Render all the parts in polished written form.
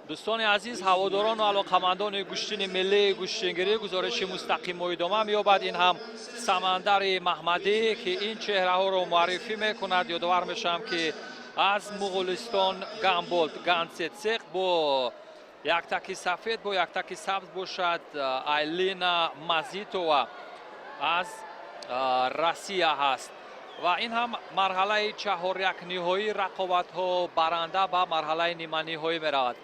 Дӯстони азиз, ҳаводорону алоқамандони гӯштини миллии гӯштингирӣ, гузориши мустақим мо идома меёбад. Ин ҳам Самандари Маҳмадӣ, ки ин чеҳраҳоро муаррифӣ мекунад. Ёдовар мешавам, ки аз Муғулистон Гамболд Ганцецеқ бо яктаки сафед, бо яктаки сабз бошад Айлина Мазитова аз Россия ҳаст. Ва ин ҳам марҳалаи чаҳорякниҳоӣ рақобатҳо, баранда ба марҳалаи ниманиҳоӣ меравад.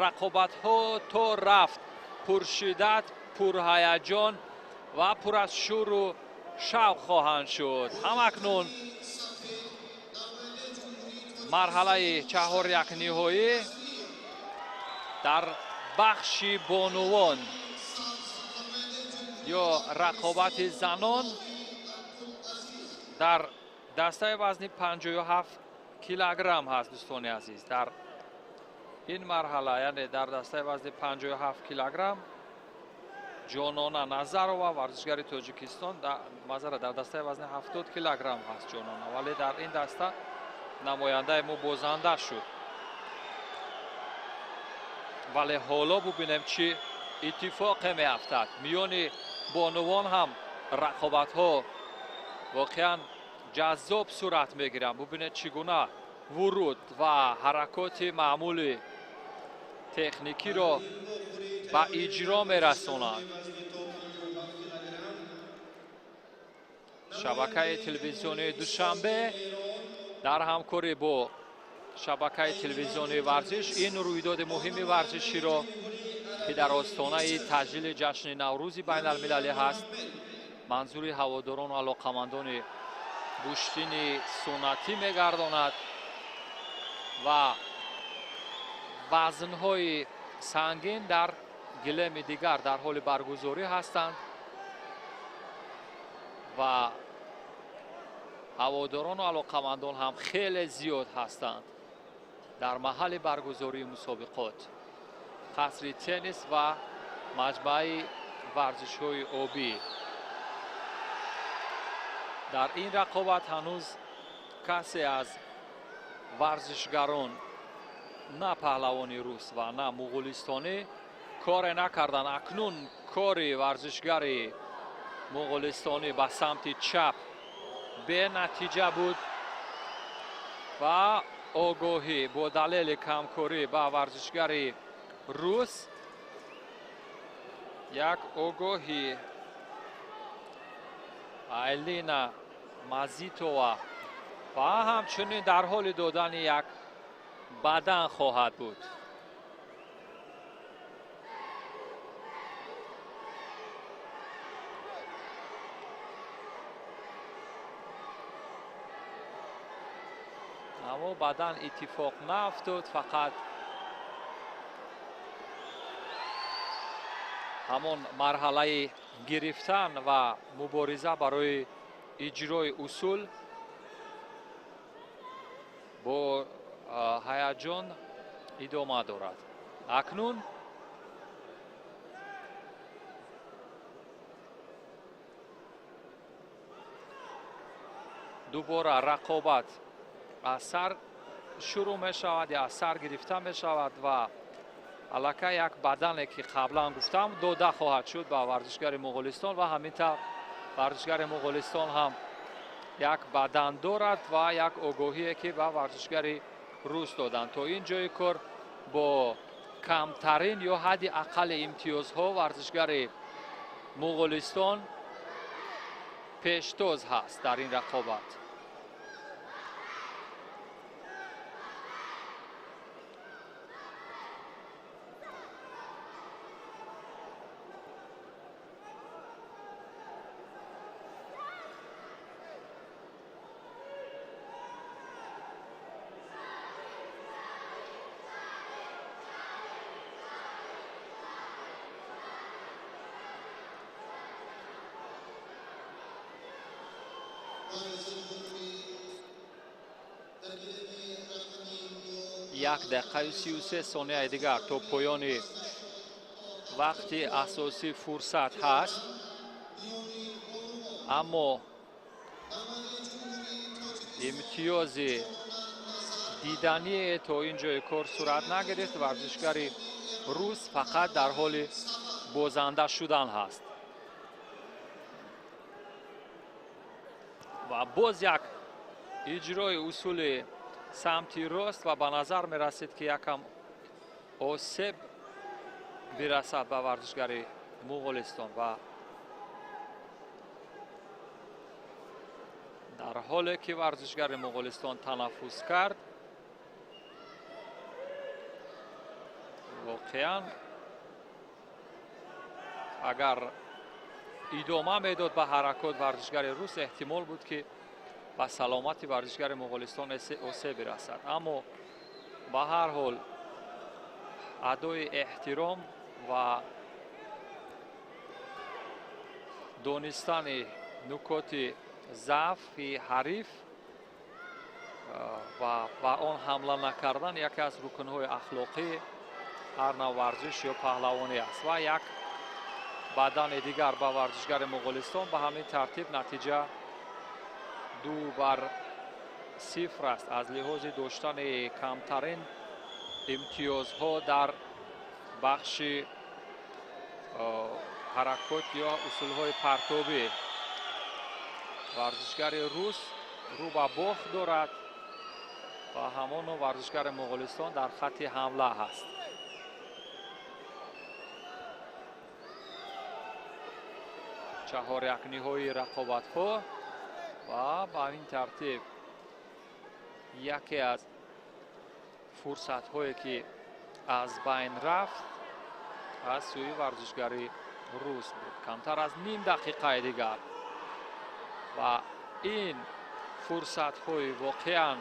Рақобатҳо то рафт пуршиддат, пурҳаяҷон ва пур аз шӯру шавқ хоҳанд шуд. Ҳамакнун марҳалаи чаҳорякниҳоӣ дар бахши бонувон ё рақобати занон дар дастаи вазни 57 килограмм ҳаст. Дӯстони азиз, дар ин марҳала, яъне дар дастаи вазни 57 килограмм, Ҷонона Назарова, варзишгари Тоҷикистон, мазара, дар дастаи вазни 70 килограмм ҳаст Ҷонона, вале дар ин даста намояндаи мо бозанда шуд. Вале ҳоло бубинем, чӣ иттифоқе меафтад. Миёни бонувон ҳам рақобатҳо воқеан ҷаззоб сурат мегиранд. Бубинед, чӣ гуна вуруд ва ҳаракоти маъмули техникиро ба иҷро мерасонад. Шабакаи телевизионии Душанбе дар ҳамкорӣ бо шабакаи телевизионии Варзиш ин рӯйдоди муҳими варзиширо, ки дар остонаи таҷлили ҷашни Наврӯзи байналмилалӣ ҳаст, манзури ҳаводорону алоқамандони гӯштини суннатӣ мегардонад ва вазнҳои сангин дар гилеми дигар дар ҳоли баргузорӣ ҳастанд ва ҳаводорону алоқамандон ҳам хеле зиёд ҳастанд дар маҳалли баргузории мусобиқот, қасри теннис ва маҷмӯаи варзишҳои обӣ. Дар ин рақобат ҳанӯз касе аз варзишгарон, на паҳлавони рус ва на муғулистонӣ, коре накарданд. Акнун кори варзишгари муғулистонӣ ба самти чап бенатиҷа буд ва огоҳӣ бо далели камкорӣ ба варзишгари рус як огоҳӣ Айлина Мазитова ва ҳамчунин дар ҳоли додани як бадан хоҳад буд. Аммо бадан иттифоқ наафтод, фақат ҳамон марҳалаи гирифтан ва мубориза барои иҷрои усул бо ҳаяҷон идома дорад. Акнун дубора рақобат аз сар шурӯъ мешавад ё аз сар гирифта мешавад ва аллакай як бадане, ки қаблан гуфтам, дода хоҳад шуд ба варзишгари Муғулистон ва ҳамин тавр варзишгари Муғулистон ҳам як бадан дорад ва як огоҳие, ки ба варзишгари рус доданд. То ин ҷои кор бо камтарин ё ҳадди аққали имтиёзҳо варзишгари Муғулистон пештоз ҳаст дар ин рақобат. 1 дақиқаю 33 сонияи дигар то поёни вақти асосӣ фурсат ҳаст, аммо имтиёзи Диданӣ то ин ҷои кор сурат нагирифт. Варзишгари рус фақат дар ҳоли бозанда шудан ҳаст. Ва боз як иҷрои усули самти рост ва ба назар мерасид, ки якам осеб бирасад ба варзишгари Муғулистон ва дар ҳоле ки варзишгари Муғулистон танаффус кард, воқеан агар идома медод ба ҳаракот варзишгари рус, эҳтимол буд, ки ба саломати варзишгари Муғулистон осеб бирасад. Аммо ба ҳар ҳол адои эҳтиром ва донистани нукоти заъфи ҳариф ва ба он ҳамла накардан яке аз рукнҳои ахлоқии ҳар нав варзиш ё паҳлавонӣ аст. Ва як бадани дигар ба варзишгари Муғулистон. Ба ҳамин тартиб натиҷа 2-0 аст аз лиҳози доштани камтарин имтиёзҳо дар бахши ҳаракот ё усулҳои партобӣ. Варзишгари рус рӯ ба бохт дорад ва ҳамоно варзишгари Муғулистон дар хатти ҳамла ҳаст. Чаҳоряк ниҳоии рақобатҳо ва ба ин тартиб яке аз фурсатҳое, ки аз байн рафт, аз сӯи варзишгари рус буд. Камтар аз ним дақиқаи дигар ва ин фурсатҳои воқеан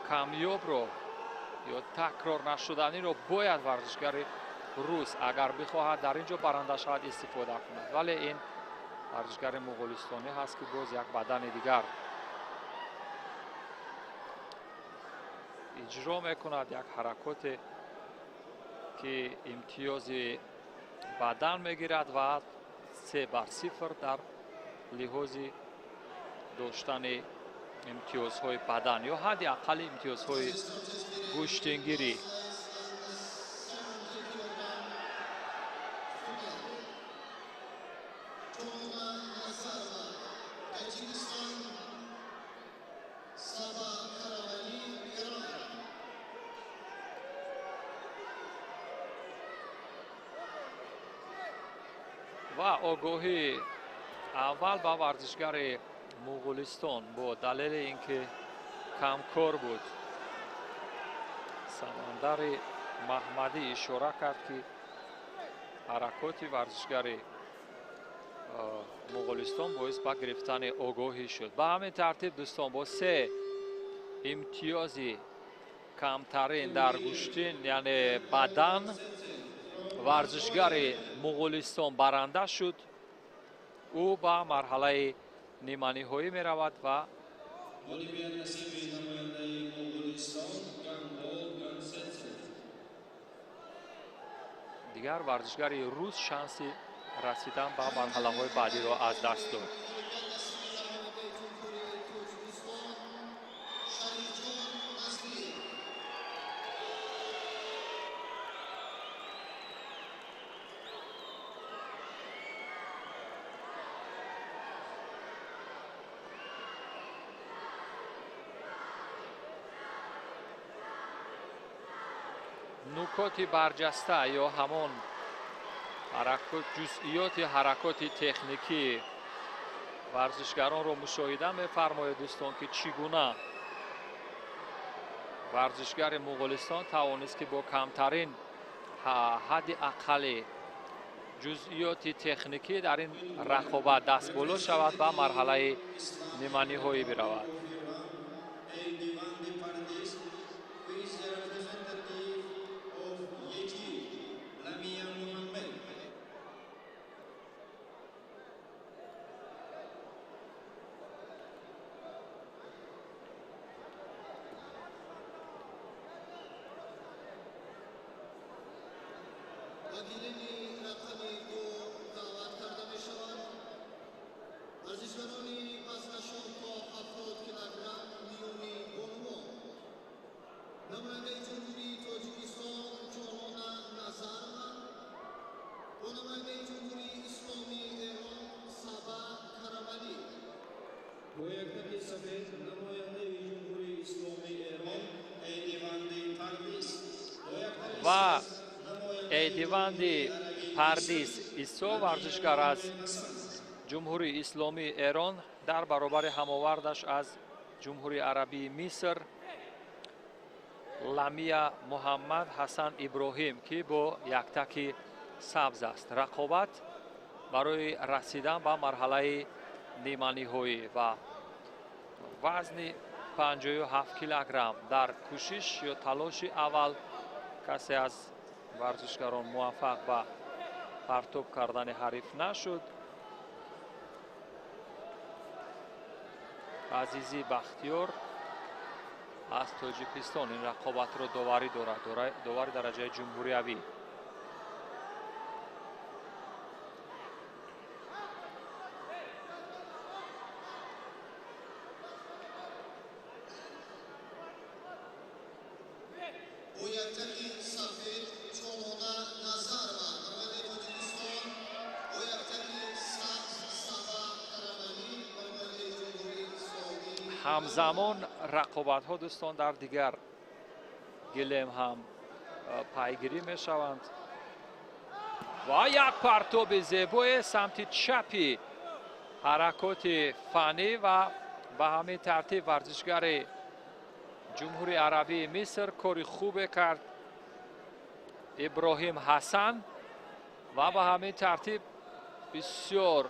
камёбро ё такрор нашуданиро бояд варзишгари рус, агар бихоҳад дар ин ҷо баранда шавад, истифода кунад. Вале ин варзишгари муғулистонӣ ҳаст, ки боз як бадани дигар иҷро мекунад, як ҳаракоте, ки имтиёзи бадан мегирад ва 3-0 дар лиҳози доштани имтиёзҳои бадан ё ҳадди аққали имтиёзҳои гӯштингирӣ. Ва огоҳӣ аввал ба варзишгари Муғулистон бо далели ин ки камкор буд. Самандари Маҳмадӣ ишора кард, ки ҳаракоти варзишгари Муғулистон боис ба гирифтани огоҳӣ шуд. Ба ҳамин тартиб, дӯстон, бо 3 имтиёзи камтарин дар гӯштин, яъне бадан, варзишгари Муғулистон баранда шуд. Ӯ ба марҳалаи ниманиҳоӣ меравад ва дигар варзишгари рус шанси расидан ба марҳалаҳои баъдиро аз даст дод. Нукоти барҷаста ё ҳамон ҷузъиёти ҳаракоти техникӣ варзишгаронро мушоҳида мефармоед, дӯстон, ки чӣ гуна варзишгари Муғулистон тавонист, ки бо камтарин ҳадди аққали ҷузъиёти техникӣ дар ин рақобат дастболо шавад, ба марҳалаи ниманиҳоӣ биравад. Варзишгарони вазнашон то 70 килограмм миёни бонувон. Намояндаи Ҷумҳурии Тоҷикистон Чорона Назарова бо намояндаи Ҷумҳурии Исломии Эрон Саба Карамалӣ. Бо яктаки сафед намояндаи Ҷумҳурии Исломии Эрон Эйдиванди Пардис. Ва Эйдиванди Пардис Исо, варзишгар аз Ҷумҳурии Исломии Эрон, дар баробари ҳамовардаш аз Ҷумҳурии Арабии Миср Ламия Муҳаммад Ҳасан Иброҳим, ки бо яктаки сабз аст. Рақобат барои расидан ба марҳалаи ниманиҳоӣ ва вазни 57 килограмм. Дар кӯшиш ё талоши аввал касе аз варзишгарон муваффақ ба партоб кардани ҳариф нашуд. Азизӣ Бахтиёр аз Тоҷикистон ин рақобатро доварӣ дорад, довари дараҷаи ҷумҳуриявӣ. Бо яктаки сафед Чорона Назарова, намояндаи Тоҷикистон, бо яктаки сабз Саба Карамалӣ, намояндаи Ҷумҳурии Исломии. Ҳамзамон рақобатҳо, дӯстон, дар дигар гилем ҳам пайгирӣ мешаванд. Ва як партоби зебое самти чапи ҳаракоти фанӣ ва ба ҳамин тартиб варзишгари Ҷумҳурии Арабии Миср кори хубе кард Иброҳим Ҳасан ва ба ҳамин тартиб бисёр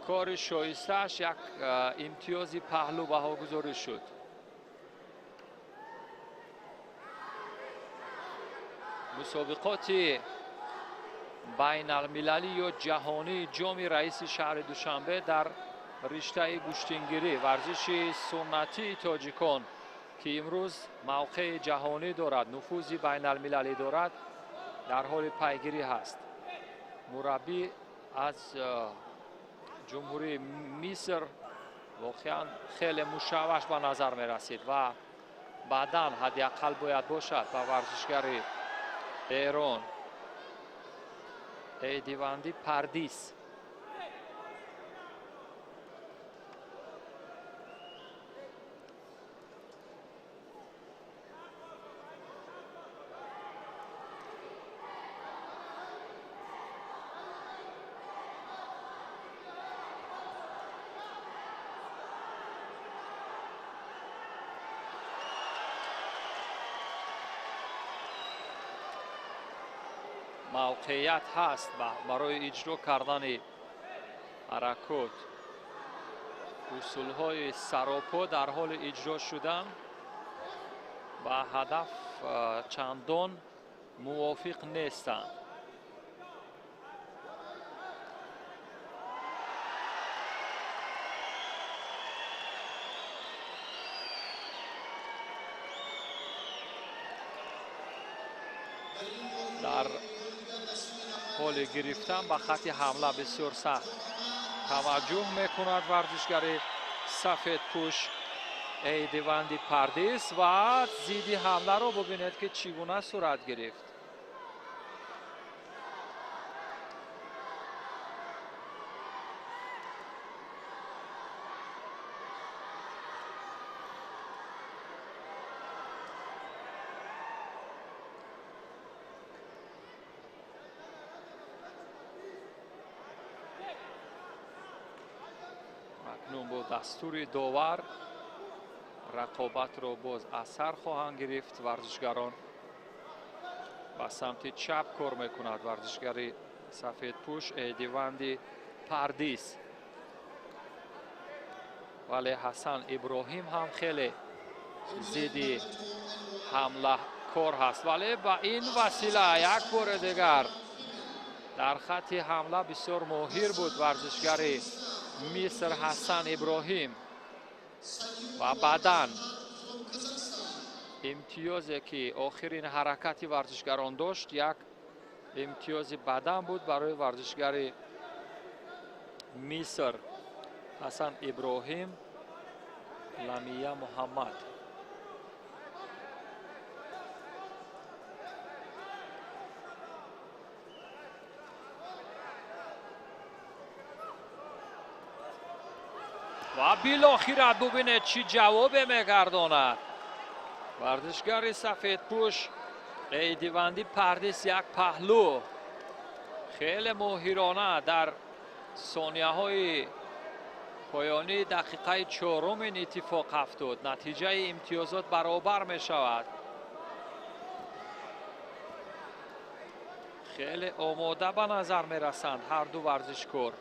кори шоистааш як имтиёзи паҳлӯ баҳогузорӣ шуд. Мусобиқоти байналмилалӣ ё ҷаҳонии ҷоми раиси шаҳри Душанбе дар риштаи гӯштингирӣ, варзиши суннатии тоҷикон, ки имрӯз мавқеи ҷаҳонӣ дорад, нуфузи байналмилалӣ дорад, дар ҳоли пайгирӣ ҳаст. Мураббӣ аз Ҷумҳурии Миср воқеан хеле мушавваш ба назар мерасид ва баъдан ҳадди ақал бояд бошад ба варзишгари Эрон Эйдиванди Пардис. Мавқеият ҳаст барои иҷро кардани ҳаракот. Усулҳои саропо дар ҳоли иҷро шудан ба ҳадаф чандон мувофиқ нестанд. Дар ҳоли гирифтан ба хати ҳамла бисёр сахт таваҷҷӯҳ мекунад варзишгари сафедпӯш Эйдиванди Пардис ва зидди ҳамларо бубинед, ки чӣ гуна сурат гирифт. Акнун бо дастури довар рақобатро боз аз сар хоҳанд гирифт варзишгарон. Ба самти чап кор мекунад варзишгари сафедпӯш Эйдиванди Пардис. Вале Ҳасан Иброҳим ҳам хеле зидди ҳамла кор ҳаст, вале ба ин васила як бори дигар дар хати ҳамла бисёр моҳир буд варзишгари Миср Ҳасан Иброҳим ва баъдан имтиёзе ки охирин ҳаракати варзишгарон дошт, як имтиёзи бадан буд барои варзишгари Миср Ҳасан Иброҳим Ламия Муҳаммад. Ва билохира бубинед, чӣ ҷавобе мегардонад. Варзишгари сафедпӯш Эйдиванди Пардис як паҳлӯ хеле моҳирона дар сонияҳои поёнии дақиқаи чорум ин иттифоқ афтод. Натиҷаи имтиёзот баробар мешавад. Хеле омода ба назар мерасанд ҳар ду варзишкор.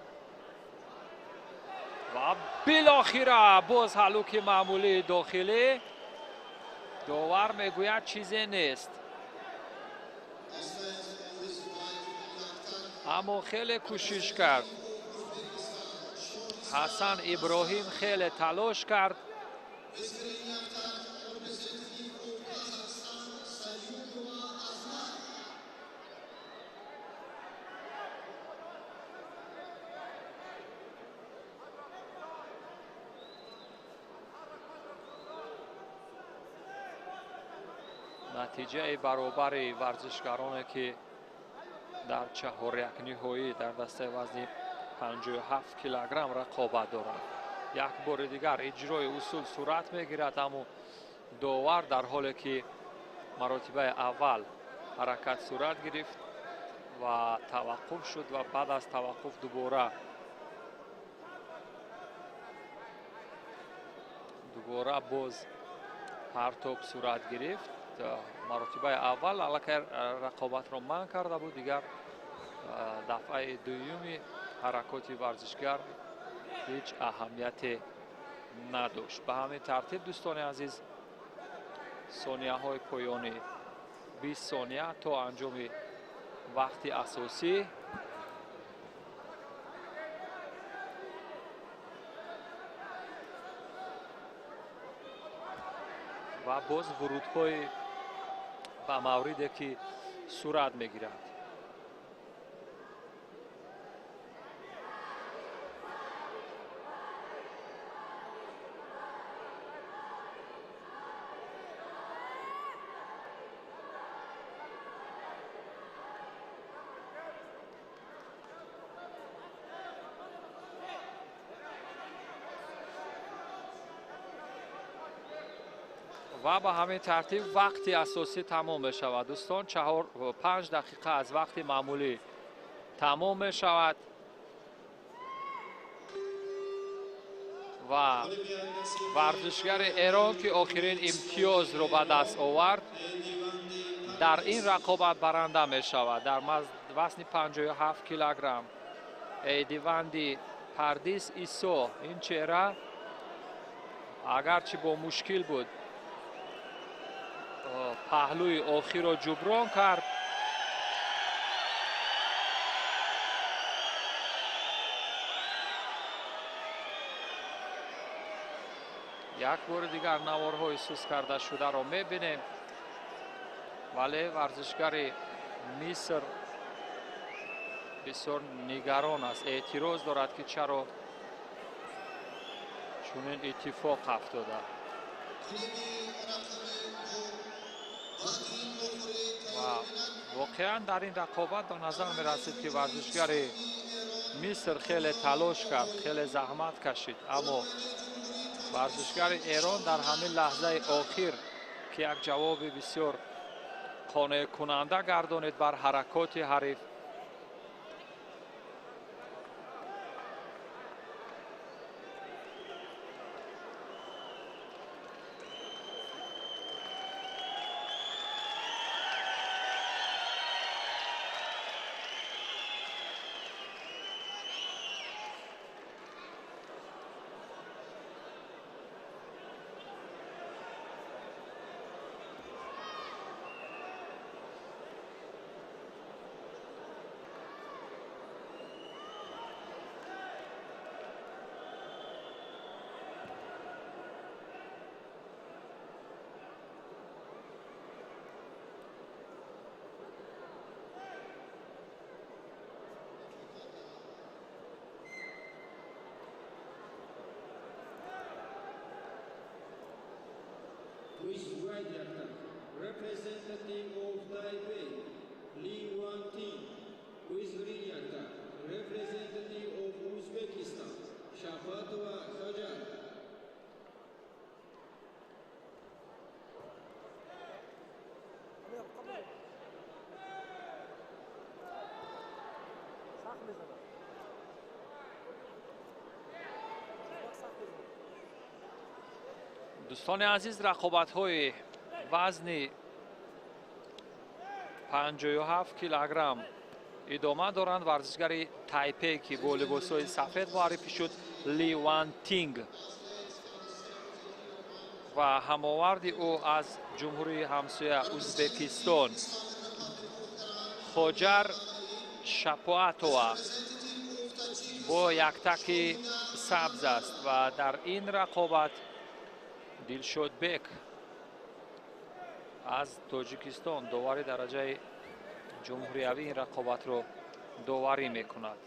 Ва билохира боз ҳалуки маъмулии дохилӣ. Довар мегӯяд, чизе нест. Аммо хеле кӯшиш кард. Ҳасан Иброҳим хеле талош кард. Натиҷаи баробари варзишгароне, ки дар чаҳорякниҳоӣ дар дастаи вазни 57 килограмм рақобат доранд. Як бори дигар иҷрои усул сурат мегирад, аммо довар дар ҳоле ки маротибаи аввал ҳаракат сурат гирифт ва таваққуф шуд ва баъд аз таваққуф дубора боз партоб сурат гирифт. Маротибаи аввал аллакай рақобатро манъ карда буд, дигар дафъаи дуюми ҳаракоти варзишгар ҳеҷ аҳамияте надошт. Ба ҳамин тартиб, дӯстони азиз, сонияҳои поёнӣ 20 сония то анҷоми вақти асосӣ. Ва боз вурудҳои ба мавриде ки сурат мегирад. Ва ба ҳамин тартиб вақти асосӣ тамом мешавад. Дӯстон, 4-5 дақиқа аз вақти маъмулӣ тамом мешавад ва варзишгари Эрон, ки охирин имтиёзро ба даст овард, дар ин рақобат баранда мешавад. Дар вазни 57 килограмм Эйдиванди Пардис Исо. Ин чеҳра агарчи бо мушкил буд, паҳлӯи охирро ҷуброн кард. Як бори дигар наворҳои сус карда шударо мебинем, вале варзишгари Миср бисёр нигарон аст, эътироз дорад, ки чаро чунин иттифоқ афтода. Ва воқеан дар ин рақобат ба назар мерасид, ки варзишгари Миср хеле талош кард, хеле заҳмат кашид, аммо варзишгари Эрон дар ҳамин лаҳзаи охир, ки як ҷавоби бисёр қонеъкунанда гардонид бар ҳаракоти ҳариф, Representative of Taipei, Li Wanting, with green yakta. Representative of Uzbekistan, Shafatova Hajar. Дӯстони азиз, рақобатҳои вазни 57 килограмм идома доранд. Варзишгари Тайпей, ки бо либосҳои сафед муаррифӣ шуд, Ли Ван Тинг ва ҳамоварди ӯ аз ҷумҳурии ҳамсоя Ӯзбекистон Хоҷар Шапоатова бо яктаки сабз аст ва дар ин рақобат Дилшодбек аз Тоҷикистон довари дараҷаи ҷумҳуриявӣ ин рақобатро доварӣ мекунад.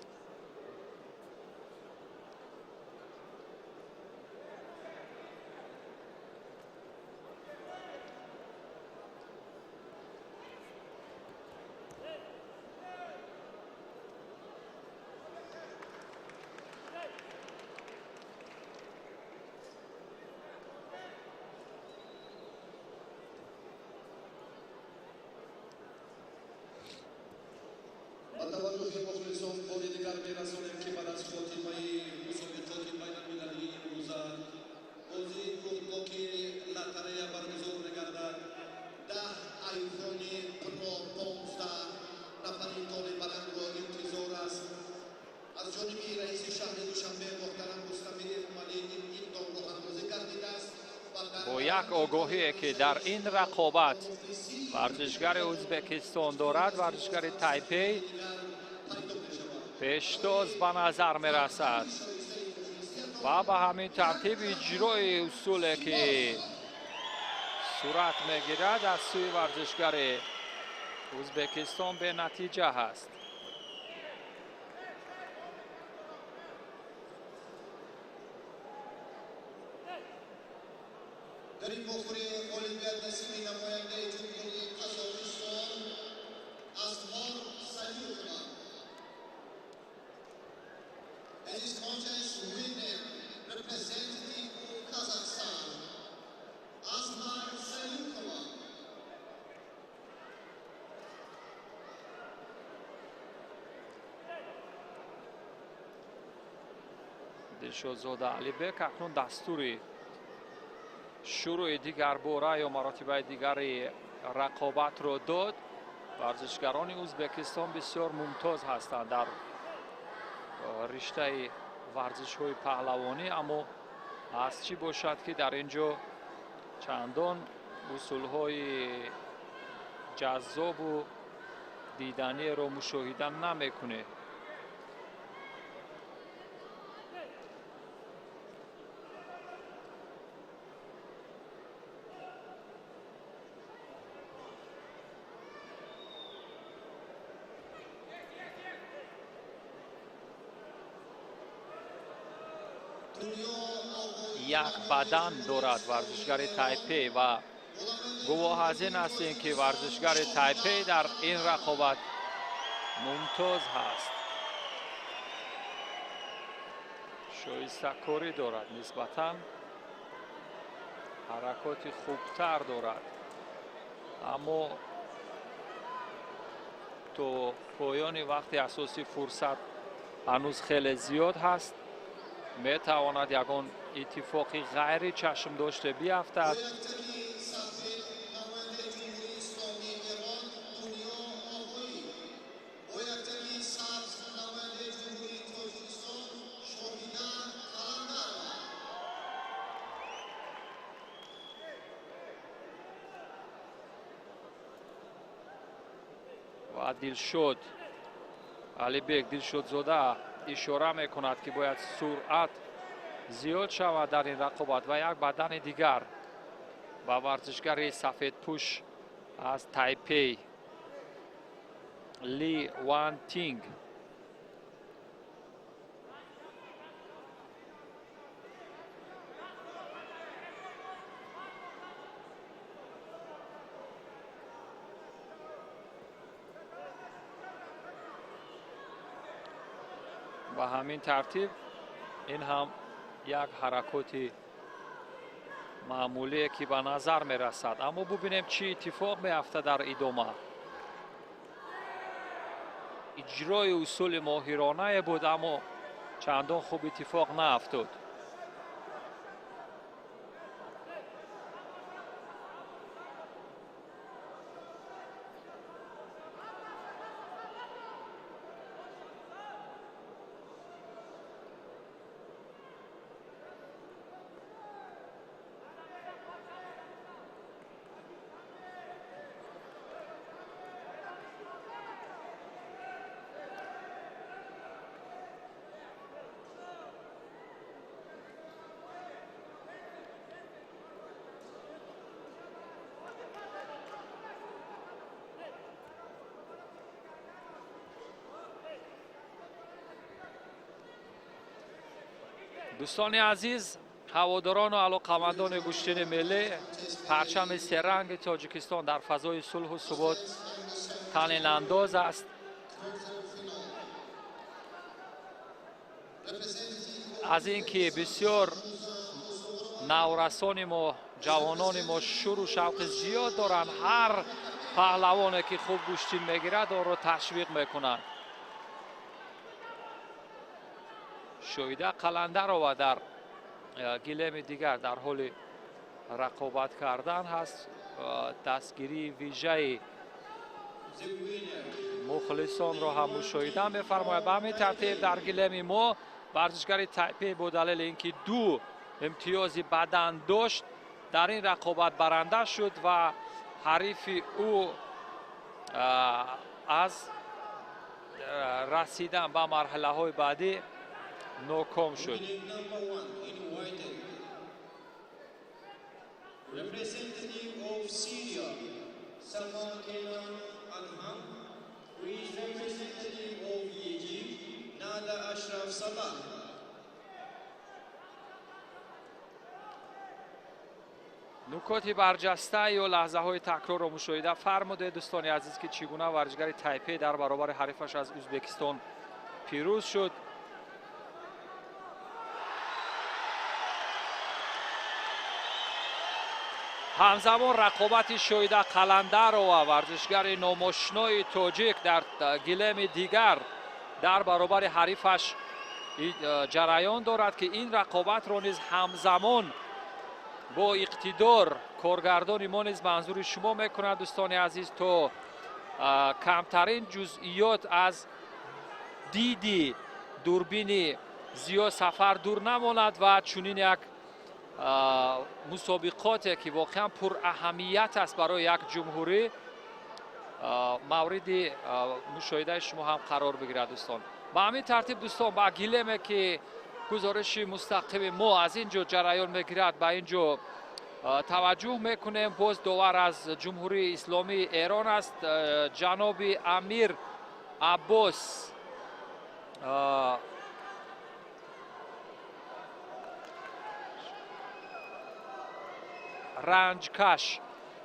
Бо як огоҳие, ки дар ин рақобат варзишгари Ӯзбекистон дорад, варзишгари Тайпей пештоз ба назар мерасад ва ба ҳамин тартиб иҷрои усуле, ки сурат мегирад аз сӯи варзишгари Ӯзбекистон, бенатиҷа ҳаст. Дар ин вохӯрии ғолибият насиби намояндаи ҷумҳурии Қазоқистон Азҳор Саюқова. In this contest, winner representative of Kazakhstan, Azhar Sayukova. Дилшодзода Алибек акнун дастури шурӯи дигар бора ё маротибаи дигари рақобатро дод. Варзишгарони Ӯзбекистон бисёр мумтоз ҳастанд дар риштаи варзишҳои паҳлавонӣ, аммо аз чӣ бошад, ки дар ин ҷо чандон усулҳои ҷаззобу диданиеро мушоҳида намекунед. Як бадан дорад варзишгари Тайпей ва гувоҳ аз ин ҳастем, ки варзишгари Тайпей дар ин рақобат мумтоз ҳаст, шоистакорӣ дорад, нисбатан ҳаракоти хубтар дорад, аммо то поёни вақти асосӣ фурсат ҳанӯз хеле зиёд ҳаст. Метавонад ягон иттифоқи ғайри чашмдоште биафтад. Ва Дилшод Алибек Дилшодзода ишора мекунад, ки бояд суръат зиёд шавад дар ин рақобат ва як бадани дигар ба варзишгари сафедпӯш аз Тайпей Ли Ван Тинг. Ба ҳамин тартиб ин ҳам як ҳаракоти маъмулие, ки ба назар мерасад, аммо бубинем, чӣ иттифоқ меафтад дар идома. Иҷрои усули моҳиронае буд, аммо чандон хуб иттифоқ наафтод. Дӯстони азиз, ҳаводорону алоқамандони гӯштини миллӣ, парчами серанги Тоҷикистон дар фазои сулҳу субот танинандоз аст. Аз ин ки бисёр наврасони мо, ҷавонони мо шуру шавқи зиёд доранд, ҳар паҳлавоне ки хуб гӯштин мегирад, онро ташвиқ мекунанд. Шоида Қаландарова дар гилеми дигар дар ҳоли рақобат кардан ҳаст. Дастгирии вижаи мухлисонро ҳам мушоҳида мефармояд. Ба ҳамин тартиб дар гилеми мо варзишгари Тайпей бо далели ин ки 2 имтиёзи бадан дошт, дар ин рақобат баранда шуд ва ҳарифи ӯ аз расидан ба марҳилаҳои баъдӣ ноком шуд. Representative of Syria, Salman Kenan Alham, with representative of Egypt, Nada Ashraf Salah. Нукоти барҷаста ё лаҳзаҳои такрорро мушоҳида фармудед, дӯстони азиз, ки чӣ гуна варзишгари Тайпей дар баробари ҳарифаш аз Ӯзбекистон пирӯз шуд. Ҳамзамон рақобати Шоида Қаландарова, варзишгари номошинои тоҷик, дар гилеми дигар дар баробари ҳарифаш ҷараён дорад, ки ин рақобатро низ ҳамзамон бо иқтидор коргардони мо низ манзури шумо мекунад, дӯстони азиз, то камтарин ҷузъиёт аз диди дурбини зиёд сафар дур намонад ва чунин як мусобиқоте ки воқеан пураҳамият аст барои як ҷумҳурӣ, мавриди мушоҳидаи шумо ҳам қарор бигирад, дӯстон. Ба ҳамин тартиб, дӯстон, ба гилеме ки гузориши мустақими мо аз ин ҷо ҷараён мегирад, ба ин ҷо таваҷҷӯҳ мекунем. Боз довар аз Ҷумҳурии Исломии Эрон аст, ҷаноби Амир Аббос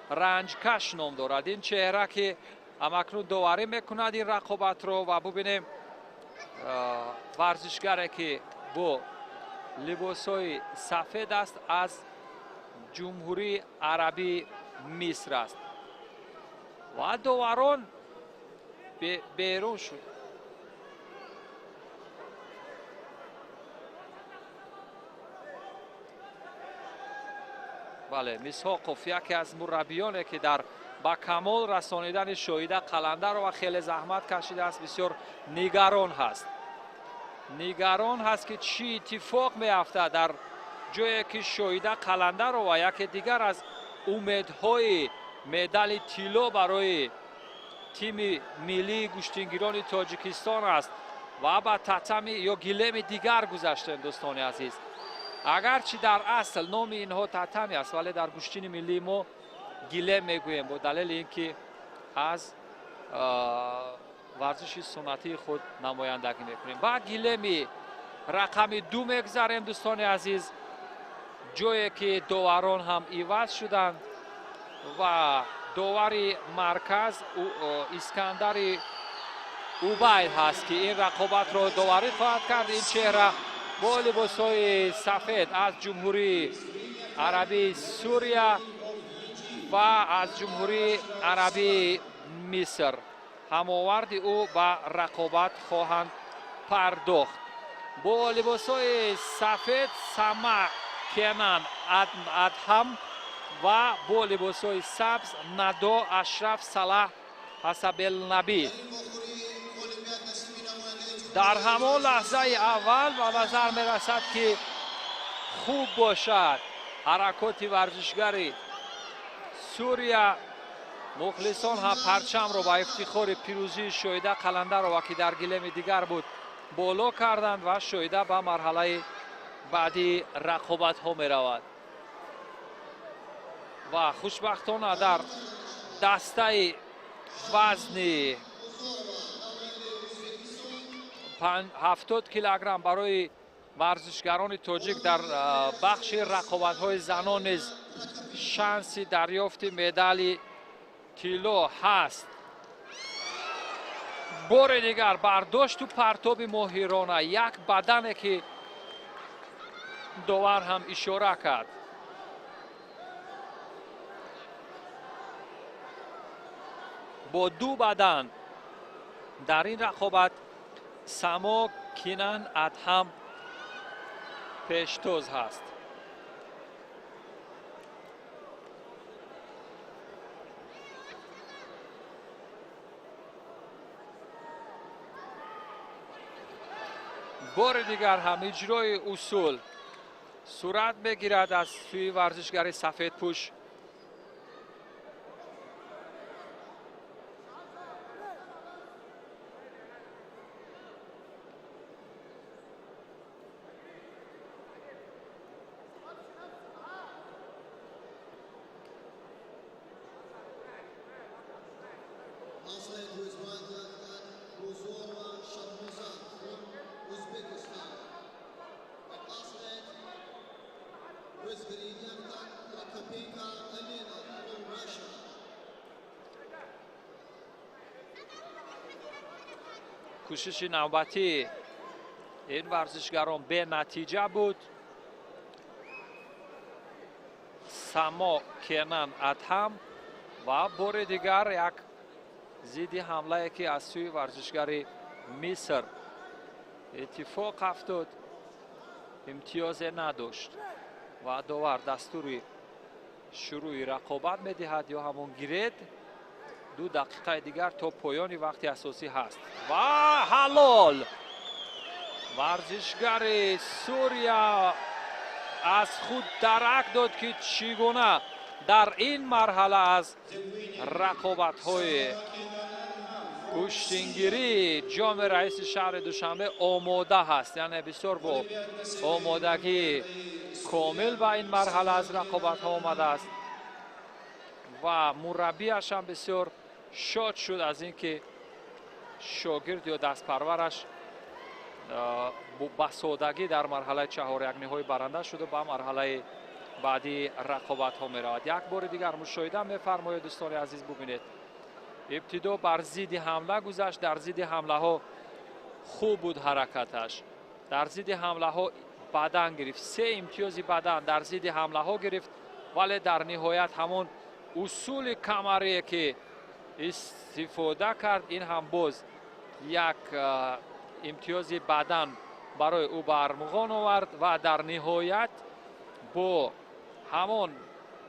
Ранҷкаш ном дорад. Ин чеҳра ки ҳамакнун доварӣ мекунад ин рақобатро ва бубинем варзишгаре ки бо либосҳои сафед аст, аз Ҷумҳурии Арабии Миср аст ва доварон берун шуд. Бале, Мисҳоқов яке аз мураббиёне ки дар ба камол расонидани Шоида Қаландарова хеле заҳмат кашидааст, бисёр нигарон ҳаст. Нигарон ҳаст ки чӣ иттифоқ меафтад дар ҷое ки Шоида Қаландарова яке дигар аз умедҳои медали тилло барои тими миллии гӯштингирони Тоҷикистон аст ва ба татами ё гилеми дигар гузаштем, дӯстони азиз. Агарчи дар асл номи инҳо татами аст, вале дар гӯштини миллии мо гилем мегӯем бо далели ин ки аз варзиши суннатии худ намояндагӣ мекунем. Ба гилеми рақами 2 мегзарем, дӯстони азиз, ҷое ки доварон ҳам иваз шуданд ва довари марказ Искандари Убайд ҳаст, ки ин рақобатро доварӣ хоҳад кард. Ин чеҳра бо либосҳои сафед аз Ҷумҳурии Арабии Сурия ва аз Ҷумҳурии Арабии Миср. Ҳамоварди ӯ ба рақобат хоҳанд пардохт. Бо либосҳои сафед Сама Кенан Адҳам ва бо либосҳои сабз Надо Ашраф Салаҳ Ҳасабелнабӣ. Дар ҳамон лаҳзаи аввал ба назар мерасад, ки хуб бошад ҳаракоти варзишгари Сурия. Мухлисон ҳам парчамро ба ифтихори пирӯзии Шоҳида Қаландарова, ки дар гилеми дигар буд, боло карданд ва Шоҳида ба марҳалаи баъдии рақобатҳо меравад. Ва хушбахтона дар дастаи вазни 70 килограмм барои варзишгарони тоҷик дар бахши рақобатҳои занон низ шанси дарёфти медали тилло ҳаст. Бори дигар бардошту партоби моҳирона, як бадане, ки довар ҳам ишора кард. Бо ду бадан дар ин рақобат Само Кинан Адҳам пештоз ҳаст. Бори дигар ҳам иҷрои усул сурат мегирад аз сӯи варзишгари сафедпӯш. Athlete who is ranked at Bozorova Shahnoza from Uzbekistan. And athlete with Veridianka Prakapenka Elena from Russia. Кӯшиши навбатии ин варзишгарон бенатиҷа буд. Само Кенан Адҳам ва бори дигар як зидди ҳамлае, ки аз сӯи варзишгари Миср иттифоқ афтод, имтиёзе надошт ва довар дастури шурӯи рақобат медиҳад ё ҳамон гиред. 2 дақиқаи дигар то поёни вақти асосӣ ҳаст ва ҳалол. Варзишгари Сурия аз худ дарак дод, ки чӣ гуна дар ин марҳала аз рақобатҳои гӯштингирии ҷоми раиси шаҳри Душанбе омода ҳаст, яъне бисёр бо омодагии комил ба ин марҳала аз рақобатҳо омадааст ва мураббиаш ҳам бисёр шод шуд аз ин ки шогирд ё дастпарвараш ба содагӣ дар марҳалаи чаҳорякниҳои баранда шуду ба марҳалаи баъдии рақобатҳо меравад. Як бори дигар мушоҳида мефармоед, дӯстони азиз, бубинед, ибтидо бар зидди ҳамла гузашт. Дар зидди ҳамлаҳо хуб буд ҳаракаташ, дар зидди ҳамлаҳо бадан гирифт, се имтиёзи бадан дар зидди ҳамлаҳо гирифт, вале дар ниҳоят ҳамон усули камарие, ки истифода кард, ин ҳам боз як имтиёзи бадан барои ӯ ба армуғон овард ва дар ниҳоят бо ҳамон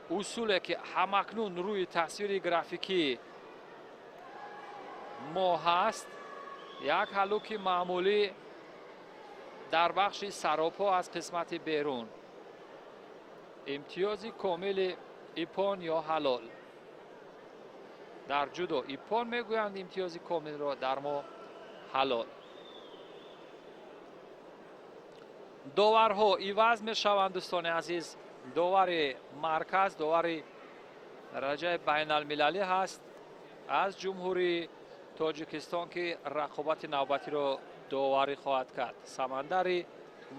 усуле, ки ҳамакнун рӯи тасвири графикии мо ҳаст, як ҳалуки маъмулӣ дар бахши саропҳо аз қисмати берун, имтиёзи комили ипон ё ҳалол. Дар ҷудо ипон мегӯянд имтиёзи комилро, дар мо ҳалол. Доварҳо иваз мешаванд, дӯстони азиз. Довари марказ довари дараҷаи байналмилалӣ ҳаст аз Ҷумҳурии Тоҷикистон, ки рақобати навбатиро доварӣ хоҳад кард. Самандари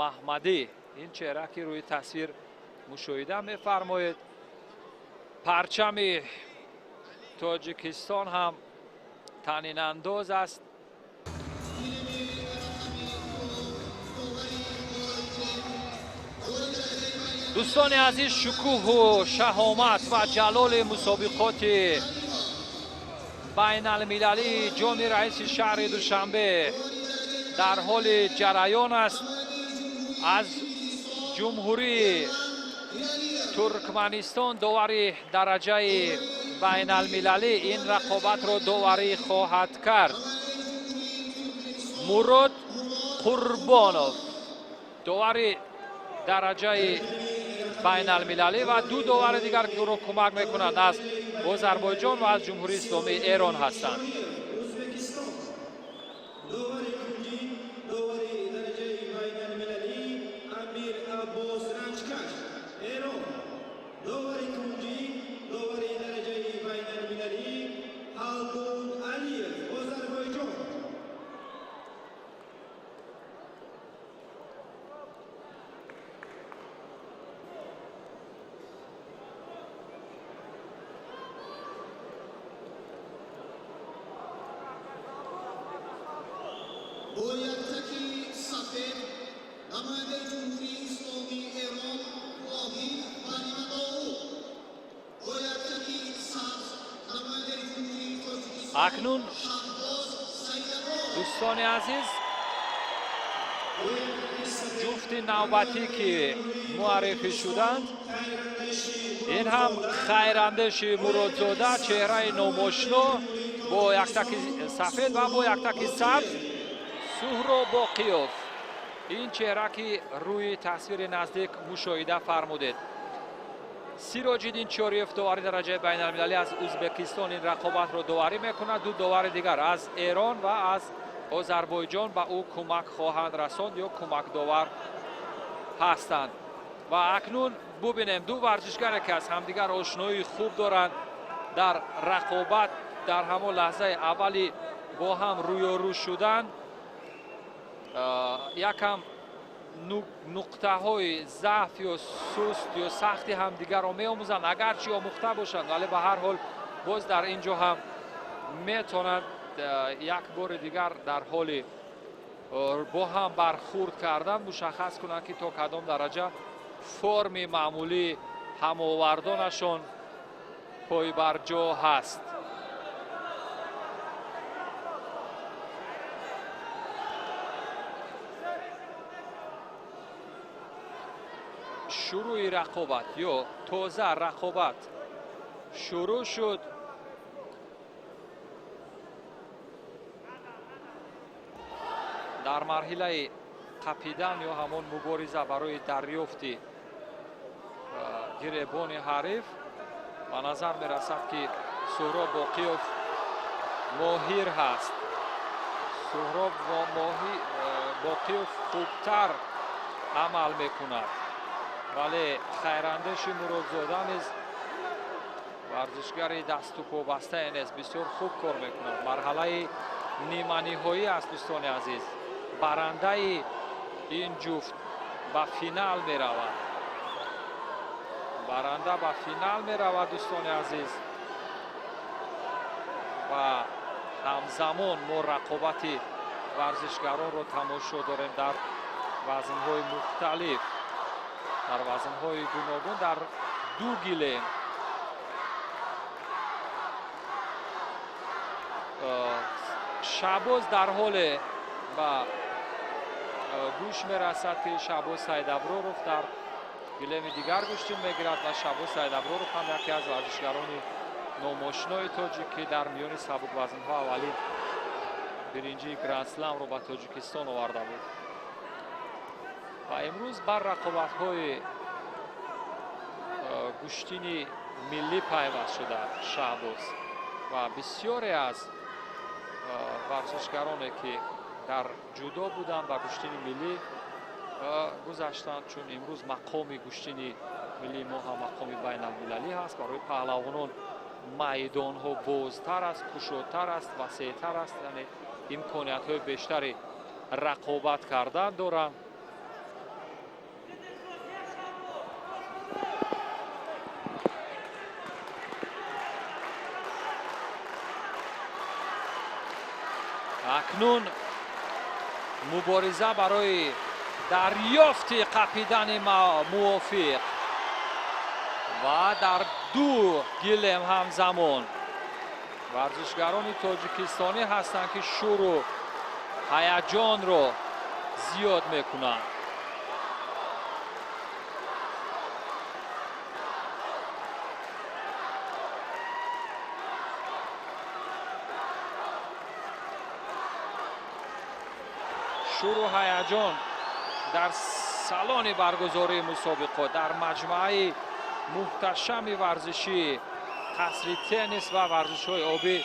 Маҳмадӣ, ин чеҳра, ки рӯи тасвир мушоҳида мефармоед. Парчами Тоҷикистон ҳам танинандоз аст. Дӯстони азиз, шукӯҳу шаҳомат ва ҷалоли мусобиқоти Байналмилалии ҷоми раиси шаҳри Душанбе дар ҳоли ҷараён аст. Аз Ҷумҳурии Туркманистон довари дараҷаи байналмилалӣ ин рақобатро доварӣ хоҳад кард. Мурод Қурбонов довари дараҷаи байналмилалӣ ва ду довари дигар, ки ӯро кӯмак мекунанд, аз Озарбойҷон ва аз Ҷумҳурии Исломии Эрон ҳастанд. Ӯзбекистон. Довари кунҷӣ, довари дараҷаи байналмилалӣ Амир Аббос Ранҷкаш, Эрон. Довари кунҷӣ, довари дараҷаи байналмилалӣ Ҳалдун Алиев, Озарбойҷон. Бо яктаки сафед намояндаи Ҷумҳурии Исломии Эрон Воҳид Ғаниматоуд, бо яктаки сабз намояндаи Ҷумҳурии Тоҷикистон Акнун, Шаҳбоз Саидаброров. дӯстони азиз, ҷуфти навбатӣ, ки муаррифӣ шуданд, ин ҳам Хайрандеши Муродзода, чеҳраи номошно, бо яктаки сафед ва бо яктаки сабз Суҳроб Боқиёв. Ин чеҳра, ки рӯи тасвири наздик мушоҳида фармудед. Сироҷиддин Чориев, довари дараҷаи байналмилалӣ аз Ӯзбекистон, ин рақобатро доварӣ мекунад. Ду довари дигар аз Эрон ва аз Озарбойҷон ба ӯ кӯмак хоҳанд расонд ё кӯмакдовар ҳастанд. Ва акнун бубинем ду варзишгаре, ки аз ҳамдигар ошноии хуб доранд, дар рақобат дар ҳамон лаҳзаи аввали бо ҳам рӯёрӯ шудан якам нуқтаҳои заъф ё суст ё сахти ҳамдигарро меомӯзанд. Агарчи омӯхта бошанд, вале ба ҳар ҳол боз дар ин ҷо ҳам метавонанд як бори дигар дар ҳоли бо ҳам бархурд кардан мушаххас кунанд, ки то кадом дараҷа форми маъмулии ҳамовардонашон пойбарҷо ҳаст. Шурӯи рақобат ё тоза рақобат шурӯъ шуд. Дар марҳилаи қапидан ё ҳамон мубориза барои дарёфти гиребони ҳариф ба назар мерасад, ки Суҳроб Боқиёв моҳир ҳаст. Суҳроб Боқиёв хубтар амал мекунад, вале Хайрандеши Муродзода низ варзишгари дасту побастае нест, бисёр хуб кор мекунад. Марҳалаи ниманиҳоӣ аст, дӯстони азиз. Барандаи ин ҷуфт ба финал меравад. Баранда ба финал меравад, дӯстони азиз. Ва ҳамзамон мо рақобати варзишгаронро тамошо дорем дар вазнҳои мухталиф, дар вазнҳои гуногун, дар ду гилем. Шаҳбоз дар ҳоле ба гӯш мерасад, ки Шаҳбоз Саидаброров дар гилеми дигар гӯштин мегирад ва Шаҳбоз Саидаброров ҳам яке аз варзишгарони номошинои тоҷик, ки дар миёни сабуквазнҳо аввалин биринҷии грандсламро ба Тоҷикистон оварда буд. Ва имрӯз бар рақобатҳои гӯштини миллӣ пайваст шуда Шаҳбоз ва бисёре аз варзишгароне, ки дар ҷудо буданд, ба гӯштини миллӣ гузаштанд, чун имрӯз мақоми гӯштини миллии мо ҳам мақоми байналмилалӣ ҳаст. Барои паҳлавонон майдонҳо бозтар аст, кушодтар аст, васеътар аст, яъне имкониятҳои бештари рақобат кардан доранд. Акнун мубориза барои дарёфти қапидани мувофиқ ва дар ду гилем ҳамзамон. Варзишгарони тоҷикистонӣ ҳастанд, ки шӯру ҳаяҷонро зиёд мекунанд. Шӯру ҳаяҷон дар салони баргузории мусобиқот, дар маҷмӯаи муҳташами варзишӣ қасри теннис ва варзишҳои обӣ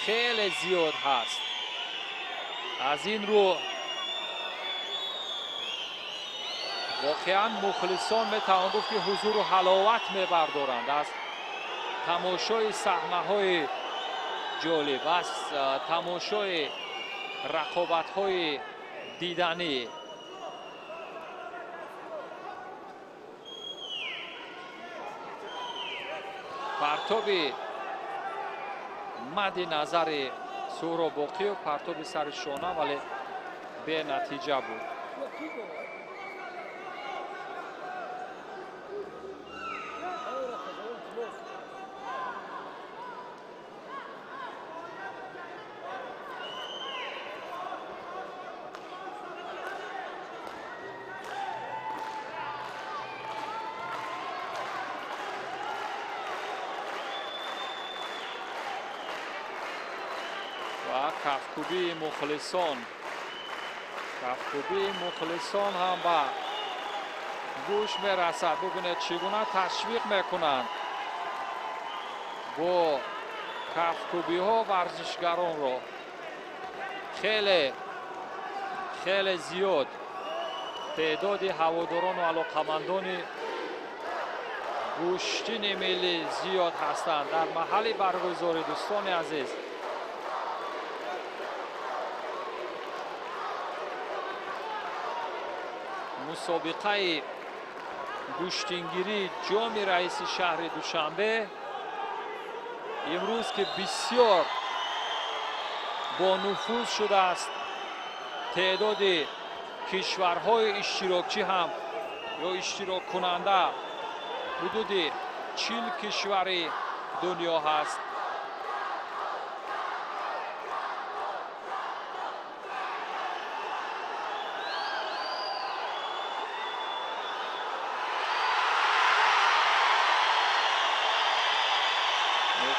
хеле зиёд ҳаст. Аз ин рӯ воқеан мухлисон метавон гуфт, ки ҳузуру ҳаловат мебардоранд аз тамошои саҳнаҳои ҷолиб, аз тамошои рақобатҳои диданӣ. Партоби мадди назари Суҳроб Боқиев, партоби сари шона, вале бенатиҷа буд. Кафкӯбии мухлисон, кафкӯбии мухлисон ҳам ба гӯш мерасад. Бубинед, чӣ гуна ташвиқ мекунанд бо кафкӯбиҳо варзишгаронро. Хеле хеле зиёд теъдоди ҳаводорону алоқамандони гӯштини миллӣ зиёд ҳастанд дар маҳалли баргузорӣ. Дӯстони азиз, мусобиқаи гӯштингирии ҷоми раиси шаҳри Душанбе имрӯз, ки бисёр бонуфуз шудааст, теъдоди кишварҳои иштирокчӣ ҳам ё иштироккунанда ҳудуди 40 кишвари дунё ҳаст.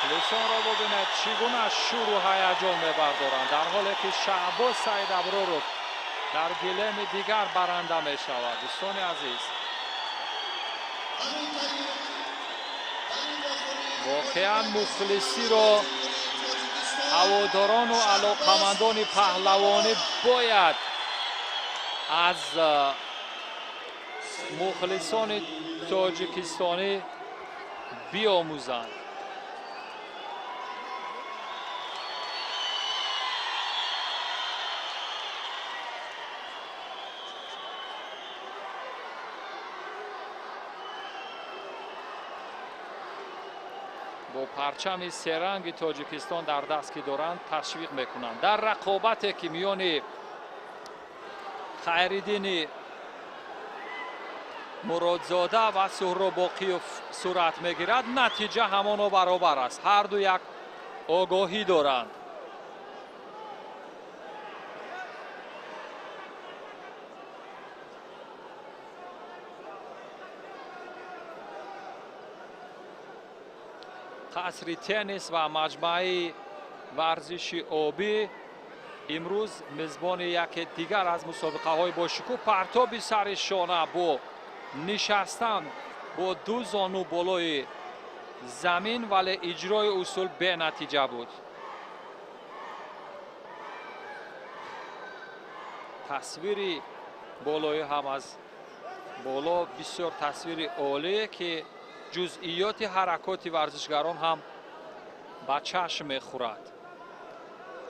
Мухлисонро бубинед, чӣ гуна шӯру ҳаяҷон мебардоранд, дар ҳоле ки Шаҳбоз Саидаброров дар гилеми дигар баранда мешавад. Дӯстони азиз, воқеан мухлисиро ҳаводорону алоқамандони паҳлавонӣ бояд аз мухлисони тоҷикистонӣ биомӯзанд. Бо парчами серанги Тоҷикистон дар даст ки доранд, ташвиқ мекунанд. Дар рақобате ки миёни Хайриддини Муродзода ва Суҳроб Боқиев сурат мегирад, натиҷа ҳамоно баробар аст. Ҳарду як огоҳӣ доранд. Қасри теннис ва маҷмӯаи варзиши обӣ имрӯз мизбони яке дигар аз мусобиқаҳои бошукӯҳ. Партоби сари шона бо нишастан бо ду зону болои замин, вале иҷрои усул бенатиҷа буд. Тасвири болоӣ ҳам аз боло бисёр тасвири олие, ки ҷузъиёти ҳаракоти варзишгарон ҳам ба чашм мехӯрад.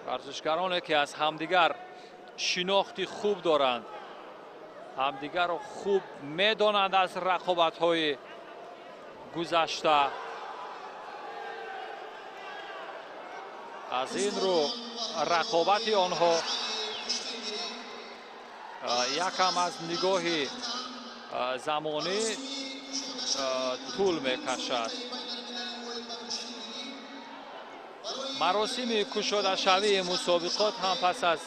Варзишгароне ки аз ҳамдигар шинохти хуб доранд, ҳамдигарро хуб медонанд аз рақобатҳои гузашта. Аз ин рӯ рақобати онҳо якам аз нигоҳи замонӣ тӯл мекашад. Маросими кушодашавии мусобиқот ҳам пас аз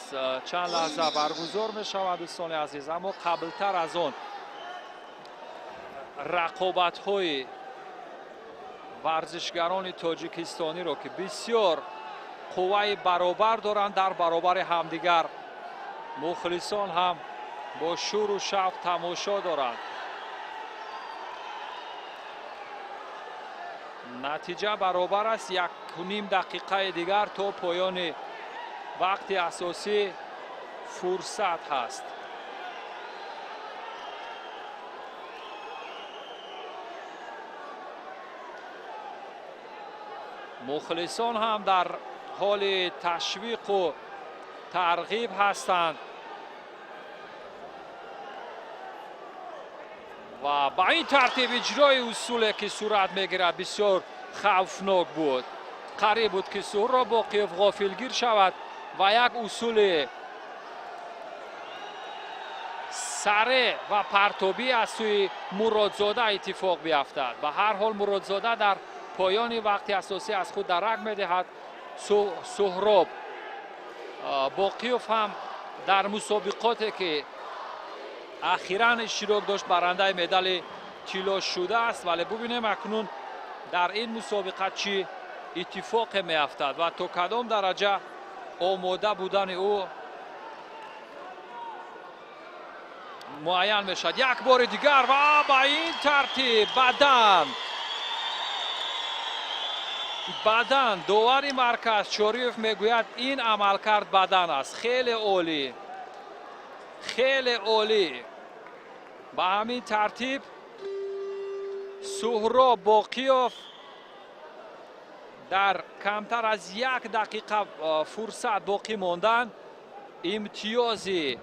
чанд лаҳза баргузор мешавад, дӯстони азиз, аммо қаблтар аз он рақобатҳои варзишгарони тоҷикистониро, ки бисёр қувваи баробар доранд дар баробари ҳамдигар, мухлисон ҳам бо шӯру шавқ тамошо доранд. Натиҷа баробар аст, 1.5 дақиқаи дигар то поёни вақти асосӣ фурсат ҳаст. Мухлисон ҳам дар ҳоли ташвиқу тарғиб ҳастанд ва ба ин тартиб иҷрои усуле ки сурат мегирад бисёр хавфнок буд. Қариб буд ки Суҳроб Боқиев ғофилгир шавад ва як усули саре ва партобӣ аз сӯи Муродзода иттифоқ биафтад. Ба ҳар ҳол Муродзода дар поёни вақти асосӣ аз худ дарак медиҳад. Суҳроб Боқиев ҳам дар мусобиқоте ки ахиран иштирок дошт барандаи медали тилло шудааст, вале бубинем акнун дар ин мусобиқа чӣ иттифоқе меафтад ва то кадом дараҷа омода будани ӯ муайян мешавад. Як бори дигар ва ба ин тартиб бадан довари марказ Чориев мегӯяд ин амалкард бадан аст. Хеле олӣ, хеле олӣ. Ба ҳамин тартиб Суҳроб Боқиёв дар камтар аз 1 дақиқа фурсат боқӣ мондан имтиёзи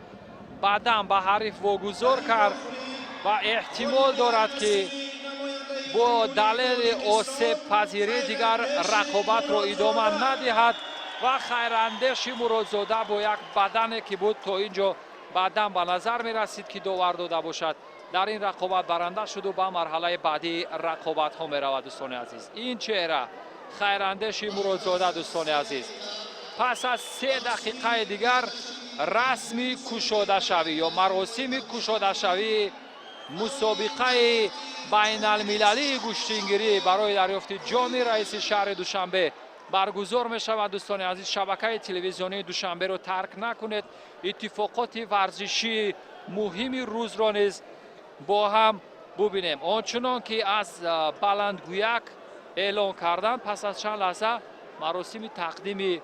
бадан ба ҳариф вогузор кард ва эҳтимол дорад ки бо далели осебпазирӣ дигар рақобатро идома надиҳад ва хайрандеши Муродзода бо як бадане ки буд то ин ҷо баъдан ба назар мерасид ки довар дода бошад, дар ин рақобат баранда шуду ба марҳалаи баъдии рақобатҳо меравад. Дӯстони азиз, ин чеҳра хайрандеши Муродзода. Дӯстони азиз, пас аз 3 дақиқаи дигар расми кушодашавӣ ё маросими кушодашавии мусобиқаи байналмилалии гӯштингирӣ барои дарёфти ҷоми раиси шаҳри Душанбе баргузор мешавад. Дӯстони азиз, шабакаи телевизионии Душанберо тарк накунед. Иттифоқоти варзишии муҳими рӯзро низ бо ҳам бубинем. Он чунон ки аз баландгӯяк эълон карданд, пас аз чанд лаҳза маросими тақдими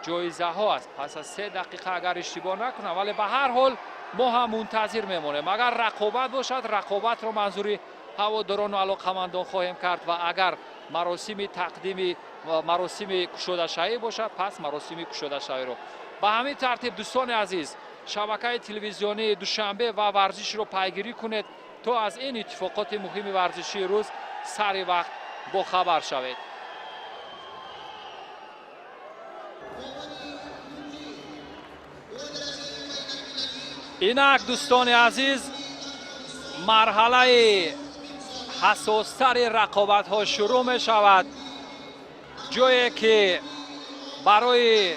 ҷоизаҳо аст. Пас аз 3 дақиқа агар иштибоҳ накунам, вале ба ҳар ҳол мо ҳам мунтазир мемонем. Агар рақобат бошад, рақобатро манзури ҳаводорону алоқамандон хоҳем кард ва агар маросими тақдими маросими кушодашавӣ бошад, пас маросими кушодашавиро. Ба ҳамин тартиб дӯстони азиз, шабакаи телевизионии Душанбе ва варзишро пайгирӣ кунед то аз ин иттифоқоти муҳими варзишии рӯз сари вақт бохабар шавед. Инак дӯстони азиз, марҳалаи ҳассостари рақобатҳо шурӯъ мешавад, ҷое ки барои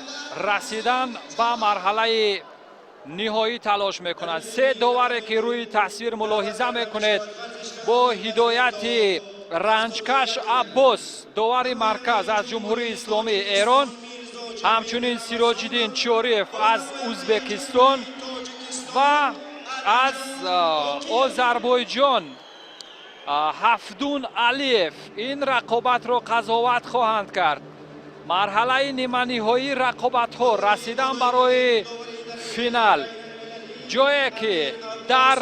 расидан ба марҳалаи ниҳоӣ талош мекунанд. 3 доваре ки рӯи тасвир мулоҳиза мекунед бо ҳидояти Ранҷкаш Аббос, довари марказ аз Ҷумҳурии Исломии Эрон, ҳамчунин Сироҷиддин Чориев аз Узбекистон ва аз Озарбойҷон Ҳафдун Алиев ин рақобатро қазоват хоҳанд кард. Марҳалаи ниманиҳоии рақобатҳо расидан барои финал, ҷое ки дар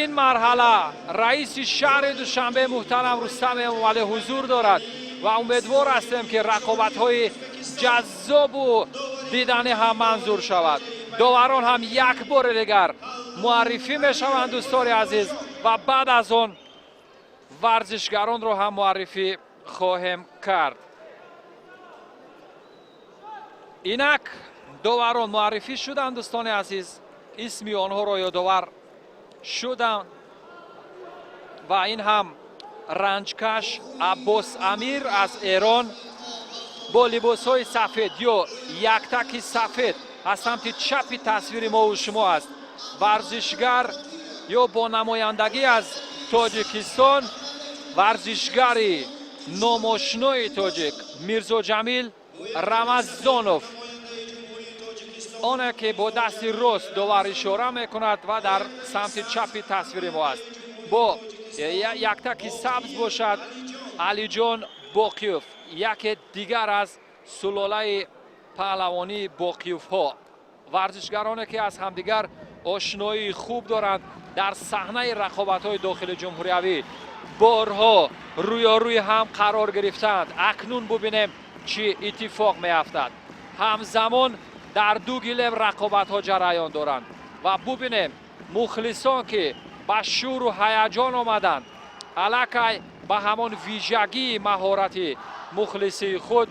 ин марҳала раиси шаҳри Душанбе муҳтарам Рустам Эмомалӣ ҳузур дорад ва умедвор ҳастем ки рақобатҳои ҷаззобу диданӣ ҳам манзур шавад. Доварон ҳам як бори дигар муаррифӣ мешаванд, дӯстони азиз, ва баъд аз он варзишгаронро ҳам муаррифӣ хоҳем кард. Инак доварон муаррифӣ шуданд, дӯстони азиз, исми онҳоро ёдовар шуданд ва ин ҳам Ранҷкаш Аббос Амир аз Эрон Бо либосҳои сафед ё яктаки сафед аз самти чапи тасвири мову шумо аст варзишгар ё бо намояндагӣ аз Тоҷикистон, варзишгари номошинои тоҷик Мирзоҷамил Рамазонов, оне ки бо дасти рост довар ишора мекунад ва дар самти чапи тасвири мо аст. Бо яктаки сабз бошад Алиҷон Боқиёв, яке дигар аз сулолаи паҳлавонии Боқиёвҳо, варзишгароне ки аз ҳамдигар ошноии хуб доранд, дар саҳнаи рақобатҳои дохили ҷумҳуриявӣ борҳо рӯёрӯи ҳам қарор гирифтаанд. Акнун бубинем, чӣ иттифоқ меафтад. Ҳамзамон дар ду гилем рақобатҳо ҷараён доранд ва бубинем, мухлисон ки ба шӯру ҳаяҷон омаданд, аллакай ба ҳамон вижагии маҳорати мухлисии худ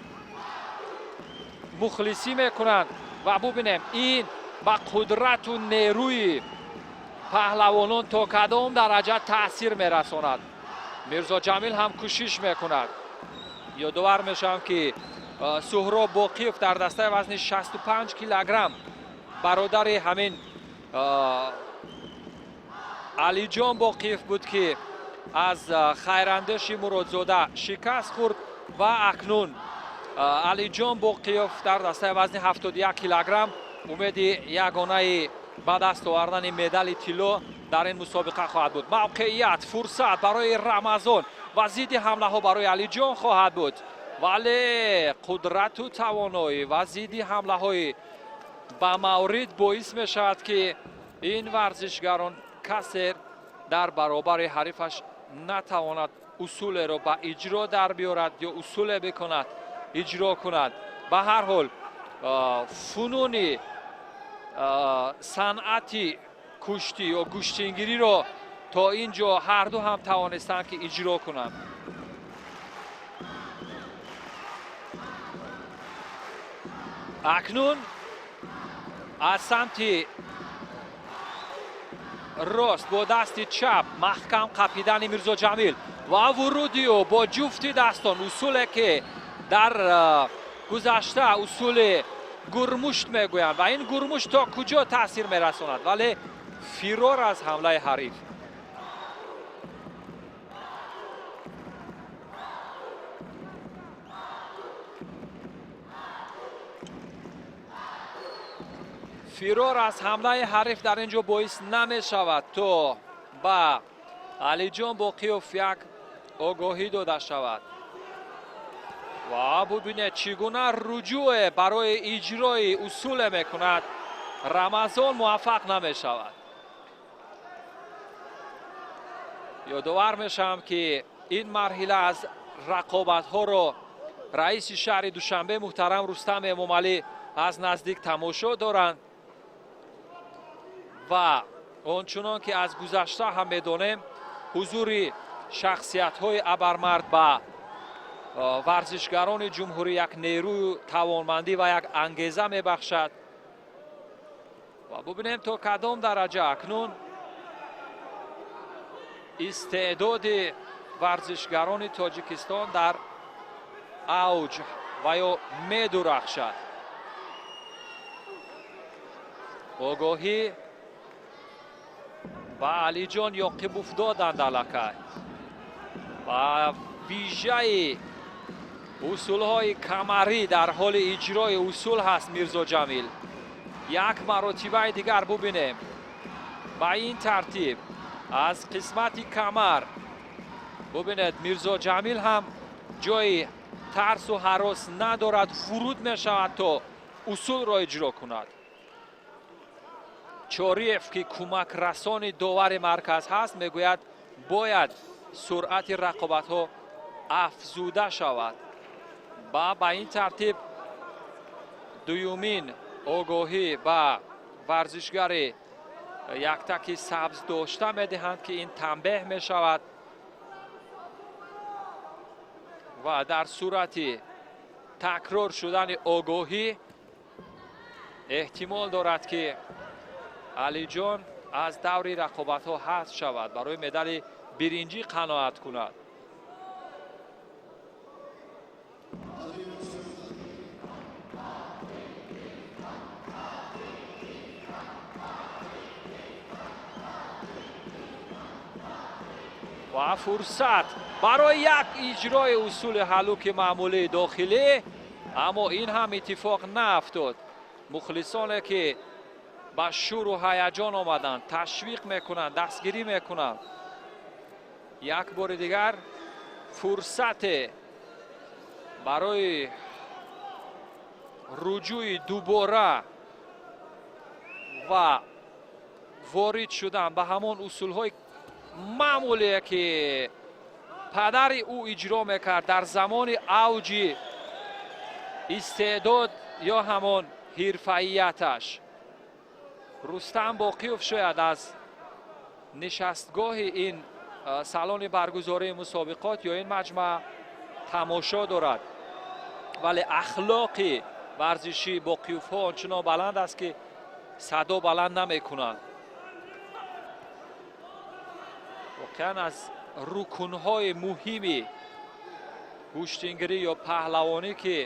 мухлисӣ мекунанд ва бубинем, ин ба қудрату нерӯи паҳлавонон то кадом дараҷа таъсир мерасонад. Мирзоҷамил ҳам кӯшиш мекунад. Ёдовар мешавам, ки Суҳроб Боқиев дар дастаи вазни 65 килограмм бародари ҳамин Алиҷон Боқиев буд, ки аз Хайрандеши Муродзода шикаст хӯрд ва акнун Алиҷон Боқиев дар дастаи вазни 71 килограмм умеди ягонаи ба даст овардани медали тилло дар ин мусобиқа хоҳад буд. Мавқеият, фурсат барои Рамазон ва зидди ҳамлаҳо барои Алиҷон хоҳад буд, вале қудрату тавоноӣ ва зидди ҳамлаҳои ба маврид боис мешавад, ки ин варзишгарон касе дар баробари ҳарифаш натавонад усулеро ба иҷро дар биёрад ё усуле бикунад, иҷро кунад. Ба ҳар ҳол, фунуни санъати куштӣ ё гӯштингириро то ин ҷо ҳарду ҳам тавонистанд, ки иҷро кунанд. Акнун аз самти рост бо дасти чап маҳкам қапидани Мирзоҷамил ва вуруди ӯ бо ҷуфти дастон, усуле ки дар гузашта усули гурмушт мегӯянд, ва ин гурмушт то куҷо таъсир мерасонад, вале фирор аз ҳамлаи ҳариф. Фирор аз ҳамлаи ҳариф дар ин ҷо боис намешавад, то ба Алиҷон Боқиёв як огоҳӣ дода шавад. Ва бубинед, чӣ гуна руҷӯе барои иҷрои усуле мекунад Рамазон, муваффақ намешавад. Ёдовар мешавам, ки ин марҳила аз рақобатҳоро раиси шаҳри Душанбе муҳтарам Рустам Эмомалӣ аз наздик тамошо доранд ва ончунон ки аз гузашта ҳам медонем, ҳузури шахсиятҳои абармард ба варзишгарони ҷумҳурӣ як нерӯю тавонмандӣ ва як ангеза мебахшад. Ва бубинем, то кадом дараҷа акнун истеъдоди варзишгарони Тоҷикистон дар авҷ ва ё медурахшад. Огоҳӣ ба Алиҷон Ёқибов доданд аллакай ва вижаи усулҳои камарӣ дар ҳоли иҷрои усул ҳаст Мирзоҷамил. Як маротибаи дигар бубинем. Ба ин тартиб аз қисмати камар бубинед, Мирзоҷамил ҳам ҷои тарсу ҳарос надорад, вуруд мешавад, то усулро иҷро кунад. Чориев, ки кӯмакрасони довари марказ ҳаст, мегӯяд, бояд суръати рақобатҳо афзуда шавад ва ба ин тартиб дуюмин огоҳӣ ба варзишгари яктаки сабз дошта медиҳанд, ки ин танбеҳ мешавад ва дар сурати такрор шудани огоҳӣ эҳтимол дорад, ки Алиҷон аз даври рақобатҳо ҳазф шавад, барои медали биринҷӣ қаноат кунад. Ва фурсат барои як иҷрои усули ҳаллуки маъмулии дохилӣ, аммо ин ҳам иттифоқ наафтод. Мухлисоне ки ба шӯру ҳаяҷон омаданд, ташвиқ мекунанд, дастгирӣ мекунанд. Як бори дигар фурсате барои руҷӯи дубора ва ворид шудан ба ҳамон усулҳои маъмулие ки падари ӯ иҷро мекард дар замони авҷи истеъдод ё ҳамон ҳирфаияташ. Рустам Боқиев шояд аз нишастгоҳи ин салони баргузории мусобиқот ё ин маҷмаа тамошо дорад, вале ахлоқи варзишии Боқиевҳо ончунон баланд аст ки садо баланд намекунанд. Воқеан аз рукунҳои муҳими гӯштингирӣ ё паҳлавонӣ ки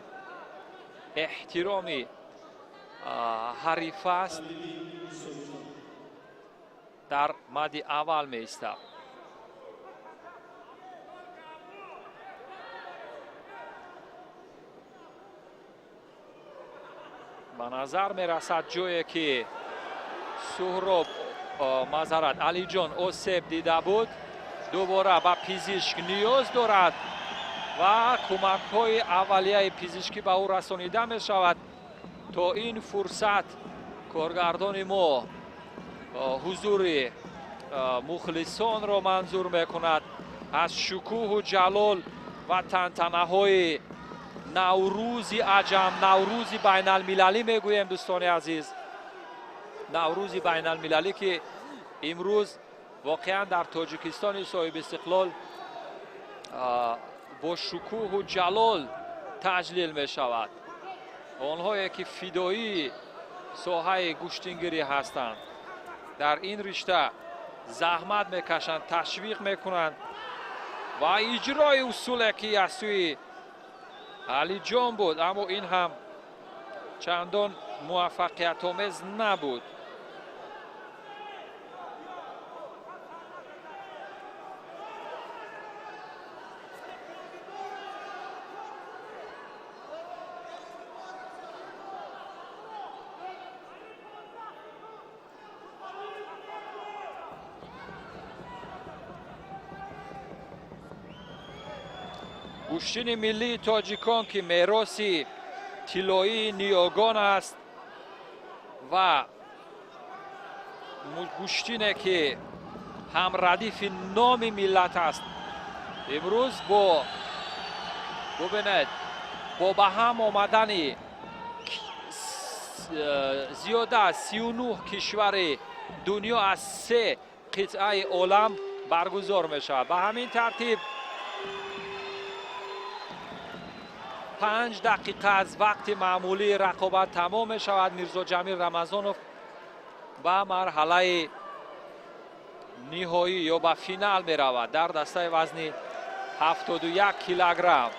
эҳтироми ҳариф аст дар мади аввал меистад. Ба назар мерасад ҷое ки Суҳроб мазарат Алиҷон осеб дида буд, дубора ба пизишк ниёз дорад ва кӯмакҳои аввалияи пизишкӣ ба ӯ расонида мешавад. То ин фурсат коргардони мо ҳузури мухлисонро манзур мекунад аз шукӯҳу ҷалол ва тантанаҳои Наврӯзи аҷам, Наврӯзи байналмилалӣ мегӯем дӯстони азиз. Наврӯзи байналмилалӣ ки имрӯз воқеан дар Тоҷикистони соҳибистиқлол бо шукӯҳу ҷалол таҷлил мешавад. Онҳое ки фидоии соҳаи гӯштингирӣ ҳастанд, дар ин ришта заҳмат мекашанд, ташвиқ мекунанд ва иҷрои усуле ки аз сӯи Алиҷон буд, аммо ин ҳам чандон муваффақиятомез набуд. Гӯштини миллии тоҷикон ки мероси тиллоии ниёгон аст ва гӯштине ки ҳамрадифи номи миллат аст, имрӯз бо бубинед бо ба ҳам омадани зиёда аз 39 кишвари дунё аз 3 қитъаи олам баргузор мешавад. Ба ҳамин тартиб 5 дақиқа аз вақти маъмулии рақобат тамом мешавад. Мирзо Ҷамил Рамазонов ба марҳалаи ниҳоӣ ё ба финал меравад дар дастаи вазни 71 килограмм.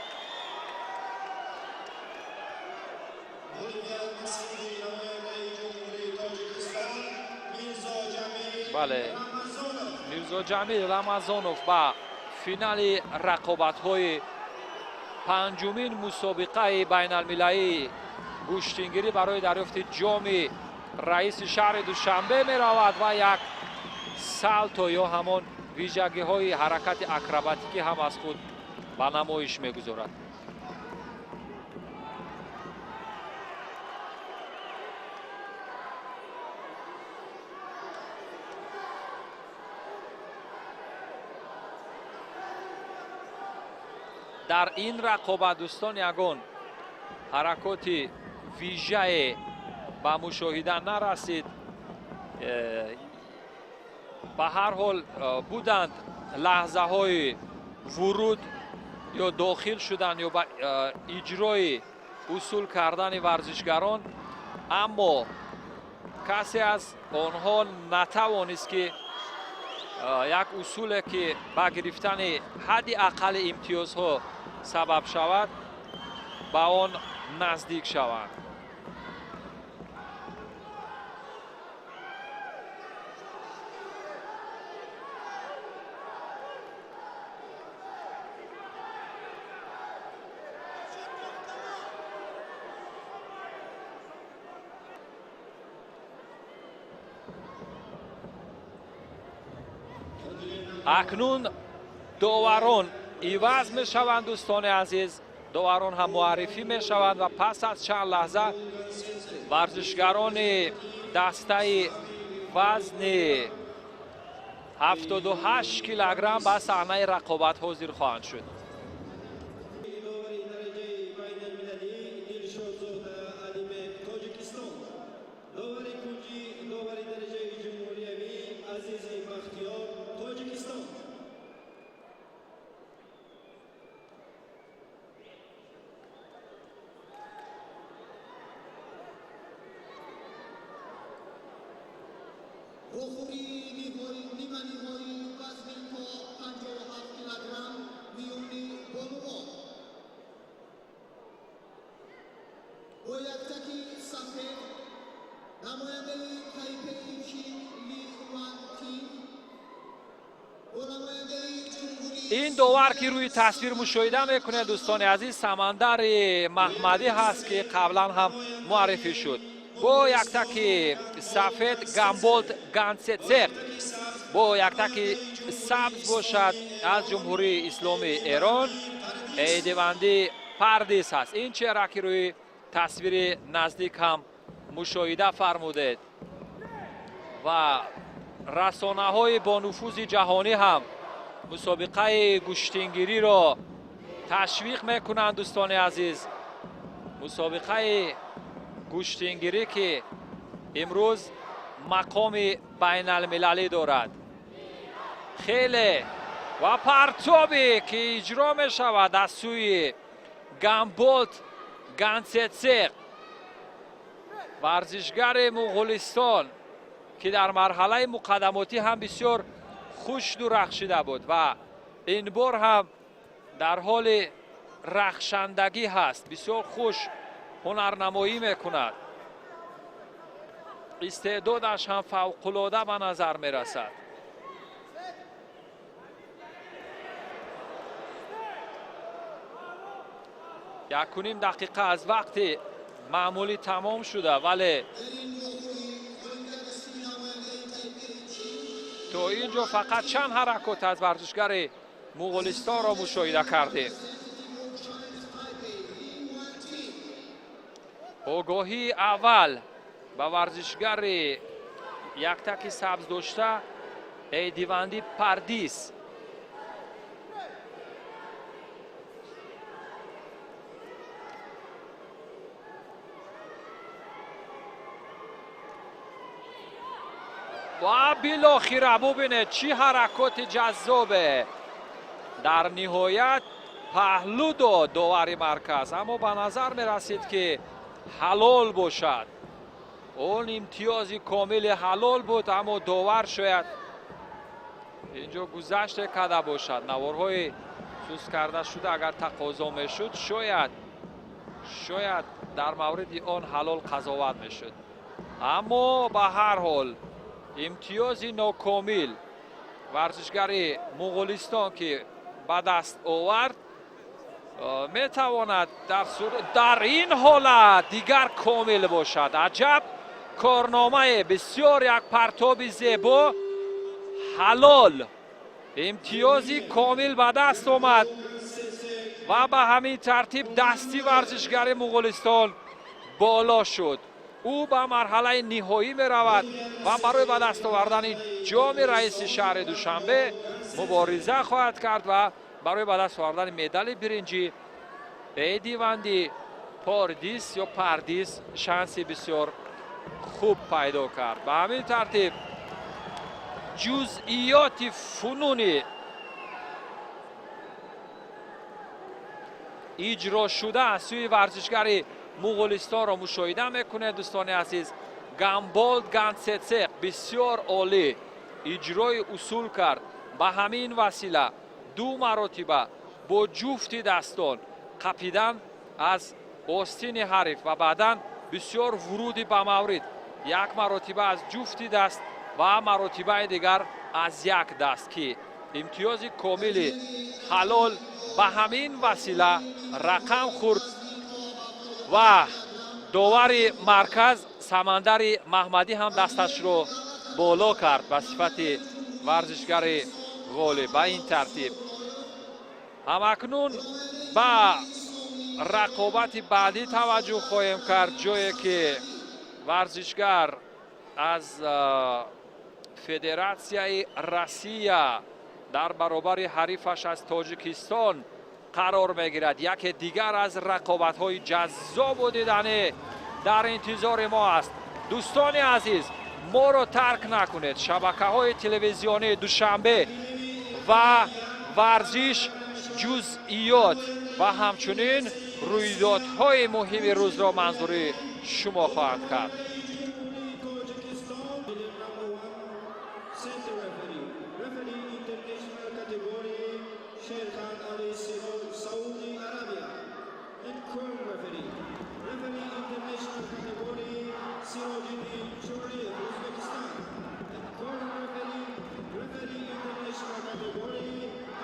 Бале, Мирзо Ҷамил Рамазонов ба финали рақобатҳои панҷумин мусобиқаи байналмилалии гӯштингирӣ барои дарёфти ҷоми раиси шаҳри Душанбе меравад ва як салто ё ҳамон вижагиҳои ҳаракати акробатикӣ ҳам аз худ ба намоиш мегузорад. Дар ин рақобат дӯстон ягон ҳаракоти вижае ба мушоҳида нарасид. Ба ҳар ҳол буданд лаҳзаҳои вуруд ё дохил шудан ё ба иҷрои усул кардани варзишгарон, аммо касе аз онҳо натавонист ки як усуле ки ба гирифтани ҳадди аққали имтиёзҳо сабаб шавад ба он наздик шаванд. Акнун доварон иваз мешаванд, дӯстони азиз, доварон ҳам муаррифӣ мешаванд ва пас аз чанд лаҳза варзишгарони дастаи вазни 78 килограмм ба саҳнаи рақобат ҳозир хоҳанд шуд. Довари дараҷаи байналмилалӣ Дилшодзода Алибек, Тоҷикистон. Довари кунҷӣ, довари дараҷаи ҷумҳуриявӣ Азизи Бахтиёр, Тоҷикистон. Вохӯрии ниҳоӣ, ниманиҳоии вазни то 57 килограмм миёни бонувон. Бо яктаки сафед намояндаи Тайпеи Чин Ли Ван Тин бо намояндаи ҷумҳурии Ин довар, ки рӯи тасвир мушоҳида мекунед, дӯстони азиз, Самандари Маҳмадӣ ҳаст, ки қаблан ҳам муаррифӣ шуд. Бо яктаки сафед Гамболд Ганцецеқ, бо яктаки сабз бошад, аз Ҷумҳурии Исломии Эрон Эйдивандӣ Пардис ҳаст. Ин чеҳра, ки рӯи тасвири наздик ҳам мушоҳида фармудед, ва расонаҳои бонуфузи ҷаҳонӣ ҳам мусобиқаи гӯштингириро ташвиқ мекунанд. Дӯстони азиз, мусобиқаи гӯштингирӣ, ки имрӯз мақоми байналмилалӣ дорад хеле, ва партобе, ки иҷро мешавад аз сӯи Гамболт Ганцецеқ, варзишгари Муғулистон, ки дар марҳалаи муқаддамотӣ ҳам бисёр хуш дурахшида буд ва ин бор ҳам дар ҳоли рахшандагӣ ҳаст, бисёр хуш ҳунарнамоӣ мекунад, истеъдодаш ҳам фавқулода ба назар мерасад. 1.5 дақиқа аз вақти маъмулӣ тамом шуда, вале то ин ҷо фақат чанд ҳаракот аз варзишгари Муғулистонро мушоҳида кардем. Огоҳии аввал ба варзишгари яктаки сабз дошта Эйдиванди Пардис. Ва билохира бубинед, чӣ ҳаракоти ҷаззобе! Дар ниҳоят паҳлӯ дод довари марказ, аммо ба назар мерасид, ки ҳалол бошад. Он имтиёзи комили ҳалол буд, аммо довар шояд инҷо гузаште карда бошад. Наворҳои суст карда шуда агар тақозо мешуд, шояд дар мавриди он ҳалол қазоват мешуд, аммо ба ҳар ҳол имтиёзи нокомил варзишгари Муғулистон, ки ба даст овард, метавонад дар ин ҳолат дигар комил бошад. Аҷаб корномае! Бисёр як партоби зебо, ҳалол, имтиёзи комил ба даст омад ва ба ҳамин тартиб дасти варзишгари Муғулистон боло шуд. Ӯ ба марҳалаи ниҳоӣ меравад ва барои ба даст овардани ҷоми раиси шаҳри Душанбе мубориза хоҳад кард ва барои ба даст овардани медали биринҷӣ Эдиванди Пордис ё Пардис шанси бисёр хуб пайдо кард. Ба ҳамин тартиб ҷузъиёти фунуни иҷро шуда аз сӯи варзишгари Муғулистонро мушоҳида мекунед, дӯстони азиз. Гамболд Ганцецеқ бисёр олӣ иҷрои усул кард. Ба ҳамин васила ду маротиба бо ҷуфти дастон қапидан аз остини ҳариф ва баъдан бисёр вуруди ба маврид, як маротиба аз ҷуфти даст ва маротибаи дигар аз як даст, ки имтиёзи комили ҳалол ба ҳамин васила рақам хӯрд. Ва довари марказ Самандари Маҳмадӣ ҳам дасташро Боло кард ба сифати варзишгари ғолиб. Ба ин тартиб ҳамакнун ба рақобати баъдӣ таваҷҷӯҳ хоҳем кард, ҷое ки варзишгар аз Федератсияи Россия дар баробари ҳарифаш аз Тоҷикистон қарор мегирад. Яке дигар аз рақобатҳои ҷаззобу диданӣ дар интизори мо аст. Дӯстони азиз, моро тарк накунед. Шабакаҳои телевизионии Душанбе ва Варзиш ҷузъиёт ва ҳамчунин рӯйдодҳои муҳими рӯзро манзури шумо хоҳанд кард. Center referee, referee international category Sherkhan Ali Siroj, Saudi Arabia, and corner referee, referee international category Sirojiddin Choriev, Uzbekistan, and corner referee, referee international category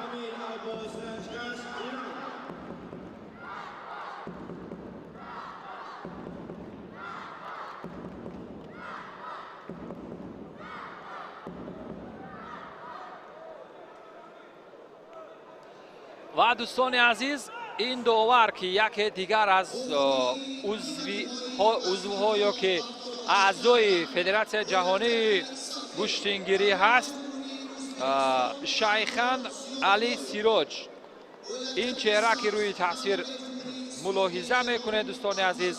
Amir Abbas Ranjkash, Iran. Ва дӯстони азиз, ин довар, ки яке дигар аз узвҳо ё ки аъзои Федератсияи ҷаҳонии гӯштингирӣ ҳаст, Шайхан Али Сироҷ, ин чеҳра, ки рӯи тасвир мулоҳиза мекунед, дӯстони азиз,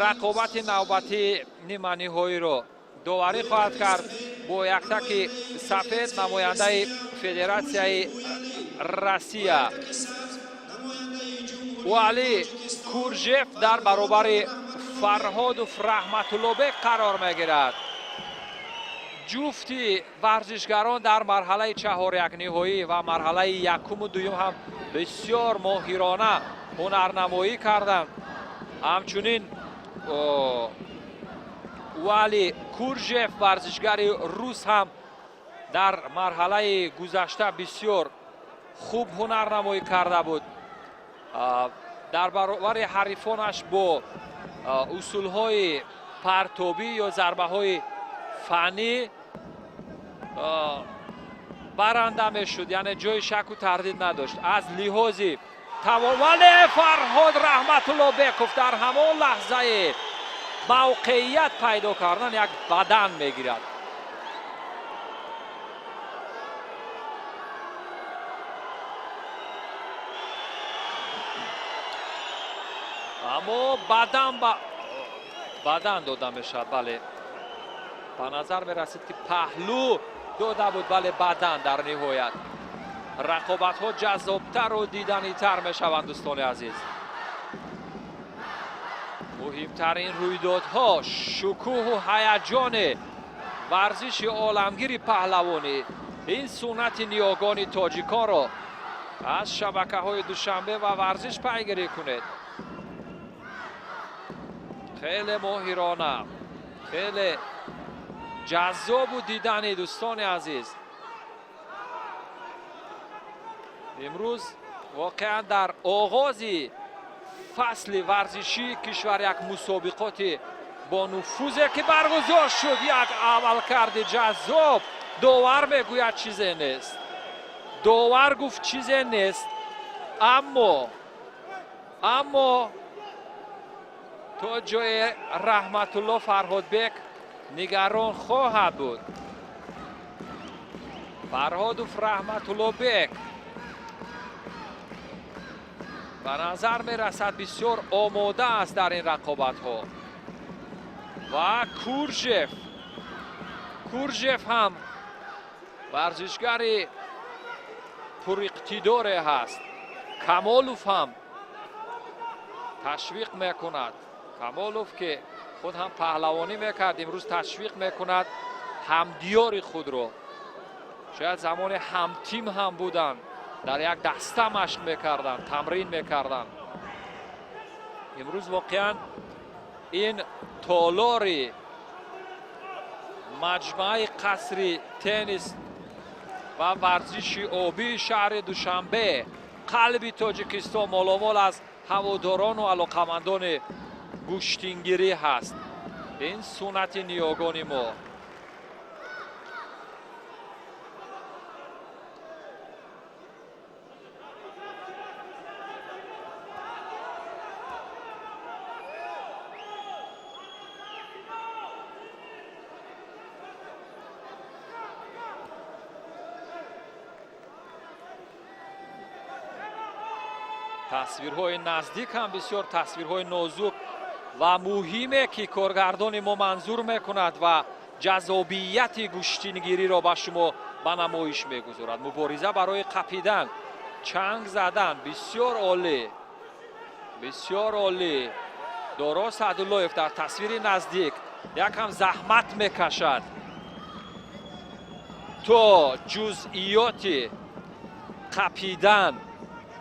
рақобати навбатии ниманиҳоиро доварӣ хоҳад кард. Бо яктаки сафед намояндаи Федератсияи Россия Уали Куржев дар баробари Фарҳодов Раҳматуллобек қарор мегирад. Ҷуфти варзишгарон дар марҳалаи чаҳорякниҳоӣ ва марҳалаи якуму дуюм ҳам бисёр моҳирона ҳунарнамоӣ карданд. Ҳамчунин Уали Куржев, варзишгари рус, ҳам дар марҳалаи гузашта бисёр хуб ҳунарнамоӣ карда буд. Дар баробари ҳарифонаш бо усулҳои партобӣ ё зарбаҳои фаннӣ баранда мешуд, яъне ҷои шаку тардид надошт аз лиҳози тавон. Вале Фарҳод Раҳматуллобеков дар ҳамон лаҳзаи мавқеият пайдо кардан як бадан мегирад. Аммо бадан ба бадан дода мешавад. Бале, ба назар мерасид, ки паҳлӯ дода буд, вале бадан. Дар ниҳоят рақобатҳо ҷаззобтару диданитар мешаванд, дӯстони азиз. Муҳимтарин рӯйдодҳо, шукӯҳу ҳаяҷони варзиши оламгири паҳлавонӣ, ин суннати ниёгони тоҷиконро аз шабакаҳои Душанбе ва Варзиш пайгирӣ кунед. Хеле моҳирона, хеле ҷаззобу дидани, дӯстони азиз. Имрӯз воқеан дар оғози фасли варзишии кишвар як мусобиқоти бонуфузе ки баргузор шуд, як амалкарди ҷаззоб. Довар мегӯяд, чизе нест. Довар гуфт, чизе нест, аммо то ҷое Раҳматулло Фарҳодбек нигарон хоҳад буд. Фарҳодов Раҳматуллобек ба назар мерасад, бисёр омода аст дар ин рақобатҳо. Ва Куржев ҳам варзишгари пуриқтидоре ҳаст. Камолов ҳам ташвиқ мекунад. Камолов, ки худ ҳам паҳлавонӣ мекард, имрӯз ташвиқ мекунад ҳамдиёри худро. Шояд замоне ҳамтим ҳам буданд, дар як даста машқ мекарданд, тамрин мекарданд. Имрӯз воқеан ин толори маҷмӯаи қасри теннис ва варзиши обии шаҳри Душанбе, қалби Тоҷикистон, моломол аз ҳаводорону алоқамандони гӯштингирӣ ҳаст. Ин суннати ниёгони мо. Тасвирҳои наздик ҳам бисёр тасвирҳои нозук ва муҳиме, ки коргардони мо манзур мекунад ва ҷаззобияти гӯштингириро ба шумо ба намоиш мегузорад. Мубориза барои қапидан, чанг задан бисёр олӣ, бисёр олӣ. Доро Саъдуллоев дар тасвири наздик якам заҳмат мекашад то ҷузъиёти қапидан,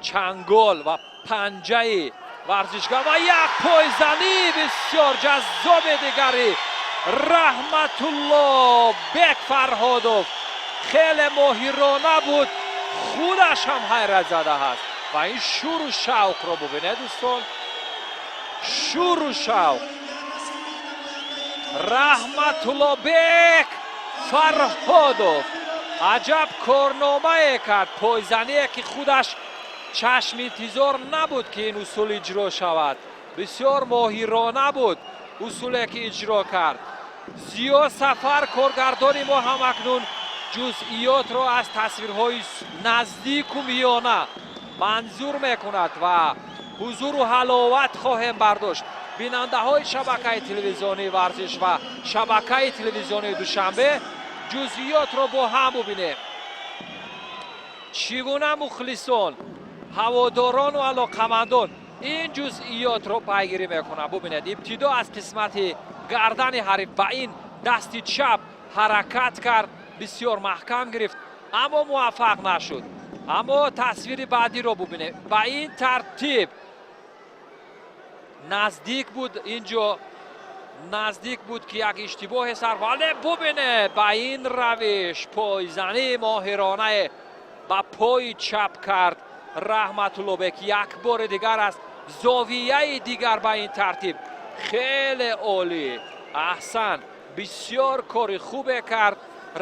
чангол ва панҷаи варзишгар ва як пойзанӣ бисёр ҷаззоби дигари Раҳматулло Бек Фарҳодов хеле моҳирона буд, худаш ҳам ҳайратзада ҳаст. Ва ин шуру шавқро бубинед, дӯстон, шуру шавқ. Раҳматулло Бек Фарҳодов аҷаб корномае кард, пойзание ки худаш чашм интизор набуд, ки ин усул иҷро шавад. Бисёр моҳирона буд усуле ки иҷро кард. Зиё Сафар, коргардони мо, ҳам акнун ҷузъиётро аз тасвирҳои наздику миёна манзур мекунад ва ҳузуру ҳаловат хоҳем бардошт. Бинандаҳои шабакаи телевизионии Варзиш ва шабакаи телевизионии Душанбе, ҷузъиётро бо ҳам бубинем. Чӣ гуна мухлисон, ҳаводорону алоқамандон ин ҷузъиётро пайгирӣ мекунанд. Бубинед, ибтидо аз қисмати гардани ҳариф ба ин дасти чап ҳаракат кард, бисёр маҳкам гирифт, аммо муваффақ нашуд. Аммо тасвири баъдиро бубинем. Ба ин тартиб наздик буд, инҷо наздик буд, ки як иштибоҳе сар, вале бубинед, ба ин равиш пойзании моҳиронае ба пои чап кард Раҳматуллобек. Як бори дигар аз зовияи дигар ба ин тартиб, хеле олӣ, аҳсан, бисёр кори хубе кард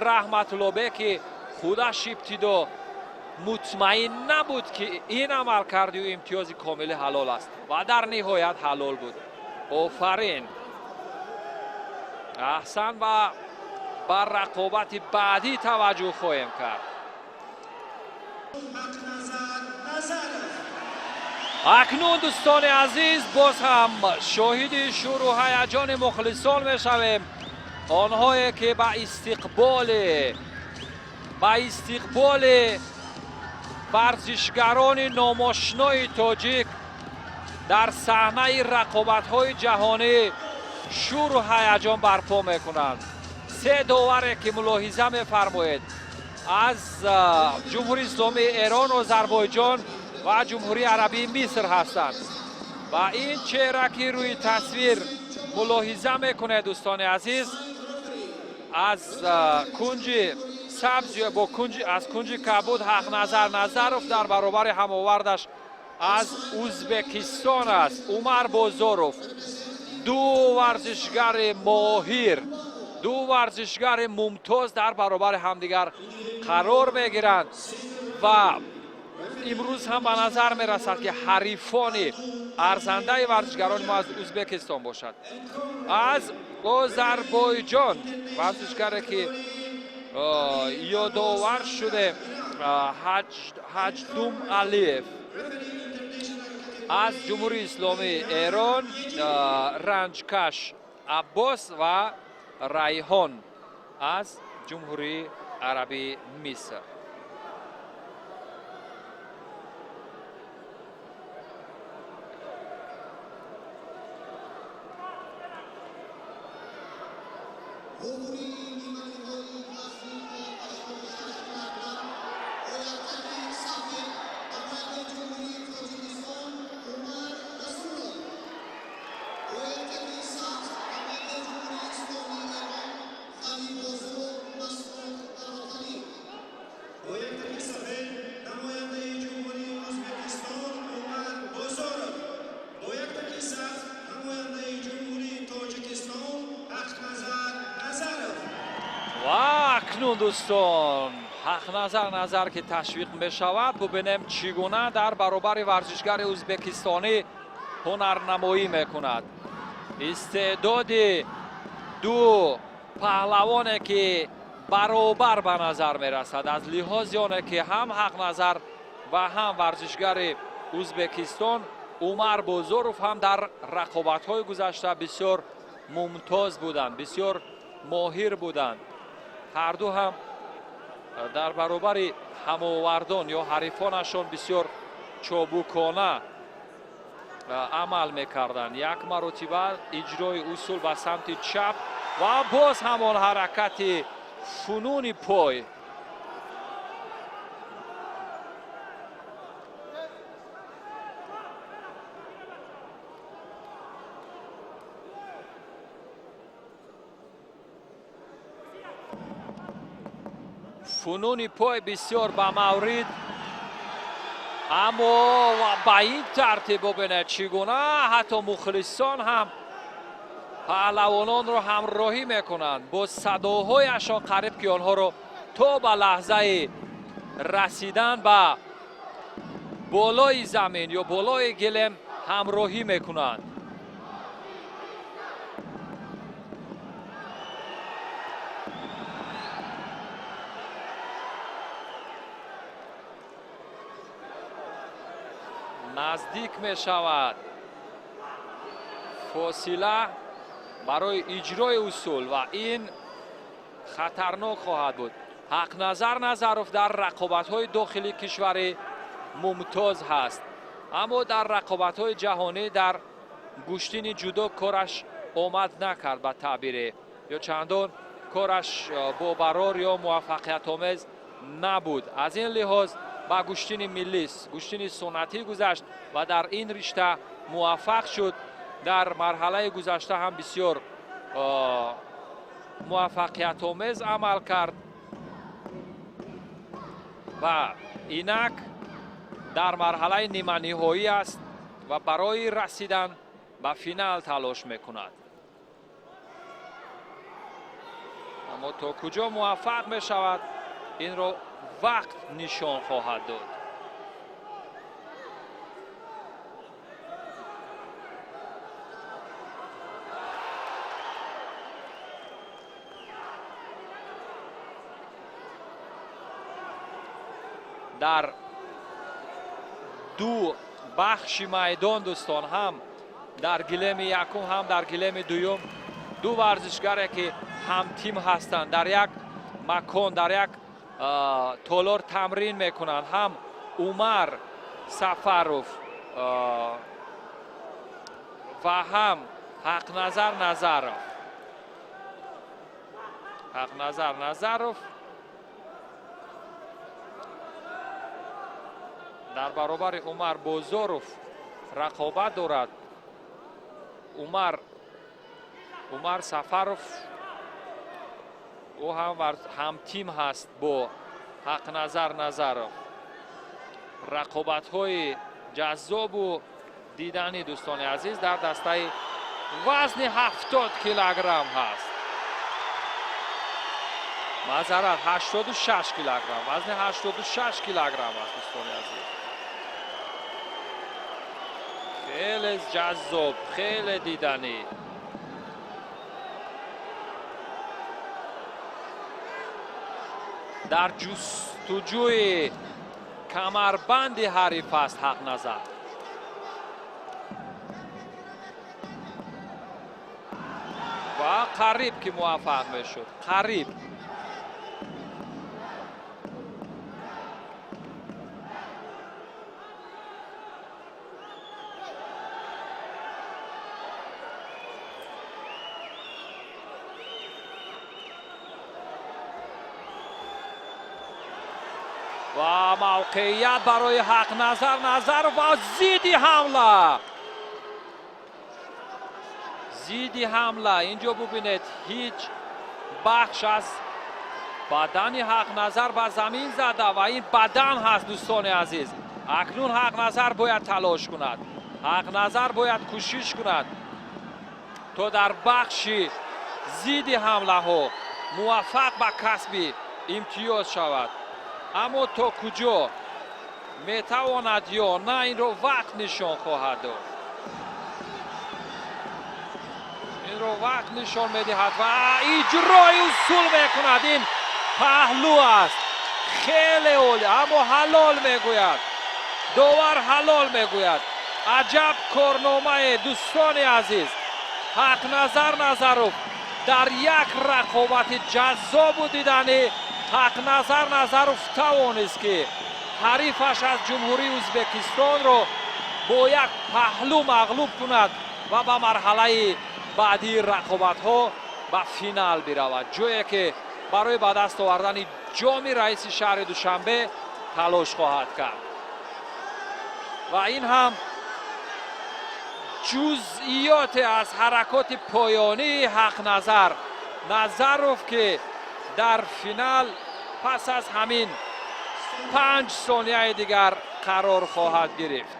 Раҳматуллобек, ки худаш ибтидо мутмаин набуд, ки ин амал кардию имтиёзи комили ҳалол аст ва дар ниҳоят ҳалол буд. Офарин, аҳсан. Ва бар рақобати баъдӣ таваҷҷӯҳ хоҳем кард. Акнун, дӯстони азиз, боз ҳам шоҳиди шӯру ҳаяҷони мухлисон мешавем, онҳое ки ба истиқболи варзишгарони номошинои тоҷик дар саҳнаи рақобатҳои ҷаҳонӣ шӯру ҳаяҷон барпо мекунанд. Се доваре ки мулоҳиза мефармоед, аз Ҷумҳурии Исломии Эрон, Озарбойҷон ва Ҷумҳурии Арабии Миср ҳастанд. Ва ин чеҳра, ки рӯи тасвир мулоҳиза мекунед, дӯстони азиз, аз кунҷи сабз бо кунҷи аз кунҷи кабуд Ҳақназар Назаров дар баробари ҳамовардаш аз Узбекистон аст, Умар Бозоров. Ду варзишгари моҳир, ду варзишгари мумтоз дар баробари ҳамдигар қарор мегиранд ва имрӯз ҳам ба назар мерасад, ки ҳарифони арзандаи варзишгарони мо аз Узбекистон бошад. Аз Озарбойҷон варзишгаре ки ёдовар шуде, Ҳаҷдум Алиев, аз Ҷумҳурии Исломии Эрон Ранҷкаш Аббос ва Райҳон аз Ҷумҳурии Арабии Миср. Вохӯрии ниманиҳоии вазни то 86 килограмм: бо яктаки сафед намояндаи Ҷумҳурии Тоҷикистон Умар Расулов, бо яктаки сабз намояндаи Ҷумҳурии Исломии Эрон Халибозо Масъуд Бароталӣ. Бо яктаки сафед намояндаи Ҷумҳурии Ӯзбекистон Умар Бозоров. Бо яктаки сабз намояндаи Ҷумҳурии Тоҷикистон Ҳақназар Назаров. Ва акнун, дӯстон, Ҳақназар Назар ки ташвиқ мешавад, бубинем, чӣ гуна дар баробари варзишгари ӯзбекистонӣ ҳунарнамоӣ мекунад. Истеъдоди ду паҳлавоне ки баробар ба назар мерасад, аз лиҳози оне ки ҳам Ҳақназар ва ҳам варзишгари Узбекистон Умар Бозоров ҳам дар рақобатҳои гузашта бисёр мумтоз буданд, бисёр моҳир буданд. Ҳарду ҳам дар баробари ҳамовардон ё ҳарифонашон бисёр чобукона амал мекарданд. Як маротиба иҷрои усул ба самти чап ва боз ҳамон ҳаракати фунуни пой. Фунуни пой бисёр ба маврид, аммо ба ин тартиб бубинед, чӣ гуна ҳатто мухлисон ҳам паҳлавононро ҳамроҳӣ мекунанд бо садоҳояшон, қариб ки онҳоро то ба лаҳзаи расидан ба болои замин ё болои гилем ҳамроҳӣ мекунанд. Наздик мешавад фосила барои иҷрои усул ва ин хатарнок хоҳад буд. Ҳақназар Назаров дар рақобатҳои дохили кишвари мумтоз ҳаст, аммо дар рақобатҳои ҷаҳонӣ дар гӯштини ҷудо кораш омад накард, ба таъбире ё чандон кораш бобарор ё муваффақиятомез набуд. Аз ин лиҳоз ба гӯштини миллӣ, гӯштини суннатӣ гузашт ва дар ин ришта муваффақ шуд. Дар марҳалаи гузашта ҳам бисёр муваффақиятомез амал кард ва инак дар марҳалаи ниманиҳоӣ аст ва барои расидан ба финал талош мекунад. Аммо то куҷо муваффақ мешавад, инро вақт нишон хоҳад дод. Дар ду бахши майдон, дӯстон, ҳам дар гилеми якум, ҳам дар гилеми дуюм ду варзишгаре ки ҳамтим ҳастанд, дар як макон, дар як толор тамрин мекунанд. Ҳам Умар Сафаров ва ҳам Ҳақназар Назаров. Ҳақназар Назаров дар баробари Умар Бозоров рақобат дорад. Умар Сафаров ӯ ҳам ҳамтим ҳаст бо Ҳақназар Назаров. Рақобатҳои ҷаззобу диданӣ, дӯстони азиз, дар дастаи вазни 70 килограмм ҳаст. Маъзарат, 86 килограмм, вазни 86 килограмм аст, дӯстони азиз. Хеле ҷаззоб, хеле диданӣ. Дар ҷустуҷӯи камарбанди ҳариф аст Ҳақназар. Ва қариб ки муваффақ мешуд, қариб. Ва мавқеият барои Ҳақназар Назаров ва зидди ҳамла, зидди ҳамла. Инҷо бубинед, ҳеҷ бахш аз бадани Ҳақназар ба замин зада ва ин бадан ҳаст, дӯстони азиз. Акнун Ҳақназар бояд талош кунад, Ҳақназар бояд кӯшиш кунад то дар бахши зидди ҳамлаҳо муваффақ ба касби имтиёз шавад. Аммо то куҷо метавонад ё на, инро вақт нишон хоҳад дод. Инро вақт нишон медиҳад ва иҷрои усул мекунад. Ин паҳлӯ аст, хеле олӣ, аммо ҳалол мегӯяд. Довар ҳалол мегӯяд. Аҷаб корномае, дӯстони азиз! Ҳақназар Назаров дар як рақобати ҷаззобу диданӣ, Ҳақназар Назаров тавонист, ки ҳарифаш аз Ҷумҳурии Ӯзбекистонро бо як паҳлӯ мағлуб кунад ва ба марҳалаи баъдии рақобатҳо, ба финал биравад, ҷое ки барои ба даст овардани ҷоми раиси шаҳри Душанбе талош хоҳад кард. Ва ин ҳам ҷузъиёте аз ҳаракоти поёнии Ҳақназар Назаров, ки дар финал пас аз ҳамин 5 сонияи дигар қарор хоҳад гирифт.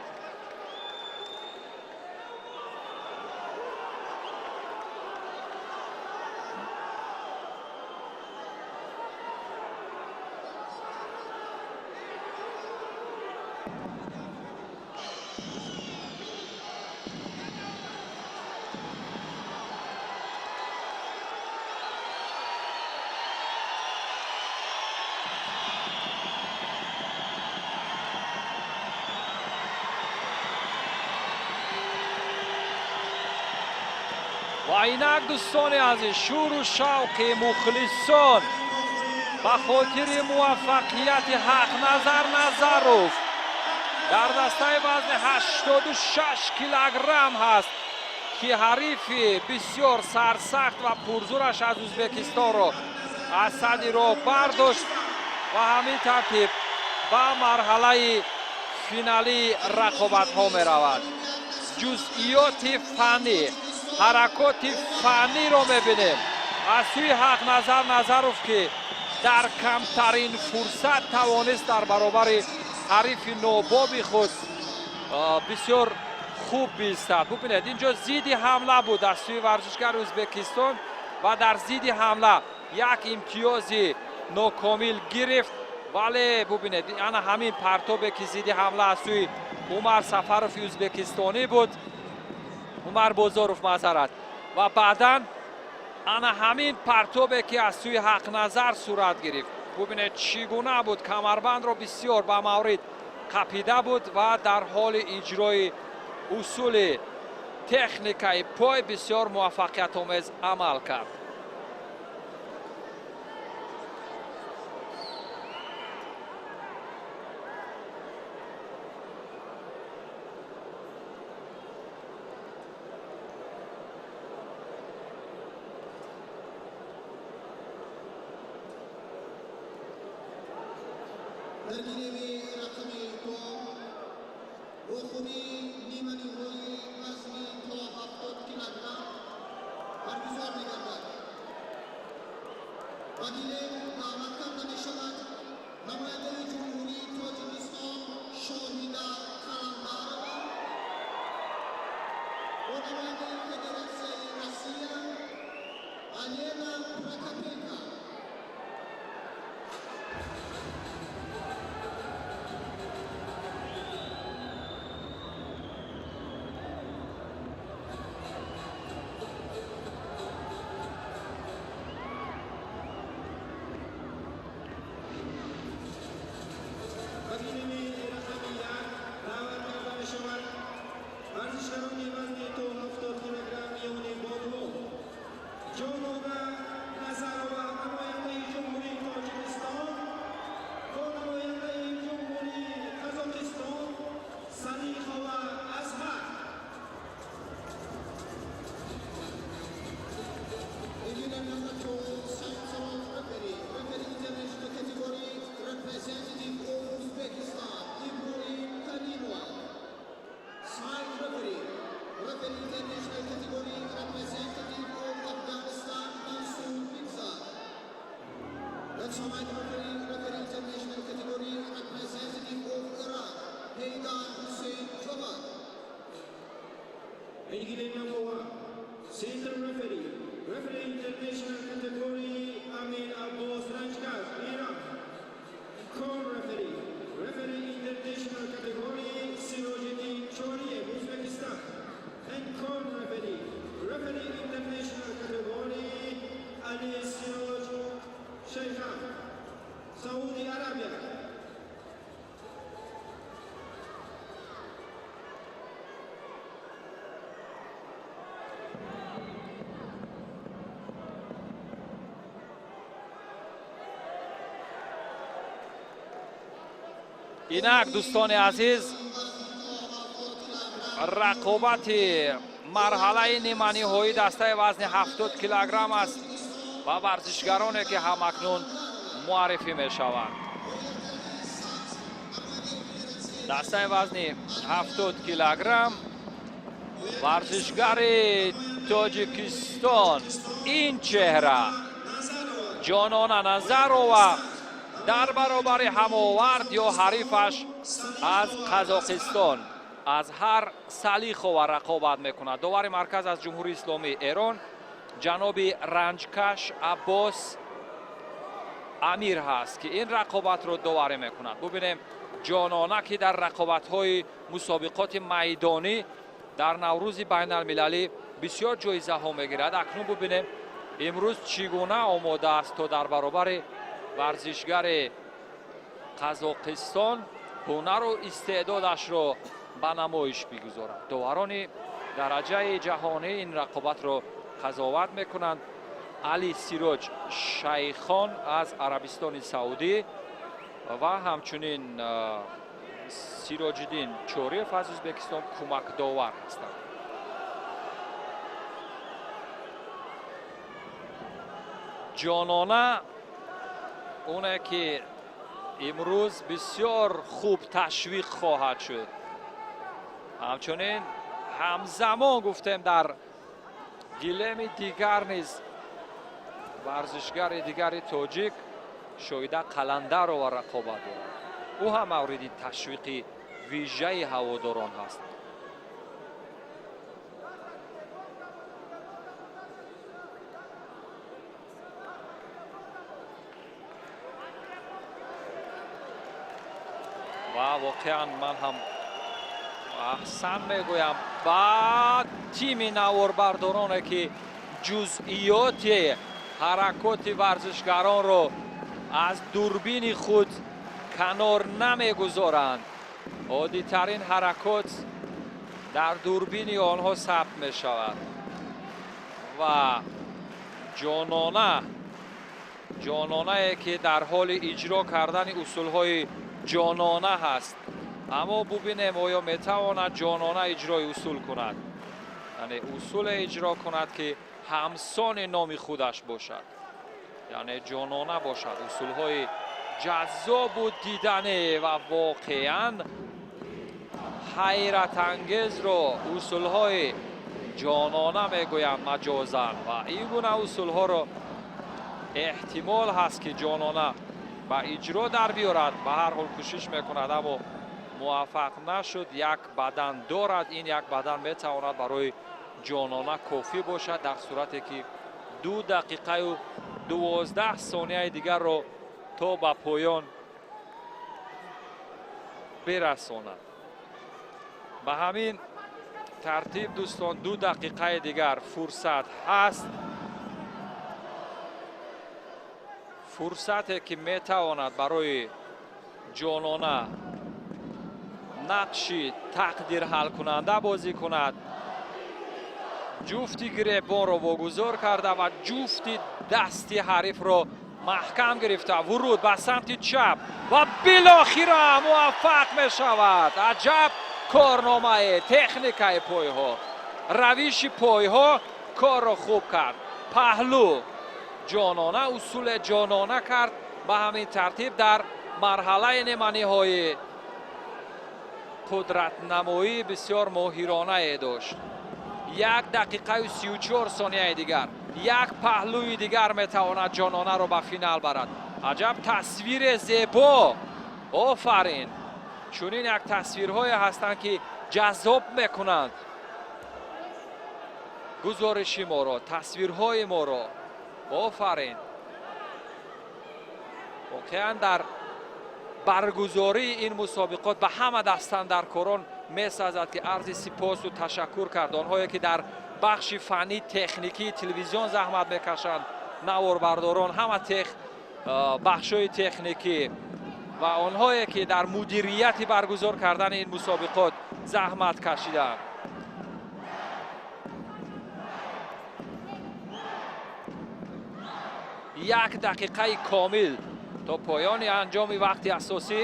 Ва инак, дӯстони азиз, шӯру шавқи мухлисон ба хотири муваффақияти Ҳақназар Назаров дар дастаи вазни 86 килограмм ҳаст, ки ҳарифи бисёр сарсахт ва пурзураш аз Ӯзбекистонро аз сади роҳ бардошт ва ҳамин тартиб ба марҳалаи финалии рақобатҳо меравад. Ҷузъиёти фаннӣ, ҳаракоти фанниро мебинем аз сӯи Ҳақназар Назаров, ки дар камтарин фурсат тавонист дар баробари ҳарифи нобоби худ бисёр хуб биистад. Бубинед, инҷо зидди ҳамла буд аз сӯи варзишгари Ӯзбекистон ва дар зидди ҳамла як имтиёзи нокомил гирифт. Вале бубинед, ана ҳамин партобе, ки зидди ҳамла аз сӯи Умар Сафарови ӯзбекистонӣ буд, Умар Бозоров, маъзарат, ва баъдан ана ҳамин партобе, ки аз сӯи Ҳақназар сурат гирифт. Бубинед, чӣ гуна буд: камарбандро бисёр ба маврид қапида буд ва дар ҳоли иҷрои усули техникаи пой бисёр муваффақиятомез амал кард. Дар гиреми рақами 2 вохӯрии ниманиҳоии вазни то 70 килограмм баргузор мегардад. Ба гилем даъват карда мешавад намояндаи Ҷумҳурии Тоҷикистон Шоҳида Қаландарова бо намояндаи Федератсияи Россия Алена Прокопенко. Ба гилеми рақами 1 даъват карда мешавад варзишгарони вазни то 70 килограмм миёни бонувон: Ҷонона Назарова, намояндаи Ҷумҳурии Тоҷикистон, бо намояндаи Ҷумҳурии Қазоқистон Салихова Азҳар. In gilem number 2, center referee, referee international category, representative of Uzbekistan, Ibrahim Karimov. Side referee, referee international category, representative of Afghanistan, Mansur Mirza. Left side referee, referee international category, representative of Iraq, Haydar Hussein Jawad. In gilem number 1, center referee, referee international category, Amir Abbas Ranjgaz, Iran. Corner referee, referee international category, Sirojiddin Choriev, Uzbekistan. And corner referee, referee international category, Ali Siroj Sheikhan. Инак, дӯстони азиз, рақобати марҳалаи ниманиҳоӣ дастаи вазни 70 килограмм аст ва варзишгароне, ки ҳамакнун муаррифӣ мешаванд. Дастаи вазни 70 килограмм, варзишгари Тоҷикистон, ин чеҳра Ҷонона Назарова дар баробари ҳамовард ё ҳарифаш аз Қазоқистон Азҳар Салихова рақобат мекунад. Довари марказ аз Ҷумҳурии Исломии Эрон ҷаноби Ранҷкаш Аббос Амир ҳаст, ки ин рақобатро доварӣ мекунад. Бубинем, Ҷонона, ки дар рақобатҳои мусобиқоти майдонӣ дар Наврӯзи байналмилалӣ бисёр ҷоизаҳо мегирад, акнун бубинем, имрӯз чӣ гуна омода аст, то дар баробари варзишгари Қазоқистон ҳунару истеъдодашро ба намоиш бигузорад. Доварони дараҷаи ҷаҳонӣ ин рақобатро қазоват мекунанд: Али Сироҷ Шайхон аз Арабистони Саудӣ ва ҳамчунин Сироҷиддин Чориев аз Ӯзбекистон кӯмакдовар ҳастанд. Ҷонона, оне ки имрӯз бисёр хуб ташвиқ хоҳад шуд. Ҳамчунин ҳамзамон гуфтем, дар гилеми дигар низ варзишгари дигари тоҷик Шоида Қаландарова рақобат дорад. Ӯ ҳам мавриди ташвиқи вижаи ҳаводорон ҳаст. Ва воқеан ман ҳам аҳсан мегӯям ба тими наворбардороне, ки ҷузъиёти ҳаракоти варзишгаронро аз дурбини худ канор намегузоранд. Оддитарин ҳаракот дар дурбини онҳо сабт мешавад. Ва Ҷонона, Ҷононае ки дар ҳоли иҷро кардани усулҳои ҷонона ҳаст, аммо бубинем, оё метавонад Ҷонона иҷрои усул кунад, яъне усуле иҷро кунад, ки ҳамсони номи худаш бошад, яъне ҷонона бошад. Усулҳои ҷаззобу диданӣ ва воқеан ҳайратангезро усулҳои ҷонона мегӯянд маҷозан, ва ин гуна усулҳоро эҳтимол ҳаст, ки Ҷонона ба иҷро дар биёрад. Ба ҳар ҳол кӯшиш мекунад, аммо муваффақ нашуд. Як бадан дорад, ин як бадан метавонад барои Ҷонона кофӣ бошад, дар сурате ки 2 дақиқаю 12 сонияи дигарро то ба поён бирасонад. Ба ҳамин тартиб, дӯстон, 2 дақиқаи дигар фурсат ҳаст, фурсате ки метавонад барои Ҷонона нақши тақдирҳалкунанда бозӣ кунад. Ҷуфти гиребонро вогузор карда ва ҷуфти дасти ҳарифро маҳкам гирифта, вуруд ба самти чап ва билохира муваффақ мешавад. Аҷаб корномае! Техникаи пойҳо, равиши пойҳо корро хуб кард. Паҳлу ҷонона, усуле ҷонона кард. Ба ҳамин тартиб дар марҳалаи ниманиҳоӣ қудратнамоии бисёр моҳиронае дошт. 1 дақиқаю 34 сонияи дигар, як паҳлӯи дигар метавонад Ҷононаро ба финал барад. Аҷаб тасвири зебо! Офарин! Чунин як тасвирҳое ҳастанд, ки ҷаззоб мекунанд гузориши моро, тасвирҳои моро. Офарин! Воқеан дар баргузории ин мусобиқот ба ҳама дастандаркорон месазад, ки арзи сипосу ташаккур кард. Онҳое ки дар бахши фаннӣ, техникии телевизион заҳмат мекашанд, наворбардорон, ҳама бахшҳои техникӣ ва онҳое ки дар мудирияти баргузор кардани ин мусобиқот заҳмат кашиданд. 1 дақиқаи комил то поёни анҷоми вақти асосӣ.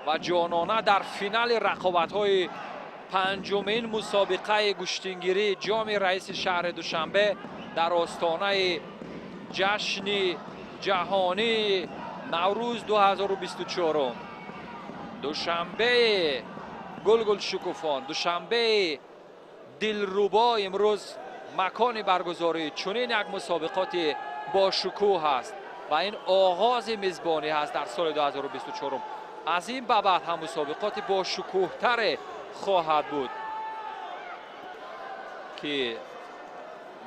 Ва Ҷонона дар финали рақобатҳои панҷумин мусобиқаи гӯштингирии ҷоми раиси шаҳри Душанбе дар остонаи ҷашни ҷаҳонии Наврӯз 2024. Душанбеи гулгулшукуфон, Душанбеи дилрубо имрӯз макони баргузории чунин як мусобиқоти бошукӯҳ аст ва ин оғози мизбонӣ ҳаст дар соли 2024. Аз ин ба баъд ҳам мусобиқоти бошукӯҳтаре хоҳад буд, ки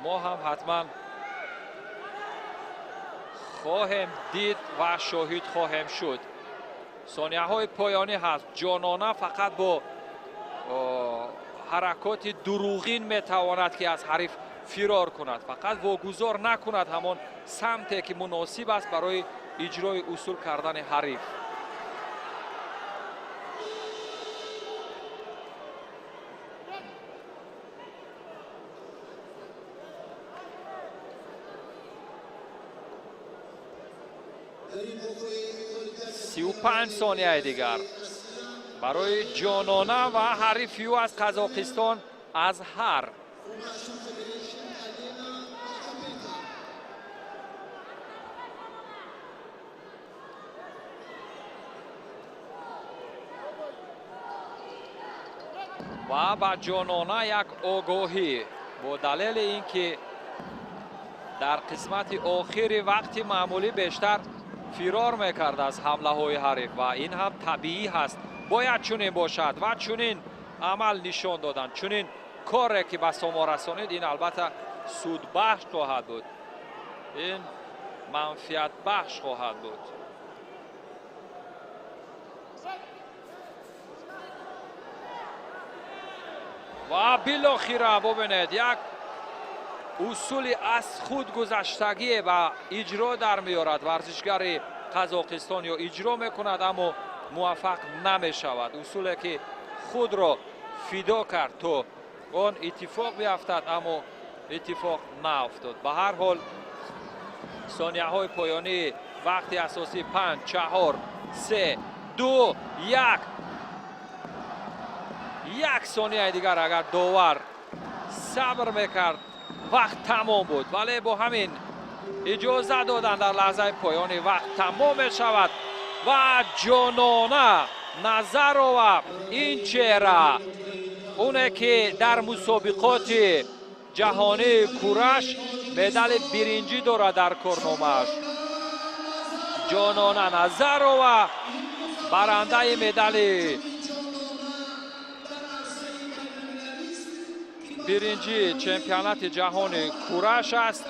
мо ҳам ҳатман хоҳем дид ва шоҳид хоҳем шуд. Сонияҳои поёнӣ ҳаст. Ҷонона фақат бо ҳаракоти дурӯғин метавонад, ки аз ҳариф фирор кунад, фақат вогузор накунад ҳамон самте, ки муносиб аст барои иҷрои усул кардани ҳариф. 35 сонияи дигар барои Ҷонона ва ҳарифи ӯ аз Қазоқистон Азҳар. Ва ба Ҷонона як огоҳӣ бо далели ин ки дар қисмати охири вақти маъмулӣ бештар фирор мекард аз ҳамлаҳои ҳариф ва ин ҳам табиӣ ҳаст, бояд чунин бошад ва чунин амал нишон доданд, чунин коре ки ба само расонид, ин албатта судбахш хоҳад буд, ин манфиатбахш хоҳад буд. Ва билохира бубинед, як усули аз худ гузаштагие ба иҷро дар меорад варзишгари Қазоқистон, ё иҷро мекунад, аммо муваффақ намешавад. Усуле ки худро фидо кард то он иттифоқ биафтад, аммо иттифоқ наафтод. Ба ҳар ҳол сонияҳои поёнии вақти асосӣ 5, 4, 3, 2, 1. Як сонияи дигар агар довар сабр мекард, вақт тамом буд, вале бо ҳамин иҷоза доданд дар лаҳзаи поёни вақт тамом мешавад ва Ҷонона Назарова, ин чеҳра, оне ки дар мусобиқоти ҷаҳонии кураш медали биринҷӣ дорад дар корномааш, Ҷонона Назарова барандаи медали биринҷии чемпионати ҷаҳони кураш аст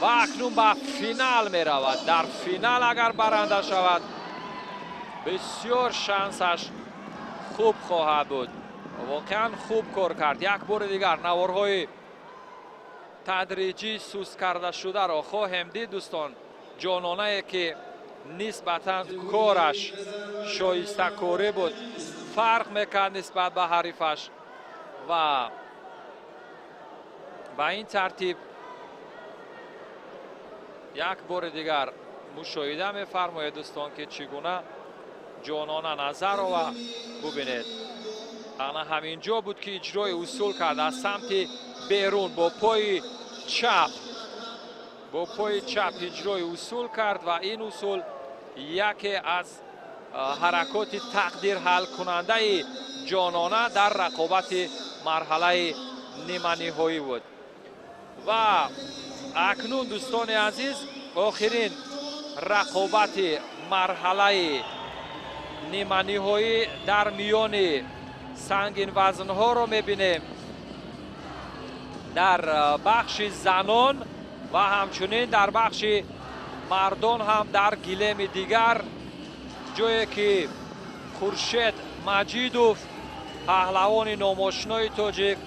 ва акнун ба финал меравад. Дар финал агар баранда шавад, бисёр шансаш хуб хоҳад буд. Воқеан хуб кор кард. Як бори дигар наворҳои тадриҷӣ суст карда шударо хоҳем дид, дӯстон. Ҷононае ки нисбатан кораш шоистакорӣ буд, фарқ мекард нисбат ба ҳарифаш ва ба ин тартиб як бори дигар мушоҳида мефармоед, дӯстон, ки чӣ гуна Ҷонона Назарова, бубинед, ана ҳамин ҷо буд ки иҷрои усул кард аз самти берун бо пои чап, бо пои чап иҷрои усул кард ва ин усул яке аз ҳаракоти тақдирҳалкунандаи Ҷонона дар рақобати марҳалаи ниманиҳоӣ буд. Ва акнун, дӯстони азиз, охирин рақобати марҳалаи ниманиҳоӣ дар миёни сангинвазнҳоро мебинем дар бахши занон ва ҳамчунин дар бахши мардон ҳам дар гилеми дигар, ҷое ки Хуршед Маҷидов, паҳлавони номошинои тоҷик,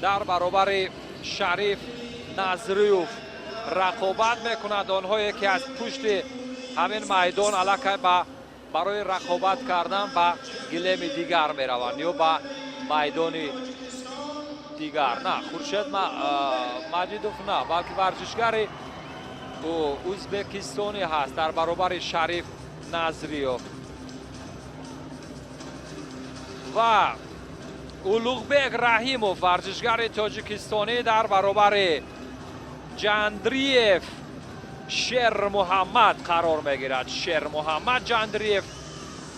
дар баробари Шариф Назриев рақобат мекунад. Онҳое ки аз пушти ҳамин майдон аллакай барои рақобат кардан ба гилеми дигар мераванд ё ба майдони дигар. На, Хуршед Маҷидов на, балки варзишгари ӯзбекистонӣ ҳаст дар баробари Шариф Назриев. Ва Улуғбек Раҳимов, варзишгари тоҷикистонӣ, дар баробари Ҷандриев Шермуҳаммад қарор мегирад. Шермуҳаммад Ҷандриев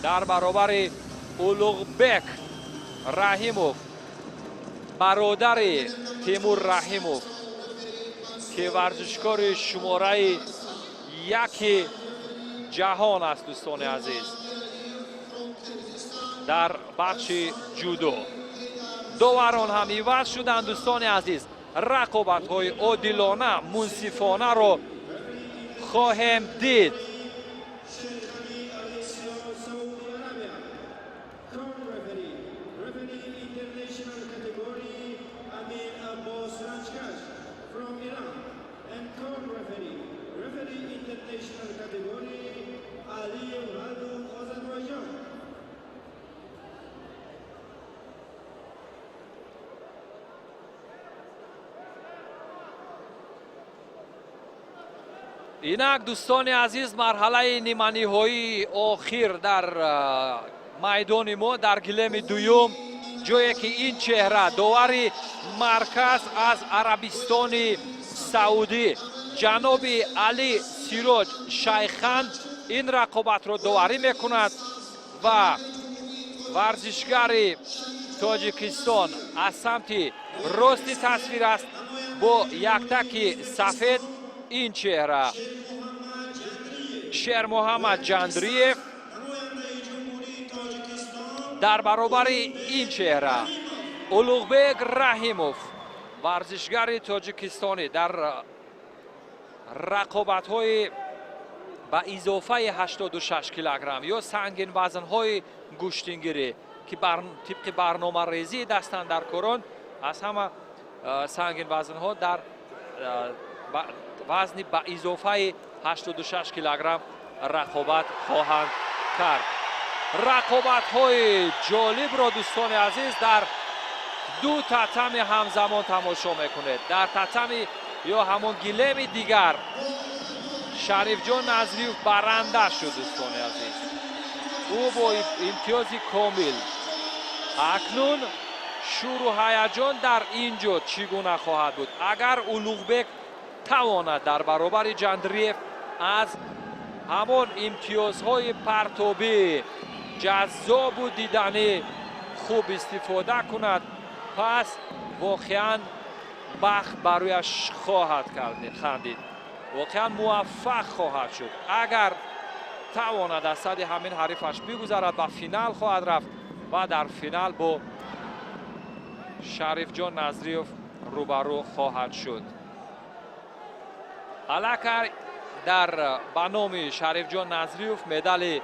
дар баробари Улуғбек Раҳимов, бародари Тимур Раҳимов, ки варзишкори шумораи яки ҷаҳон аст, дӯстони азиз, дар бахши ҷудо. Доварон ҳам иваз шуданд, дӯстони азиз. Рақобатҳои одилона, мунсифонаро хоҳем дид. Saudi Arabia. Co-referee, referee international category Amir Abbas Ranjkash from Iran, and co-referee, referee international category Ali Hadu, Azerbaijan. Инак, дӯстони азиз, марҳалаи ниманиҳоии охир дар майдони мо, дар гилеми дуюм, ҷое ки ин чеҳра, довари марказ аз Арабистони Саудӣ, ҷаноби Али Сироҷ Шайхан, ин рақобатро доварӣ мекунад ва варзишгари Тоҷикистон аз самти рости тасвир аст бо яктаки сафед, ин чеҳра Шермуҳаммад Ҷандриев, дар баробари ин чеҳра Улуғбек Раҳимов, варзишгари тоҷикистонӣ, дар рақобатҳои ба изофаи 86 килограмм ё сангинвазнҳои гӯштингирӣ, ки тибқи барномарезии дастандаркорон аз ҳама сангинвазнҳо дар вазни ба изофаи 86 килограмм рақобат хоҳанд кард. Рақобатҳои ҷолибро, дӯстони азиз, дар ду татами ҳамзамон тамошо мекунед. Дар татами ё ҳамон гилеми дигар Шарифҷон Назриев баранда шуд, дӯстони азиз, ӯ бо имтиёзи комил. Акнун шӯру ҳаяҷон дар ин ҷо чӣ гуна хоҳад буд, агар Улуғбек тавонад дар баробари Ҷандриев аз ҳамон имтиёзҳои партобӣ ҷаззобу диданӣ хуб истифода кунад, пас воқеан бахт бар рӯяш хоҳад хандид, воқеан муваффақ хоҳад шуд. Агар тавонад аз сади ҳамин ҳарифаш бигузарад, ба финал хоҳад рафт ва дар финал бо Шарифҷон Назриев рӯбарӯ хоҳад шуд. Аллакай дар ба номи Шарифҷон Назриев медали,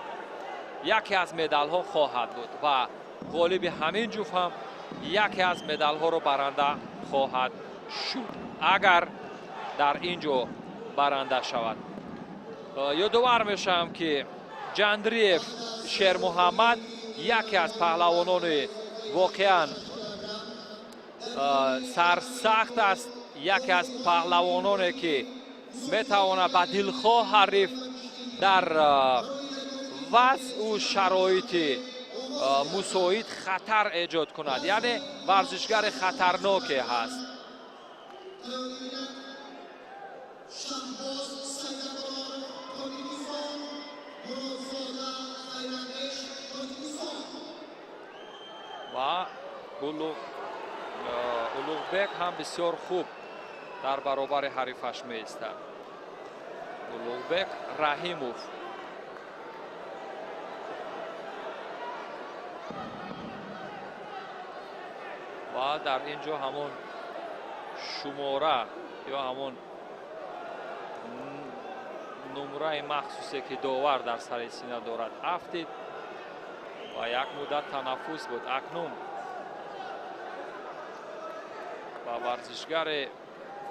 яке аз медалҳо хоҳад буд ва ғолиби ҳамин ҷуфт ҳам яке аз медалҳоро баранда хоҳад шуд, агар дар ин ҷо баранда шавад. Ёдовар мешавам, ки Ҷандриев Шермуҳаммад яке аз паҳлавонони воқеан сарсахт аст, яке аз паҳлавононе, ки метавонад ба дилхоҳ ҳариф дар вазъу шароити мусоид хатар эҷод кунад, яъне варзишгари хатарноке ҳаст. Шаҳбоз Сайдаброр, Тоҷикистон, Муродзода Хайрандеш, Тоҷикистон. Ва Улуғбек ҳам бисёр хуб дар баробари ҳарифаш меистад, Улуғбек Раҳимов. Ва дар ин ҷо ҳамон шумора ё ҳамон нумраи махсусе, ки довар дар сари сина дорад, афтид ва як муддат танаффус буд. Акнун ба варзишгари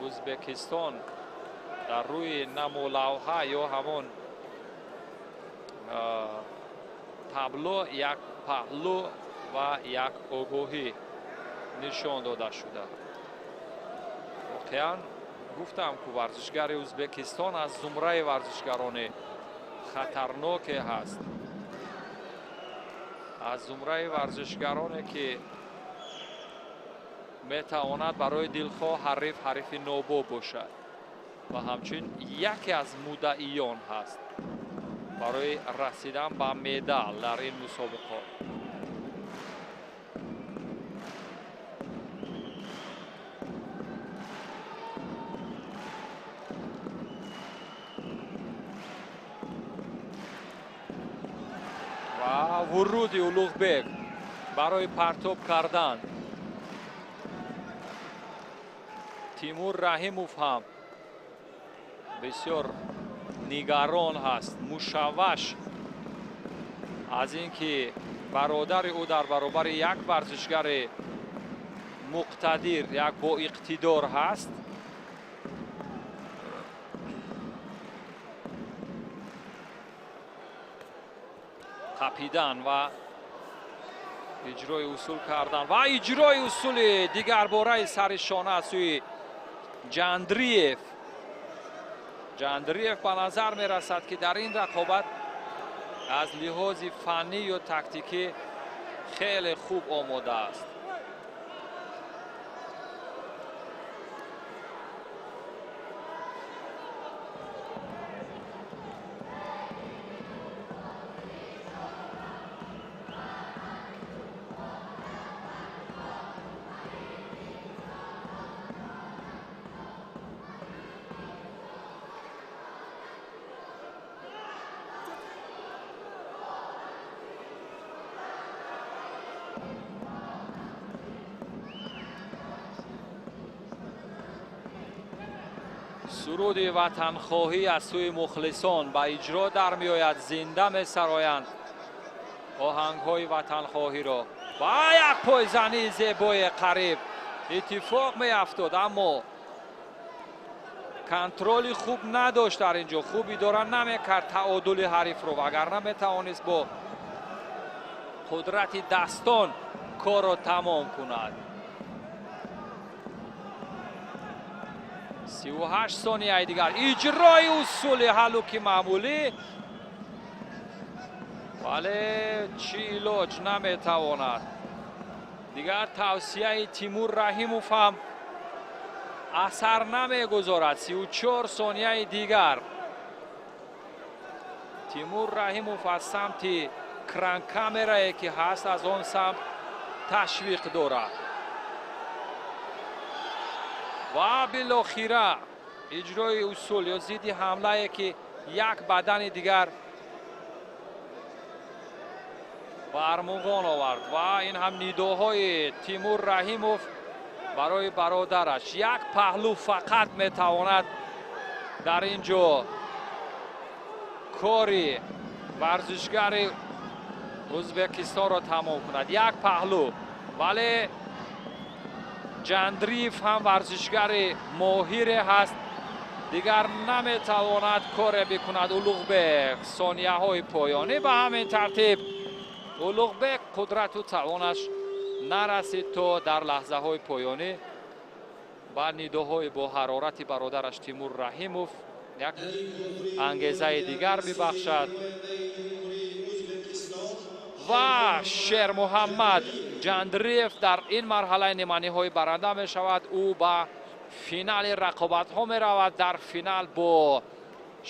Ӯзбекистон дар рӯи намолавҳа ё ҳамон табло як паҳлӯ ва як огоҳӣ нишон дода шуда. Воқеан, гуфтам, ку варзишгари Ӯзбекистон аз зумраи варзишгарони хатарноке ҳаст. Аз зумраи варзишгароне, ки метавонад барои дилхоҳ ҳариф ҳарифи нобоб бошад ва ҳамчунин яке аз муддаиён ҳаст барои расидан ба медал дар ин мусобиқот. Ва вуруди Улуғбек барои партоб кардан. Тимур Раҳимов ҳам бисёр нигарон ҳаст, мушавваш аз ин ки бародари ӯ дар баробари як варзишгари муқтадир, як боиқтидор ҳаст. Қапидан ва иҷрои усул кардан ва иҷрои усули дигарбораи сари шона аз сӯи Ҷандриев. Ҷандриев ба назар мерасад, ки дар ин рақобат аз лиҳози фаннӣ ё тактикӣ хеле хуб омода аст. Суруди ватанхоҳӣ аз сӯи мухлисон ба иҷро дар меояд, зинда месароянд оҳангҳои ватанхоҳиро ва як пойзании зебои қариб иттифоқ меафтод, аммо контроли хуб надошт дар ин ҷо, хуб идора намекард таодули ҳарифро, вагарна метавонист бо қудрати дастон корро тамом кунад. 38 сонияи дигар. Иҷрои усули ҳаллуки маъмулӣ, вале чӣ илоҷ, наметавонад. Дигар тавсияи Тимур Раҳимов ҳам асар намегузорад. 34 сонияи дигар. Тимур Раҳимов аз самти кранкамерае, ки ҳаст, аз он самт ташвиқ дорад ва билохира иҷрои усул ё зидди ҳамлае, ки як бадани дигар ба армуғон овард ва ин ҳам нидоҳои Тимур Раҳимов барои бародараш. Як паҳлӯ фақат метавонад дар ин ҷо кори варзишгари Ӯзбекистонро тамом кунад, як паҳлӯ, вале Ҷандриев ҳам варзишгари моҳире ҳаст, дигар наметавонад коре бикунад. Улуғбек сонияҳои поёнӣ. Ба ҳамин тартиб Улуғбек қудрату тавонаш нарасид то дар лаҳзаҳои поёнӣ ба нидоҳои бо ҳарорати бародараш Тимур Раҳимов як ангезаи дигар бибахшад. Ва Шермуҳаммад Ҷандриев дар ин марҳалаи ниманиҳоӣ баранда мешавад. Ӯ ба финали рақобатҳо меравад. Дар финал бо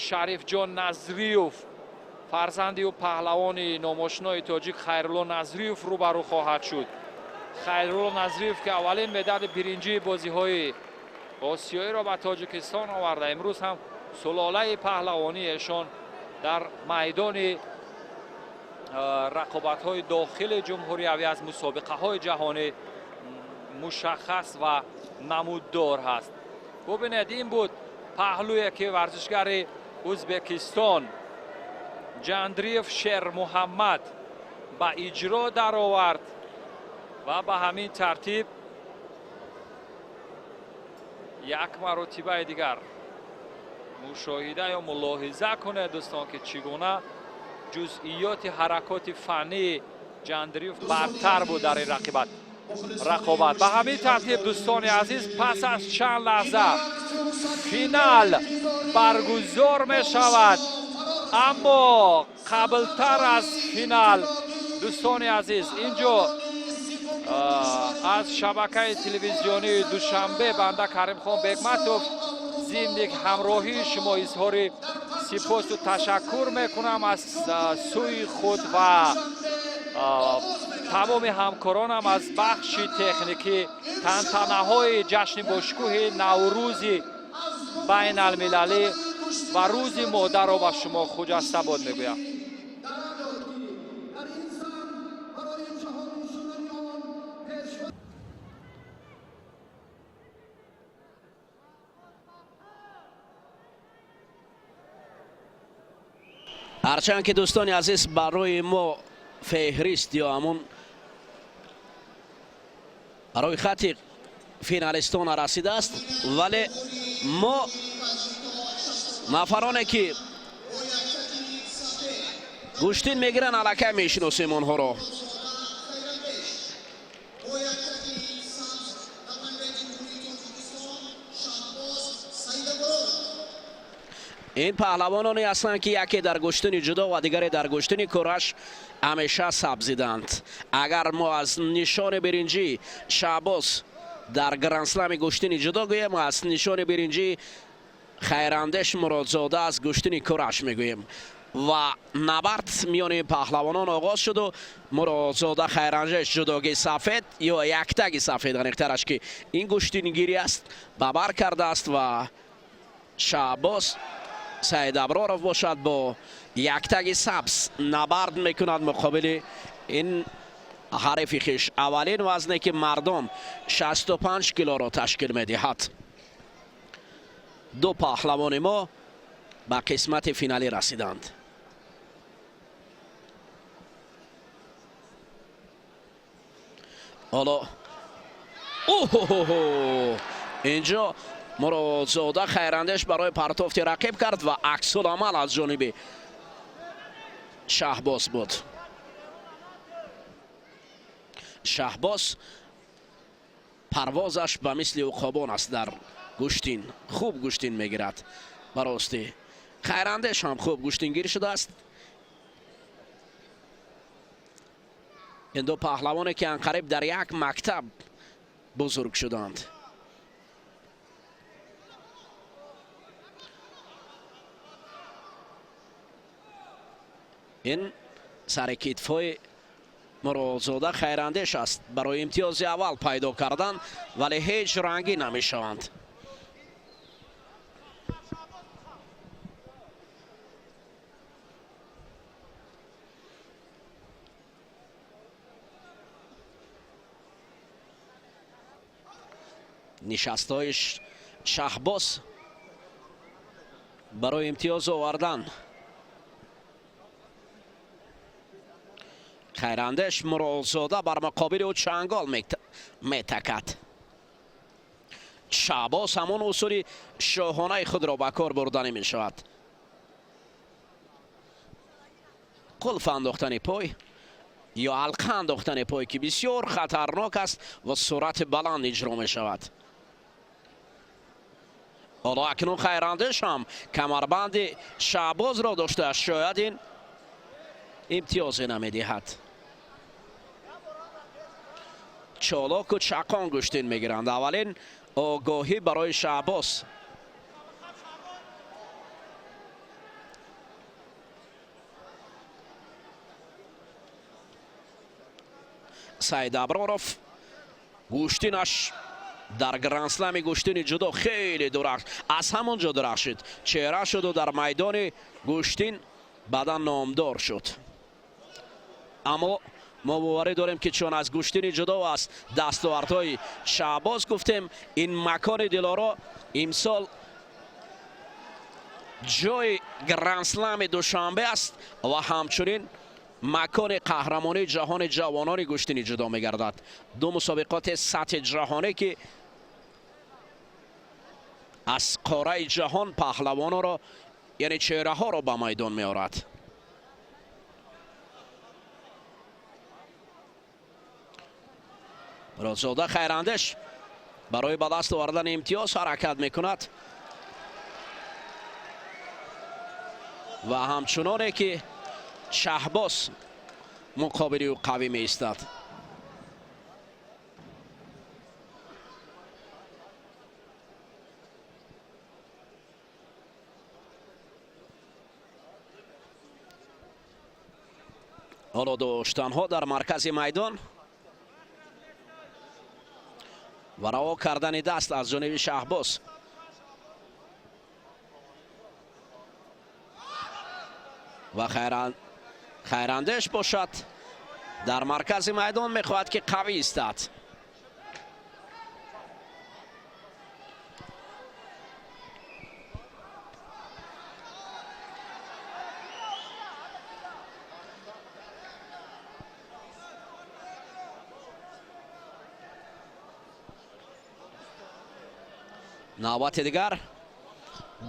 Шарифҷон Назриев, фарзанди ӯ паҳлавони номошинои тоҷик Хайрулло Назриев рӯбарӯ хоҳад шуд. Хайрулло Назриев, ки аввалин медали биринҷии бозиҳои осиёиро ба Тоҷикистон оварда, имрӯз ҳам сулолаи паҳлавонии эшон дар майдони рақобатҳои дохили ҷумҳуриявӣ аз мусобиқаҳои ҷаҳонӣ мушаххас ва намуддор ҳаст. Бубинед, ин буд паҳлӯе, ки варзишгари Ӯзбекистон Ҷандриев Шермуҳаммад ба иҷро даровард ва ба ҳамин тартиб як маротибаи дигар мушоҳида ё мулоҳиза кунед, дӯстон, ки чӣ гуна ҷузъиёти ҳаракоти фаннии Ҷандриев бартар буд дар ин рақобат. Ба ҳамин тартиб, дӯстони азиз, пас аз чанд лаҳза финал баргузор мешавад, аммо қаблтар аз финал Дӯстони азиз, инҷо аз шабакаи телевизионии Душанбе банда Каримхон Бекматов зимни ҳамроҳии шумо изҳори сипосу ташаккур мекунам аз сӯи худ ва тамоми ҳамкоронам аз бахши техникӣ. Тантанаҳои ҷашни бошкӯҳи Наврӯзи байналмилалӣ ва Рӯзи модарро ба шумо хуҷастабод мегӯям. Дар ин самт барои ҷаҳонӣ шудани он пешво Ҳарчанд ки, дӯстони азиз, барои мо феҳрист ё ҳамун барои хати финалистона расидааст, вале мо нафароне ки гӯштин мегиранд, аллакай мешиносем онҳоро. Бо яктаки сабз, намояндаи Ҷумҳурии Тоҷикистон Шаҳбоз Саидаброров. Ин паҳлавононе ҳастанд, ки яке дар гӯштини ҷудо ва дигаре дар гӯштини кураш ҳамеша сабзиданд. Агар мо аз нишони биринҷӣ Шаҳбоз дар грандслами гӯштини ҷудо гӯем, аз нишони биринҷӣ Хайрандеш Муродзода аз гӯштини кураш мегӯем. Ва набард миёни паҳлавонон оғоз шуду Муродзода Хайрандеш ҷудоги сафед ё яктаги сафед, аниқтараш, ки ин гӯштингирӣ аст, ба бар кардааст ва Шаҳбоз Саидаброров бошад, бо яктаги сабз набард мекунад муқобили ин ҳарифи хиш. Аввалин вазне, ки мардон 65 килоро ташкил медиҳад, ду паҳлавони мо ба қисмати финалӣ расиданд. Ҳоло оҳо, инҷо Муродзода Хайрандеш барои партофти рақиб кард ва аксуламал аз ҷониби Шаҳбоз буд. Шаҳбоз парвозаш ба мисли уқобон аст дар гӯштин, хуб гӯштин мегирад. Ба ростӣ, Хайрандеш ҳам хуб гӯштингир шудааст. Ин ду паҳлавоне, ки анқариб дар як мактаб бузург шуданд. Ин сари китфҳои Муродзода Хайрандеш аст барои имтиёзи аввал пайдо кардан, вале ҳеҷ рангӣ намешаванд. Нишастҳои Шаҳбоз барои имтиёз овардан. Хайрандеш Муродзода бар муқобили ӯ чангол метакад. Шаҳбоз ҳамон усули шоҳонаи худро ба кор бурданӣ мешавад: қулф андохтани пой ё ҳалқа андохтани пой, ки бисёр хатарнок аст ва суръати баланд иҷро мешавад. Ҳоло акнун Хайрандеш ҳам камарбанди Шаҳбозро доштааст, шояд ин имтиёзе намедиҳад. Чолоку чақон гӯштин мегиранд. Аввалин огоҳӣ барои Шаҳбоз. Саидаброров гӯштинаш дар грандслами гӯштини ҷудо хеле дурахш, аз ҳамон ҷо дурахшид, чеҳра шуду дар майдони гӯштин баъдан номдор шуд. Аммо мо боварӣ дорем, ки чун аз гӯштини ҷудо аст, дастовардҳои Шаҳбоз гуфтем, ин макони Дилоро имсол ҷои грандслами Душанбе аст ва ҳамчунин макони қаҳрамонии ҷаҳони ҷавонони гӯштини ҷудо мегардад. Ду мусобиқоти сатҳи ҷаҳонӣ, ки аз қораи ҷаҳон паҳлавононро, яъне чеҳраҳоро ба майдон меорад. Муродзода Хайрандеш барои ба даст овардани имтиёз ҳаракат мекунад ва ҳамчуноне ки Шаҳбоз Муқобили ӯ қавӣ меистад. Ҳоло доштанҳо дар маркази майдон ва раво кардани даст аз ҷониби Шаҳбоз. Ва Хайрандеш бошад, дар маркази майдон мехоҳад, ки қавӣ истад. Навбати дигар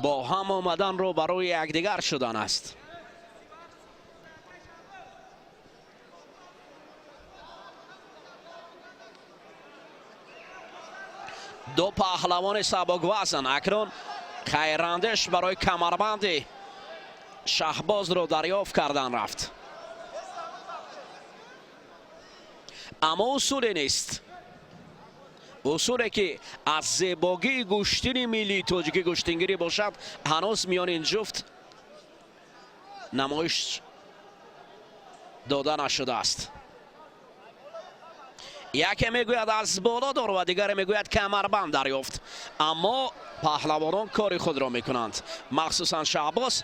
бо ҳам омаданро барои якдигар шудан аст. Ду паҳлавони сабуквазн акнун Хайрандеш барои камарбанди Шаҳбозро дарёфт кардан рафт, аммо усуле нест, усуле ки аз зебогии гӯштини миллии тоҷикӣ гӯштингирӣ бошад, ҳанӯз миёни ин ҷуфт намоиш дода нашудааст. Яке мегӯяд, аз боло дор, ва дигаре мегӯяд, камарбанд дарёфт, аммо паҳлавонон кори худро мекунанд. Махсусан Шаҳбоз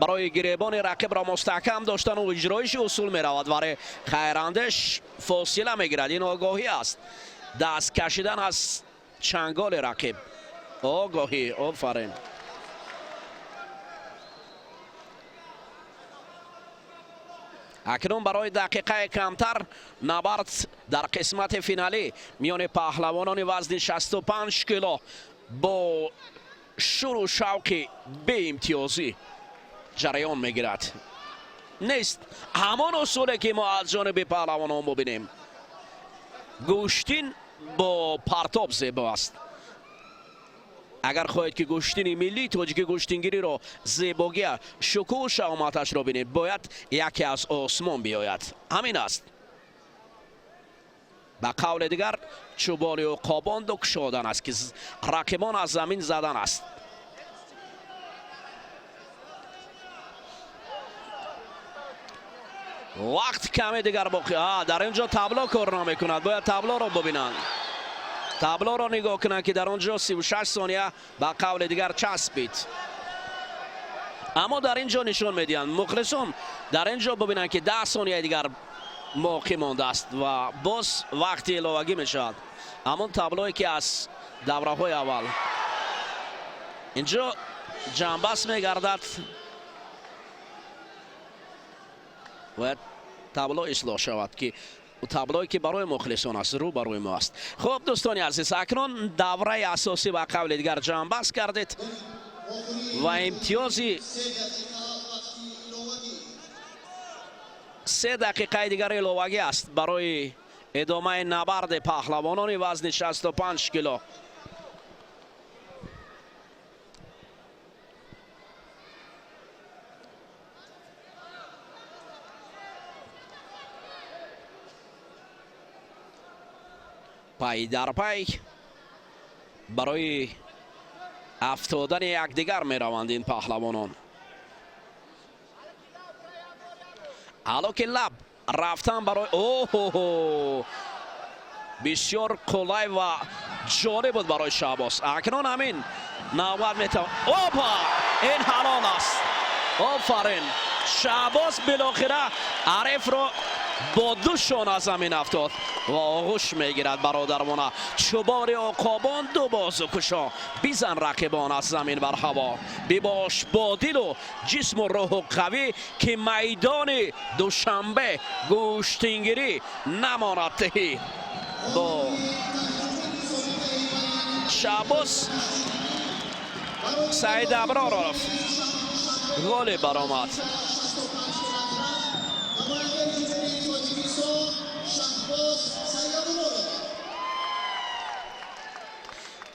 барои гиребони рақибро мустаҳкам доштану иҷроиши усул меравад, вале Хайрандеш фосила мегирад. Ин огоҳӣ аст, даст кашидан аз чанголи рақиб, огоҳӣ. Офарин! Акнун барои дақиқаи камтар набард дар қисмати финалӣ миёни паҳлавонони вазни 65 кило бо шуру шавқи беимтиёзӣ ҷараён мегирад. Нест ҳамон усуле, ки мо аз ҷониби паҳлавонон бубинем. Гӯштин бо партоб зебо аст. Агар хоҳед, ки гӯштини миллии тоҷики гӯштингириро, зебогия, шукӯҳу шаҳоматашро бинед, бояд яке аз осмон биёяд. Ҳамин аст. Ба қавли дигар, чӯболи уқобон ду кушодан аст, ки рақибон аз замин задан аст. Вақт каме дигар боқӣ. Дар ин ҷо табло кор намекунад, бояд таблоро бубинанд, таблоро нигоҳ кунанд, ки дар он ҷо 36 сония ба қавли дигар часпид, аммо дар ин ҷо нишон медиҳанд. Мухлисон дар ин ҷо бубинанд, ки 10 сонияи дигар боқӣ мондааст ва боз вақти иловагӣ мешавад. Ҳамон таблое, ки аз давраҳои аввал инҷо ҷамъбаст мегардад, бояд табло ислоҳ шавад, ки таблое, ки барои мухлисон аст, рӯ барои мо аст. Хуб, дӯстони азиз, акнун давраи асосӣ ба қавли дигар ҷамъбаст кардед ва имтиёзи 3 дақиқаи дигар иловагӣ аст барои идомаи набарди паҳлавонони вазни 65 кило. Пай дар пай барои афтодани якдигар мераванд ин паҳлавонон. Ҳало ки лаб рафтан барои оҳо, бисёр қулай ва ҷолиб буд барои Шаҳбоз. Акнун ҳамин навбат метавон. Опа, ин ҳалол аст! Офарин, Шаҳбоз! Билохира ҳарифро бо ду шона замин афтод ва оғӯш мегирад бародармона. Чӯбори уқобон ду бозу кушо, бизан рақибон аз замин бар ҳаво. Бибош бо дилу ҷисму рӯҳу қавӣ, ки майдони Душанбе гӯштингирӣ намонад тиҳӣ. Бо Шаҳбоз Саидаброров ғолиб баромад. Намояндаи Ҷумҳурии Тоҷикистон Шаҳбоз Саидаброров.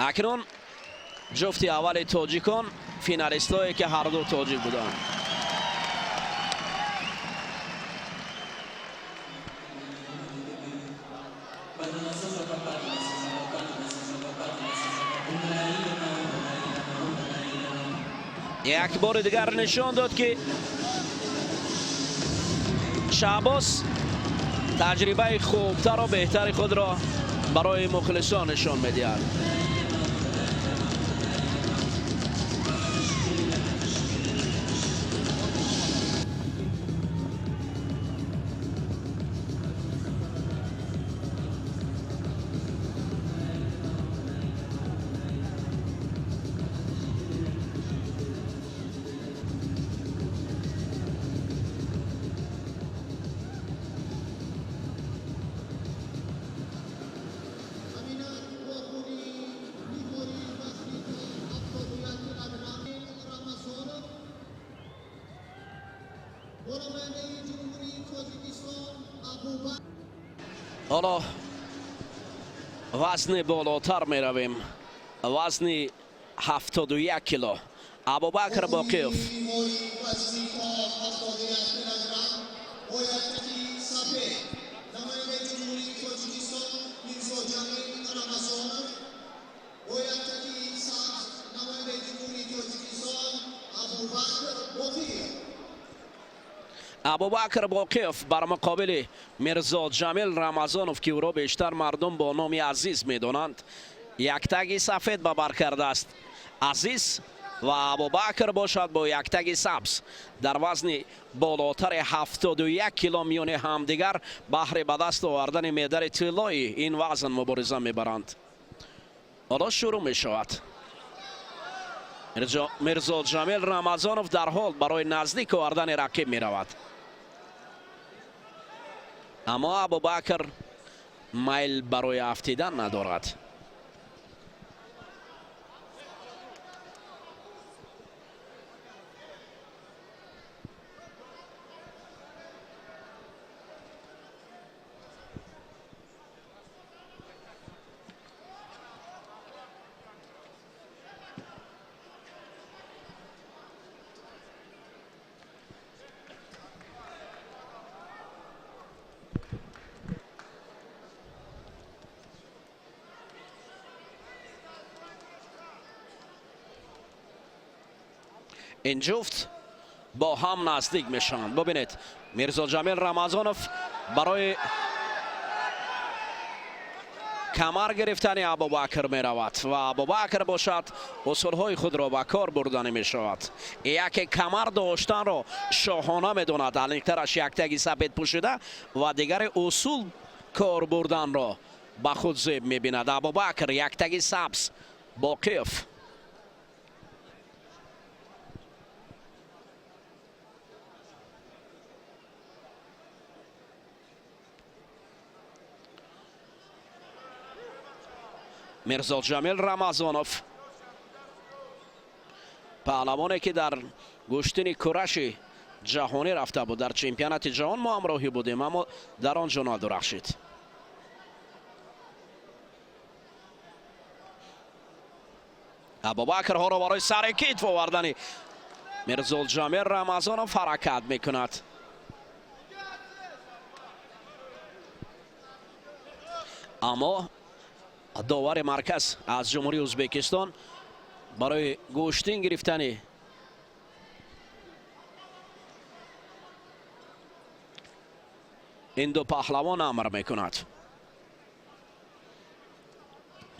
Акнун ҷуфти аввали тоҷикон, финалистое, ки ҳарду тоҷик буданд. Як бори дигар нишон дод, ки Шаҳбоз таҷрибаи хубтару беҳтари худро барои мухлисон нишон медиҳад. Ҳаминак вохӯрии ниҳоии вазни то 71 килограмм Рамазонов бо намояндаи Ҷумҳурии Тоҷикистон Абубакр. Ҳоло вазни болотар меравем, вазни 71 кило, Абубакр Боқиев. Ниҳоии вазни то 71 килограмм бо яктаги сафед намояндаи Ҷумҳурии Тоҷикистон Мирзоҷамил Рамазонов, бо яктаги сабз намояндаи Ҷумҳурии Тоҷикистон Абубакр Боқиев. Абубакр Боқиев бар муқобили Мирзоҷамил Рамазонов, ки ӯро бештар мардум бо номи Азиз медонанд, яктаги сафед ба бар кардааст Азиз ва Абубакр бошад бо яктаги сабз дар вазни болотари 71 кило миёни ҳамдигар баҳри ба даст овардани медали тиллои ин вазн мубориза мебаранд. Ҳоло шурӯъ мешавад. Мирзоҷамил Рамазонов дарҳол барои наздик овардани рақиб меравад, аммо Абубакр майл барои афтидан надорад. Ин ҷуфт бо ҳам наздик мешаванд. Бубинед, Мирзоҷамил Рамазонов барои камар гирифтани Абубакр меравад ва Абубакр бошад усулҳои худро ба кор бурданӣ мешавад. Яке камар доштанро шоҳона медонад, аниқтараш яктаги сафед пӯшида, ва дигаре усул кор бурданро ба худ зеб мебинад. Абубакр, яктаги сабз, Боқиев. Мирзоҷамил Рамазонов, паҳлавоне ки дар гӯштини кураши ҷаҳонӣ рафта буд, дар чемпионати ҷаҳон мо ҳамроҳӣ будем, аммо дар он ҷо надурахшид. Абубакр ҳоро барои сари китф овардани Мирзоҷамил Рамазонов ҳаракат мекунад, аммо довари марказ аз Ҷумҳурии Ӯзбекистон барои гӯштин гирифтани ин ду паҳлавон амр мекунад.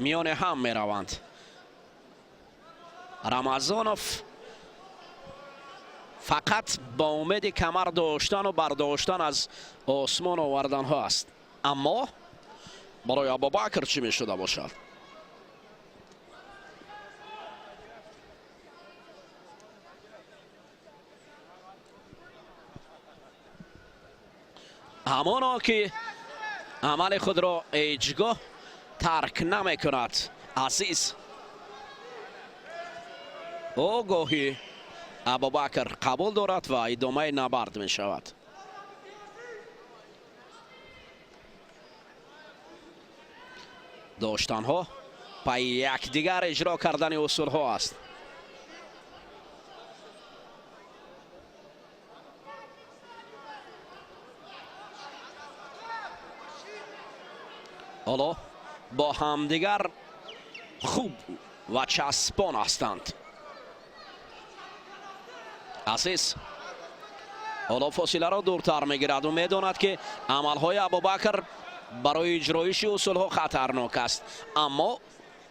Миёни ҳам мераванд. Рамазонов фақат бо умеди камар доштану бардоштан аз осмон оварданҳо аст, аммо барои Абубакр чӣ мешуда бошад? Ҳамоно ки амали худро ҳеҷ гоҳ тарк намекунад Азиз. Ӯ гоҳи Абубакр қабул дорад ва идомаи набард мешавад. Доштанҳо пайи якдигар иҷро кардани усулҳо аст. Ҳоло бо ҳамдигар хуб ва часпон ҳастанд. Азиз ҳоло фосиларо дуртар мегирад. Ӯ медонад, ки амалҳои Абубакр барои иҷроиши усулҳо хатарнок аст, аммо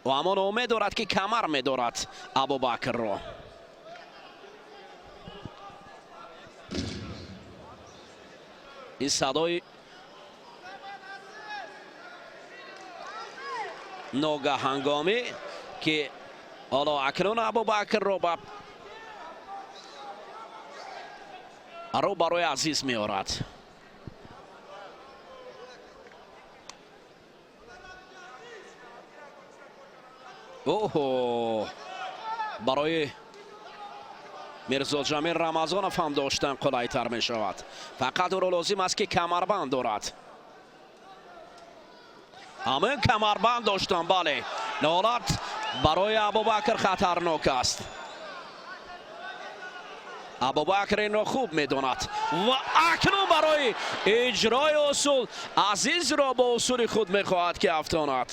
ӯ ҳамон умед дорад, ки камар медорад Абубакрро. Ин садои ногаҳҳангомӣ, ки ҳоло акнун Абубакрро ба рӯ барои Азиз меорад. Оҳо, барои Мирзоҷамил Рамазонов ҳам доштан қулайтар мешавад. Фақат ӯро лозим аст, ки камарбанд дорад. Ҳамин камарбанд доштан, бале, ҳолат барои Абубакр хатарнок аст. Абубакр инро хуб медонад ва акнун барои иҷрои усул Азизро бо усули худ мехоҳад, ки афтонад.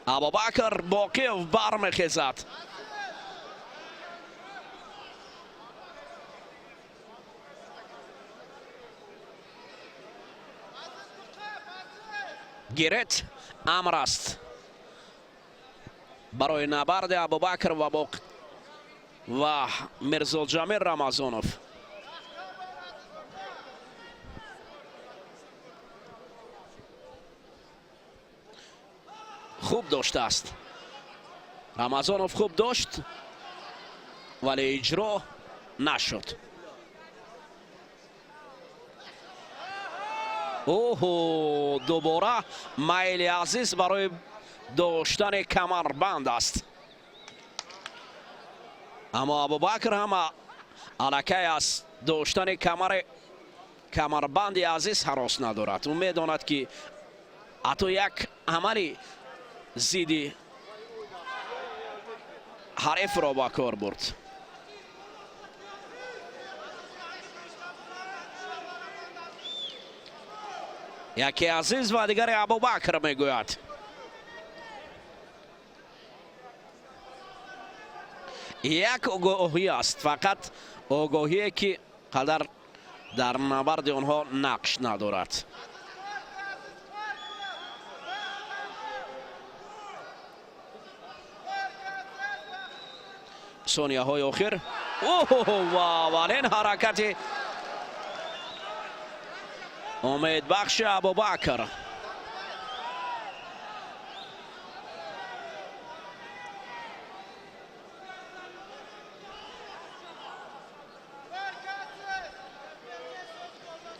Абубакр Боқиев бармехезад. Гирет амр аст барои набарди Абубакр ва Мирзоҷамил Рамазонов. Хуб доштааст Рамазонов, хуб дошт, вале иҷро нашуд. Оҳо, дубора майли Азиз барои доштани камарбанд аст, аммо Абубакр ҳам аллакай аз доштани камарбанди Азиз ҳарос надорад. Ӯ медонад, ки ҳатто як амали зидди ҳарифро ба кор бурд. Яке Азиз ва дигаре Абубакр мегӯяд. Як огоҳӣ аст, фақат огоҳие, ки қадар дар набарди онҳо нақш надорад. Сонияҳои охир ва аввалин ҳаракати умедбахши Абубакр.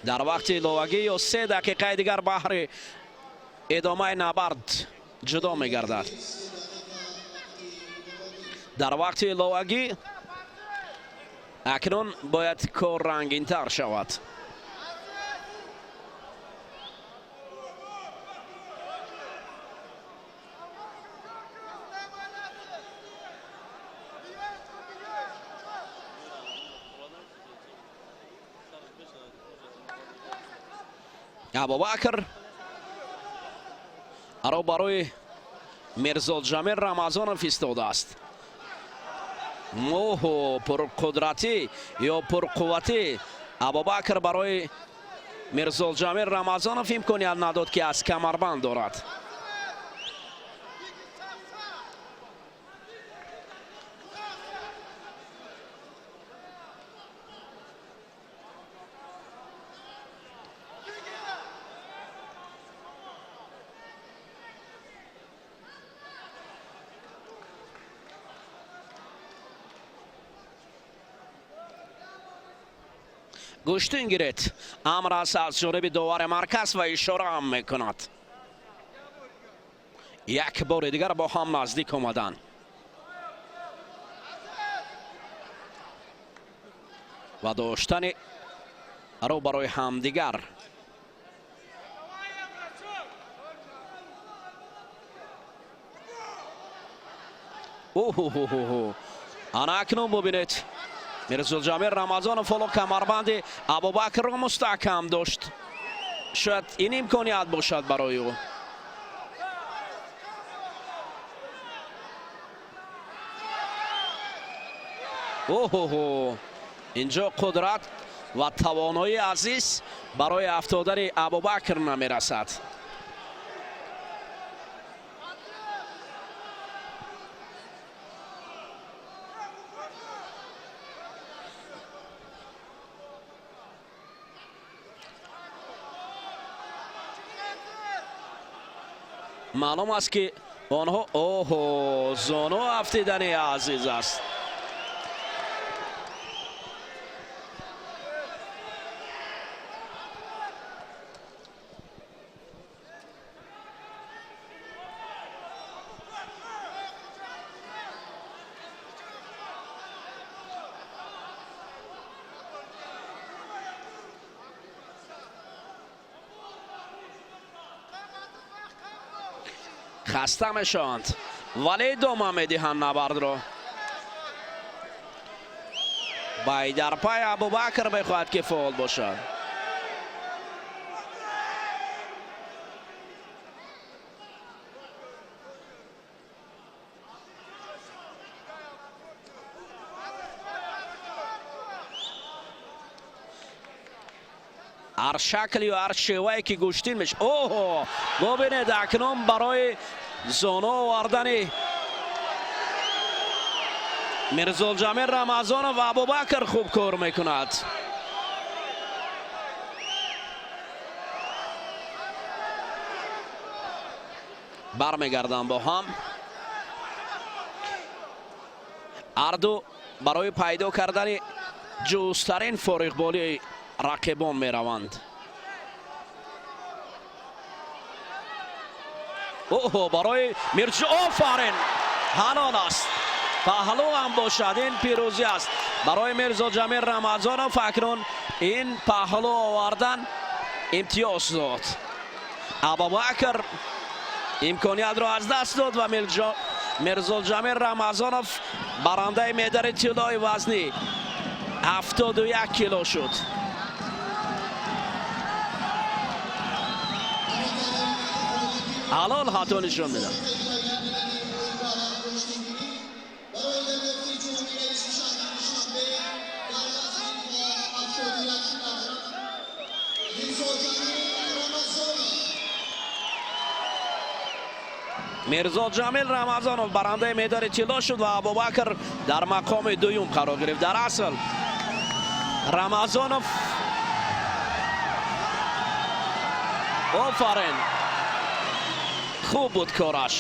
Дар вақти иловагӣ ё 3 дақиқаи дигар баҳри идомаи набард ҷудо мегардад. Дар вақти иловагӣ акнун бояд кор рангинтар шавад. Абубакр аро барои Мирзоҷамил Рамазонов истодааст. Моҳу пурқудратӣ ё пурқувватӣ Абубакр барои Мирзоҷамил Рамазонов имконият надод, ки аз камарбанд дорад. Гӯштин гиред амр аст аз ҷониби довари марказ ва ишора ҳам мекунад. Як бори дигар бо ҳам наздик омаданд ва доштани рӯ барои ҳамдигар. Оҳоҳоҳо, ана акнун бубинед, Мирзоҷамил Рамазонов ҳоло камарбанди Абубакрро мустаҳкам дошт. Шояд ин имконият бошад барои ӯ. Оҳоҳо, инҷо қудрат ва тавоноии Азиз барои афтодани Абубакр намерасад. Маълум аст, ки онҳо, оҳо, зону афтидани Азиз аст. Хаста мешаванд, вале идома медиҳанд набардро. Байдарпай Абубакр мехоҳад, ки фаъол бошад. Ҳар шакл ё ҳар шевае ки гӯштин меш. Оҳо, бубинед, акнун барои зону овардани Мирзолҷамил Рамазонов ва Абубакр хуб кор мекунад. Бармегарданд бо ҳам ҳарду, барои пайдо кардани ҷустарин фориғболии рақибон мераванд. Оҳо, барои Мирҷо, офарин, ҳалол аст, паҳлӯ ҳам бошад, ин пирӯзӣ аст барои Мирзо Ҷамил Рамазонов. Акнун ин паҳлӯ овардан имтиёз дод. Абубакр имкониятро аз даст дод ва Мирзоҷамил Рамазонов барандаи медали тиллои вазни 71 кило шуд. Ҳалол хато нишон медад. Барои дарёфти ҷоми раиси шаҳри Душанбе дар вазни то 71 килограмм Мирзоҷамил Рамазонов. Мирзо Ҷамил Рамазонов барандаи медали тилло шуд ва Абубакр дар мақоми дуюм қарор гирифт. Дар асл Рамазонов, офарин, хуб буд кораш.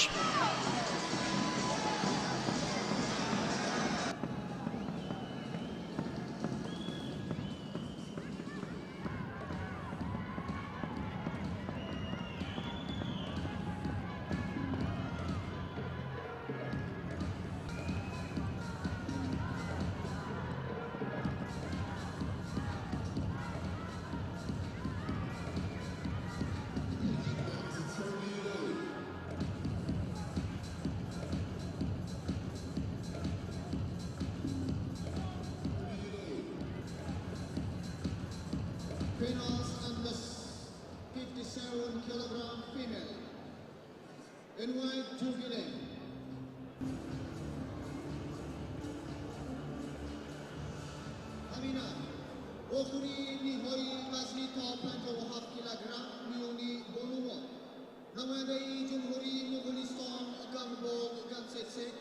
Finals under 57 kilogram female. In white, Tugile. Амина. Охири ниҳоии вазни то 57 килограмм миёни бонувон. Намояндаи Ҷумҳурии Моғулистон Ганбол Гансесек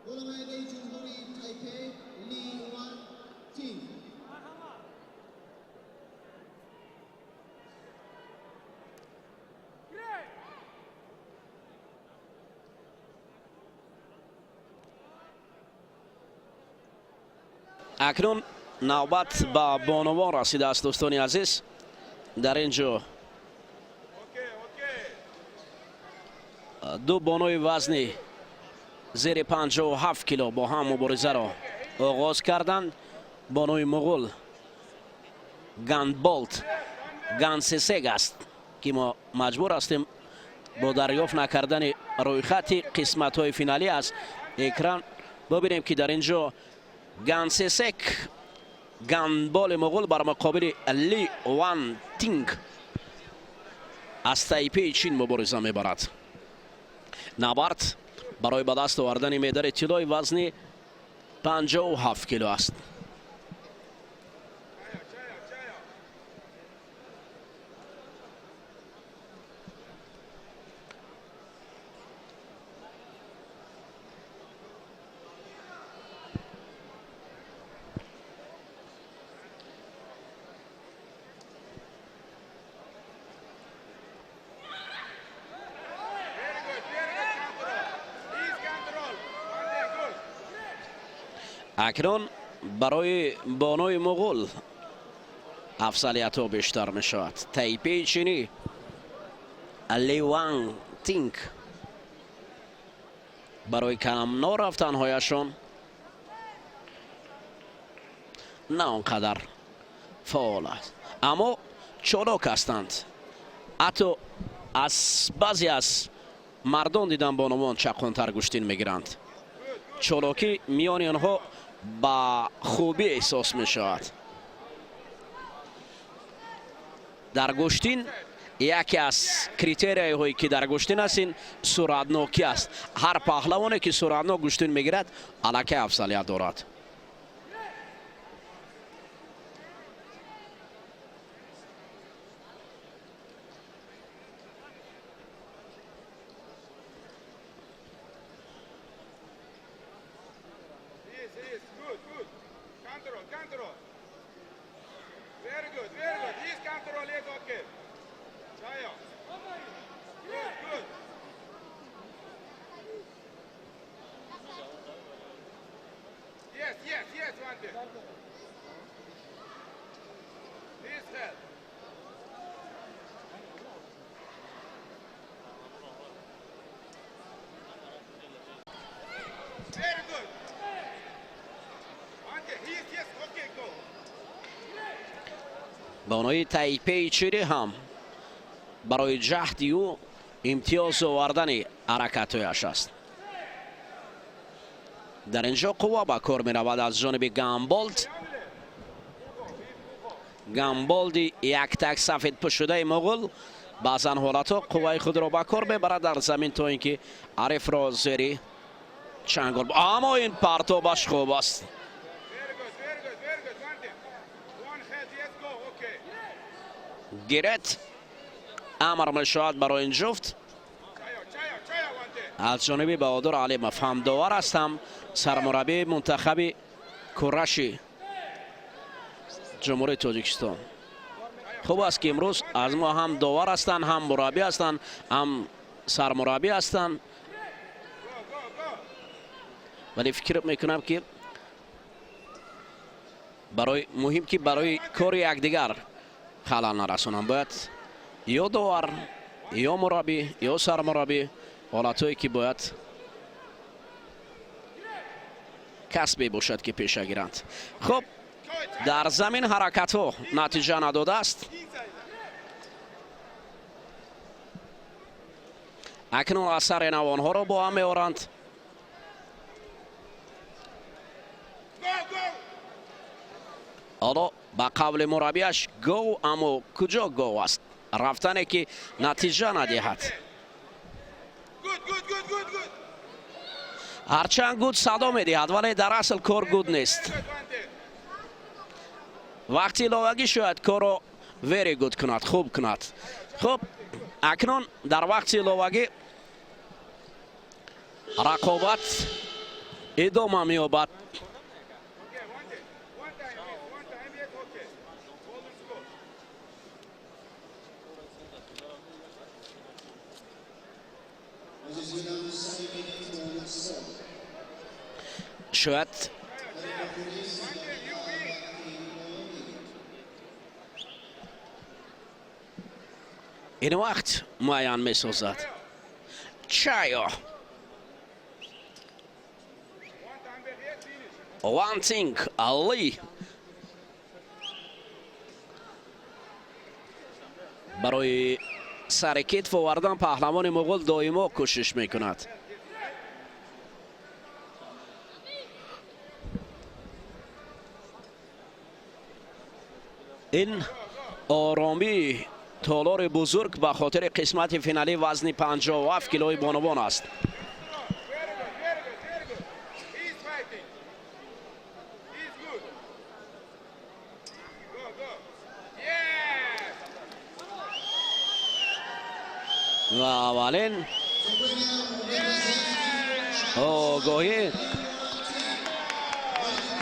бо намояндаи Ҷумҳурии Тайпе Ли Ван Тин. Акнун навбат ба бонувон расидааст, дӯстони азиз. Дар ин ҷо ду бонуи вазни зери 57 кило бо ҳам муборизаро оғоз карданд. Бонуи муғул Гандболт Гансесег аст, ки мо маҷбур ҳастем бо дарёфт накардани рӯйхати қисматҳои финалӣ аз экран бибинем, ки дар ин ҷо Гансесек Гандболи муғул бар муқобили Ли Ван Тинг аз Тайпеи Чин мубориза мебарад. Набард барои ба даст овардани медали тиллои вазни 57 кило аст. Акнун барои бонуи муғул афзалиятҳо бештар мешавад. Тайпеи чинӣ Ливан Тинг барои камно рафтанҳояшон на он қадар фаъол аст, аммо чолок ҳастанд. Ҳатто аз баъзе аз мардон дидам, бонувон чаққонтар гӯштин мегиранд. Чолокӣ миёни онҳо ба хубӣ эҳсос мешавад. Дар гӯштин яке аз критерияҳое, ки дар гӯштин аст, ин суръатнокӣ аст. Ҳар паҳлавоне, ки суръатнок гӯштин мегирад, аллакай афзалият дорад. Yes, yes, good, good. Control, control. Very good, very good. Yes, control, yes, okay. Chayo. Good, good. Yes, yes, yes, one day. This head. Very good. Okay, yes, yes, okay, go. Бонуи Тайпеи чирӣ ҳам барои ҷаҳди ӯ имтиёз овардани ҳаракатҳояш аст. Дар ин ҷо қувва ба кор меравад аз ҷониби Гамболд. Гамболди яктак сафедпӯшудаи муғул баъзан ҳолатҳо қувваи худро ба кор мебарад дар замин, то ин ки ҳарифро зери чангол, аммо ин партобаш хуб аст. Very good, very good, very good. One day. One head, yes, go, okay. Гирет амр мешавад барои ин ҷуфт Chayo, chayo, chayo, one day. аз ҷониби Баҳодур Алимов, ҳам довар аст, ҳам сармураббии мунтахаби кураши Ҷумҳурии Тоҷикистон. Хуб аст, ки имрӯз аз мо ҳам довар ҳастанд, ҳам мураббӣ ҳастанд, ҳам сармураббӣ ҳастанд. Go, go, go. Вале фикр мекунам, ки барои муҳим, ки барои кори якдигар халал нарасонанд, бояд ё довар, ё мураббӣ, ё сармураббӣ, ҳолатҳое, ки бояд касбе бошад, ки пеша гиранд. Хуб, дар замин ҳаракатҳо натиҷа надодааст. Inside. Акнун асари навонҳоро бо ҳам меоранд. Go, go. Ҳоло ба қавли мураббиаш go, аммо куҷо go аст? Рафтане, ки натиҷа надиҳад. Good, good, good, good, good. Ҳарчанд good садо медиҳад, вале дар асл кор good нест. Good, one day. Вақти иловагӣ шояд корро very good кунад, хуб кунад. Хуб, акнун дар вақти иловагӣ рақобат идома меёбад. Okay, one day. One time, yes, one time, yes, okay. Golden score. Азизинам, самимии golden score. Шояд One day, you win. ин вақт муайян месозад. Чайо. One time, yes, finish. One thing Ли барои сари китф овардан паҳлавони муғул доимо кӯшиш мекунад. Ин оромии толори бузург ба хотири қисмати финалӣ вазни 57 килои бонувон аст. Very good, very good, very good. He's fighting. Go. Yes. Ва аввалин огоҳӣ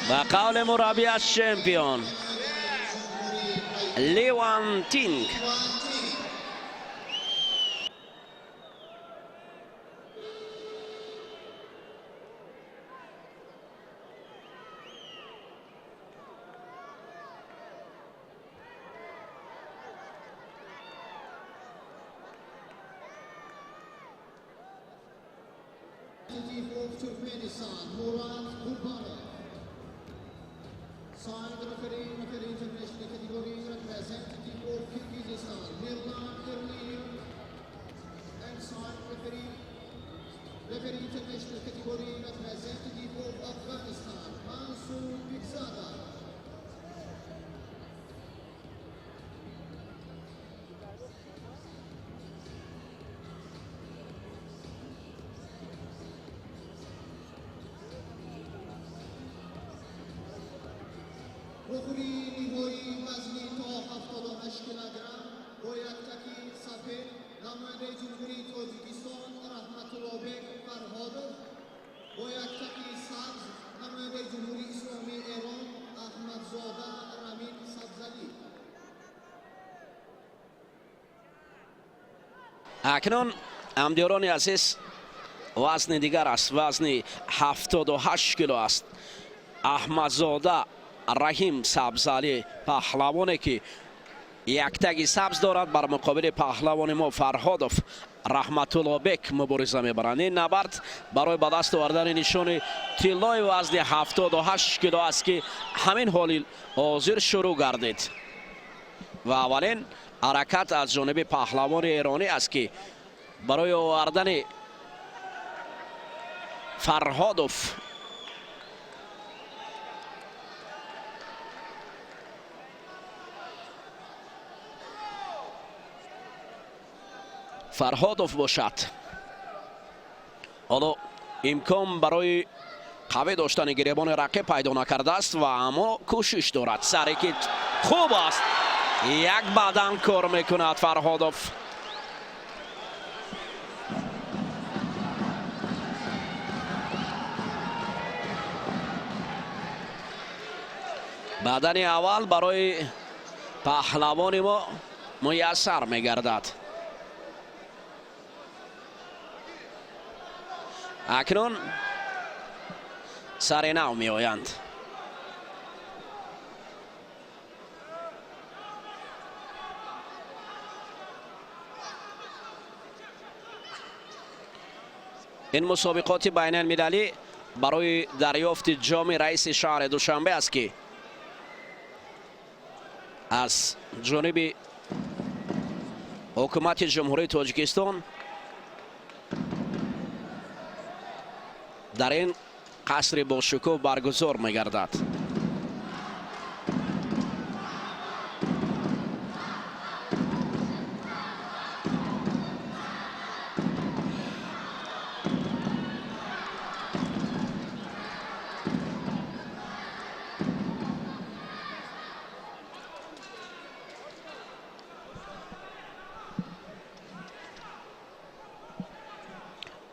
ба қавли мураббиаш чемпион Ливан Тинг. Representative of Turkmenistan, Murat Gurbanov. Side referee, referee international category, representative of Kyrgyzstan, Mirlan Erliyev. And side referee, referee international category, representative of Afghanistan, Mansur Bikzada. Рӯхӯрии ниҳоии вазни то 78 килограмм бо яктаки сафед намояндаи Ҷумҳурии Тоҷикистон Раҳматуллобек Фарҳодов, бо яктаки сабз намояндаи Ҷумҳурии Исломии Эрон Аҳмадзода Рамин Сабзалӣ. Акнун, ҳамдиёрони азиз, вазни дигар аст, вазни 78 кило аст. Аҳмадзода Раҳим Сабзалӣ, паҳлавоне ки яктаги сабз дорад, бар муқобили паҳлавони мо Фарҳодов Раҳматуллобек мубориза мебаранд. Ин набард барои ба даст овардани нишони тиллои вазни 78 кило аст, ки ҳамин ҳоли ҳозир шурӯъ гардид. Ва аввалин ҳаракат аз ҷониби паҳлавони эронӣ аст, ки барои овардани Фарҳодов Фарҳодов бошад, ҳоло имкон барои қавӣ доштани гиребони рақиб пайдо накардааст ва аммо кӯшиш дорад. Саре ки хуб аст, як бадан кор мекунад Фарҳодов. Бадани аввал барои паҳлавони мо муяссар мегардад. Акнун сари нав меоянд. Ин мусобиқоти байналмилалӣ барои дарёфти ҷоми раиси шаҳри Душанбе аст, ки аз ҷониби ҳукумати Ҷумҳурии Тоҷикистон дар ин қасри бошукӯҳ баргузор мегардад.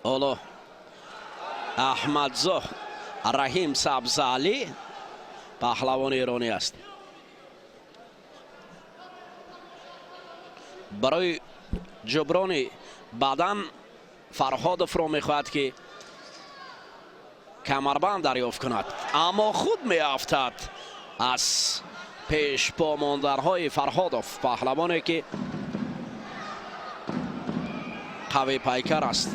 Ҳоло Аҳмадзоҳ Раҳим Сабзалӣ паҳлавони эронӣ аст. Барои ҷуброни бадан Фарҳодовро мехоҳад, ки камарбанд дарёфт кунад, аммо худ меафтад аз пешпомондарҳои Фарҳодов, паҳлавоне ки қавипайкар аст.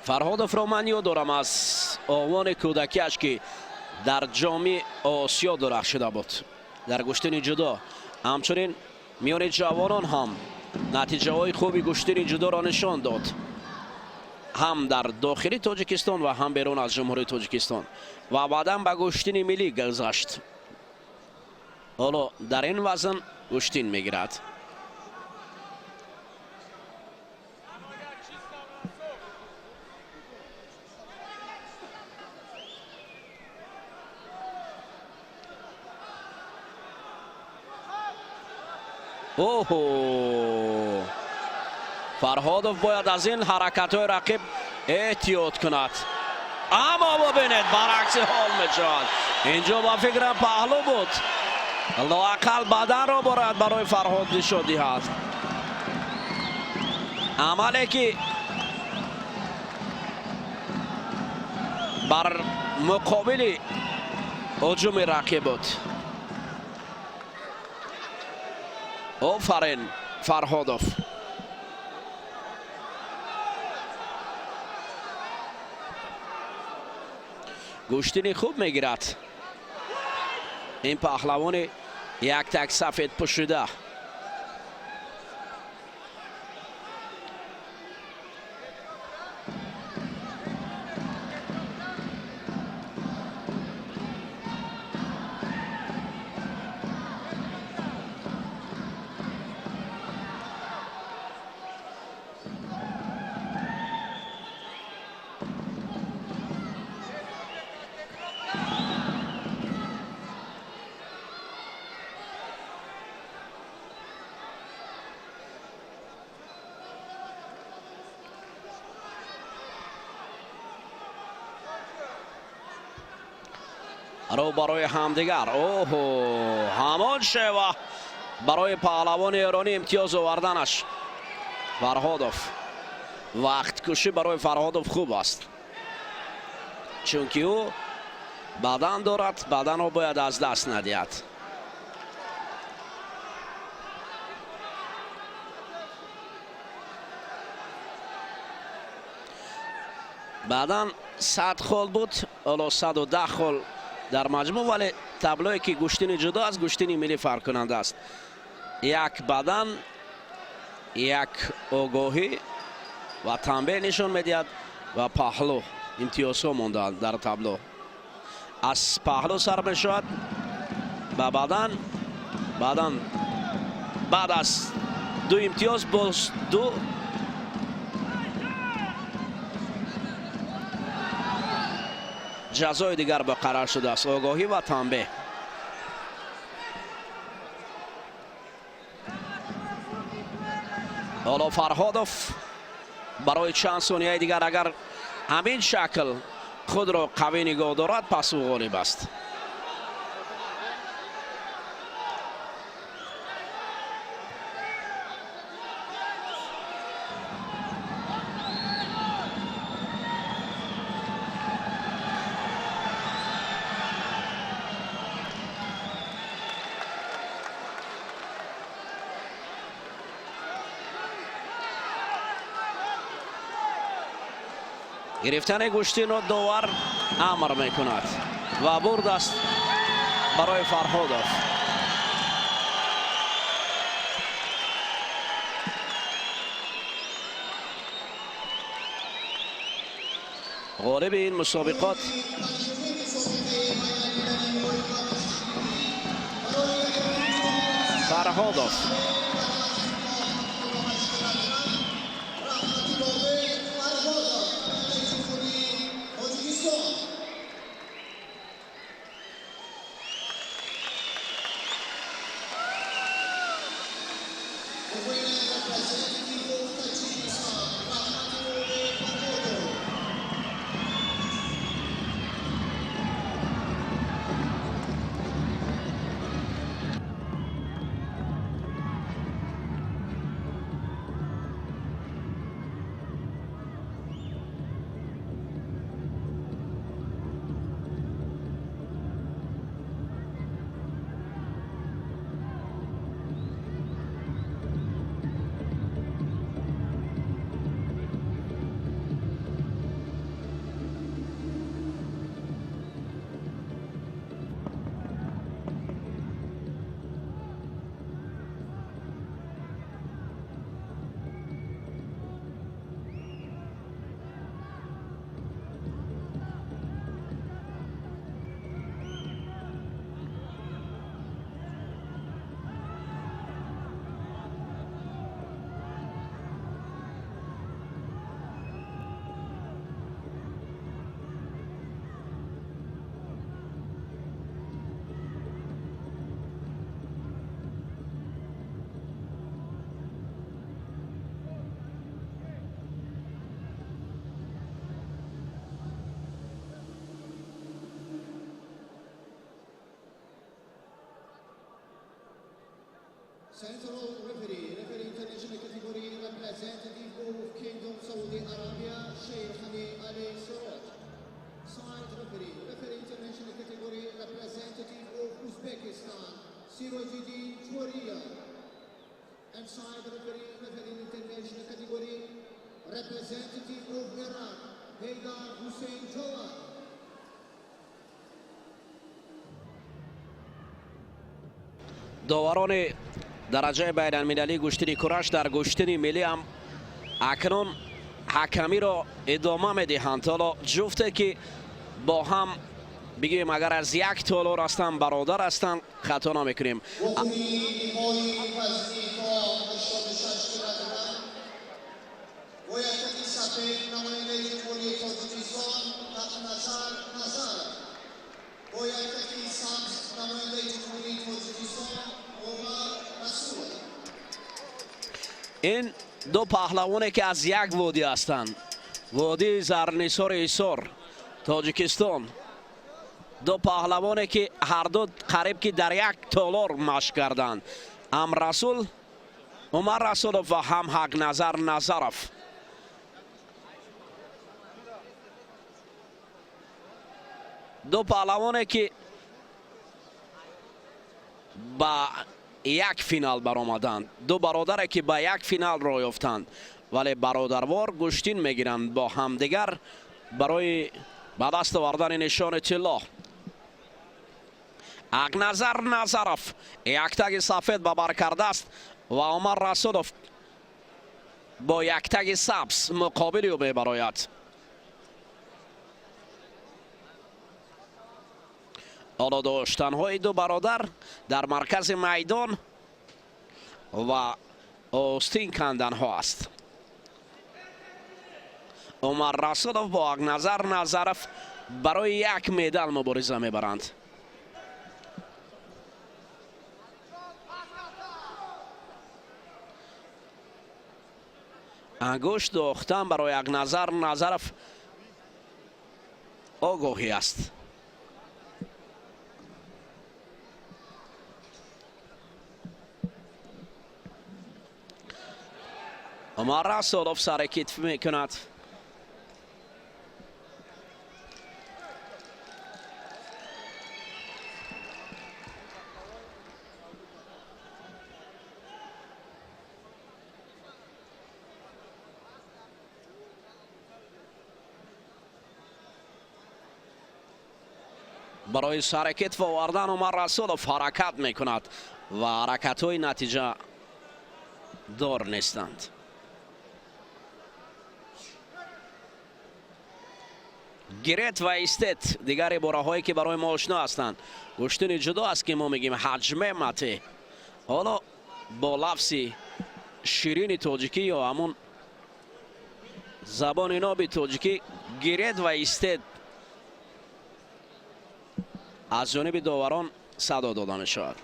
Фарҳодовро ман ёд дорам аз овони кӯдакиаш, ки дар Ҷоми Осиё дурахшида буд дар гӯштини ҷудо. Ҳамчунин миёни ҷавонон ҳам натиҷаҳои хуби гӯштини ҷудоро нишон дод, ҳам дар дохили Тоҷикистон ва ҳам берун аз Ҷумҳурии Тоҷикистон, ва баъдан ба гӯштини миллӣ гузашт. Ҳоло дар ин вазн гӯштин мегирад. Оҳо, Фарҳодов бояд аз ин ҳаракатҳои рақиб эҳтиёт кунад. Аммо бубинед, баръакси ҳол мешавад. Инҷо ба фикрам паҳлӯ буд. Лоақал баданро борад барои Фарҳод нишон диҳад. Амале ки бар муқобили ҳуҷуми рақиб буд. Офарин, Фарҳодов. Гӯштини хуб мегирад ин паҳлавони яктак сафед пӯшида. Рӯ барои ҳамдигар. Оҳо, ҳамон шева барои паҳлавони эронӣ имтиёз оварданаш. Фарҳодов, вақткушӣ барои Фарҳодов хуб аст, чунки ӯ бадан дорад, баданро бояд аз даст надиҳад. Баъдан 100 хол буд, ҳоло 110 хол дар маҷмӯъ, вале таблое ки гӯштини ҷудо аз гӯштини миллӣ фарқкунанда аст. Як бадан, як огоҳӣ ва танбеҳ нишон медиҳад ва паҳлӯ имтиёзҳо мондаанд дар табло. Аз паҳлӯ сар мешавад ба бадан, баъдан баъд аз ду имтиёз боз ду ҷазои дигар муқаррар шудааст: огоҳӣ ва танбеҳ. Ҳоло Фарҳодов барои чанд сонияи дигар агар ҳамин шакл худро қавӣ нигоҳ дорад, пас ӯ ғолиб аст. Гирифтани гӯштинро довар амр мекунад ва бурд аст барои Фарҳодов. Ғолиби ин мусобиқот Фарҳодов. Central referee, referee international category, representative of Kingdom Saudi Arabia, Sheikh Hani Ali Soroj. Side referee, referee international category, representative of Uzbekistan, Sirojiddin Choriya. And side referee, referee international category, representative of Iraq, Haydar Hussein Jawad. Доварони дараҷаи байналмилалии гӯштини кураш дар гӯштини миллӣ ҳам акнун ҳакамиро идома медиҳанд. Ҳоло ҷуфте ки бо ҳам бигӯем агар аз як толор ҳастанд, бародар ҳастанд, хато намекунем. Ин ду паҳлавоне ки аз як водӣ ҳастанд, водии Зарнисори Ҳисор, Тоҷикистон, ду паҳлавоне ки ҳарду қариб ки дар як толор машқ карданд, ҳам Расул Умар Расулов ва ҳам Ҳақназар Назаров. Ду паҳлавоне ки ба як финал баромаданд, ду бародаре ки ба як финал роҳ ёфтанд, вале бародарвор гӯштин мегиранд бо ҳамдигар барои ба даст овардани нишони тилло. Ҳақназар Назаров яктаги сафед ба бар кардааст ва Умар Расулов бо яктаги сабз муқобили ӯ мебарояд. Ҳоло доштанҳои ду бародар дар маркази майдон ва остин канданҳо аст. Умар Расулов бо Ҳақназар Назаров барои як медал мубориза мебаранд. Ангушт дохтан барои Ҳақназар Назаров огоҳӣ аст. Умар Расулов сари китф мекунад. Барои сари китф овардан Умар Расулов ҳаракат мекунад ва ҳаракатҳои натиҷа дор нестанд. Гирет ва истет дигар ибораҳое ки барои мо ошно ҳастанд. Гӯштини ҷудо аст ки мо мегӯем ҳаҷме мате. Ҳоло бо лафзи ширини тоҷикӣ ё ҳамун забони ноби тоҷикӣ гирет ва истет аз ҷониби доварон садо дода мешавад.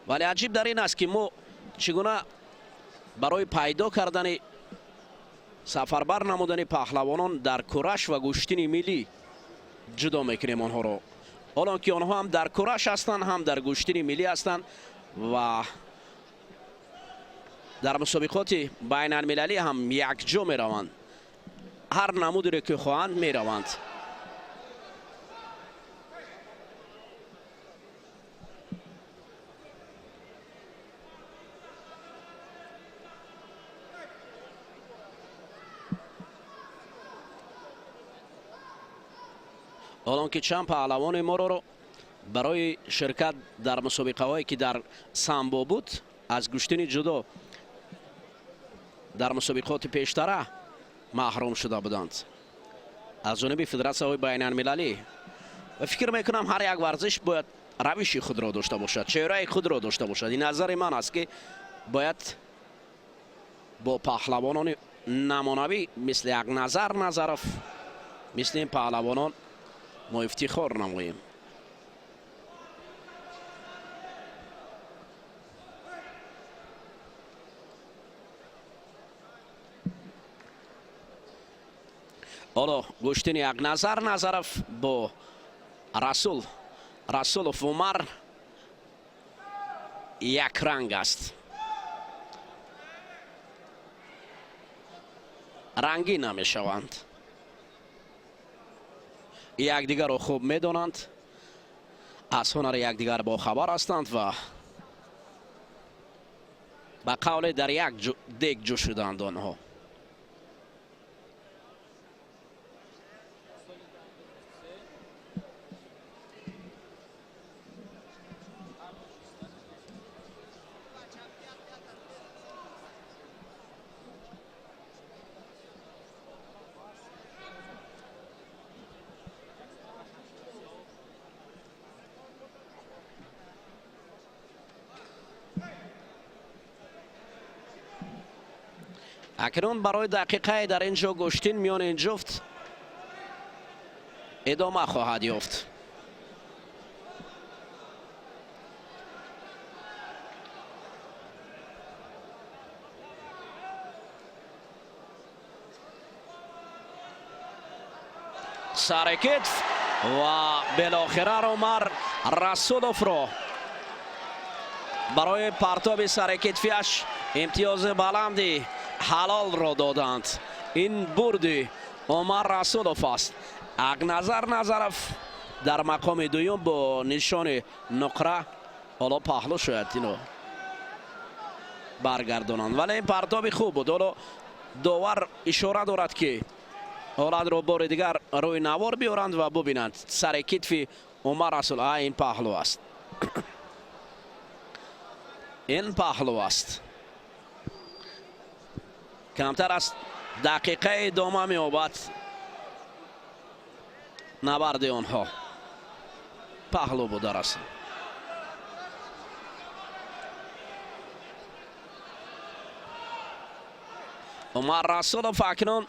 Вале аҷиб дар ин аст ки мо чӣ гуна барои пайдо кардани сафарбар намудани паҳлавонон дар кураш ва гӯштини миллӣ ҷудо мекунем онҳоро, ҳолон ки онҳо ҳам дар кураш ҳастанд, ҳам дар гӯштини миллӣ ҳастанд ва дар мусобиқоти байналмилалӣ ҳам якҷо мераванд, ҳар намудере ки хоҳанд мераванд. Ҳолон ки чанд паҳлавони моро барои ширкат дар мусобиқаҳое ки дар самбо буд аз гӯштини ҷудо дар мусобиқоти пештара маҳрум шуда буданд аз ҷониби федератсияҳои байналмилалӣ. Ва фикр мекунам ҳар як варзиш бояд равиши худро дошта бошад, чеҳраи худро дошта бошад. Ин назари ман аст ки бояд бо паҳлавонони намунавӣ мисли Ҳақназар Назаров, мисли ин паҳлавонон мо ифтихор намоем. Ҳоло гӯштини Ҳақназар Назаров бо Расул Расулов Умар якранг аст. Рангӣ намешаванд. Якдигарро хуб медонанд, аз ҳунари якдигар бохабар ҳастанд ва ба қавле дар як дег ҷӯ шуданд онҳо. Акнун барои дақиқае дар ин ҷо гӯштин миёни ин ҷуфт идома хоҳад ёфт. Сари китф ва билохира Умар Расуловро барои партоби сари китфиаш имтиёзи баланди ҳалолро доданд. Ин бурди Умар Расулов аст. Ҳақназар Назаров дар мақоми дуюм бо нишони нуқра. Ҳоло паҳлӯ шояд ино баргардонанд, вале ин партоби хуб буд. Ҳоло довар ишора дорад, ки ҳолатро бори дигар рӯи навор биёранд ва бубинанд сари китфи Умар Расул. А, ин паҳлӯ аст, ин паҳлӯ аст. Камтар аз дақиқаи идома меёбад набарди онҳо. Паҳлӯ буд дар асл. Умар Расулов акнун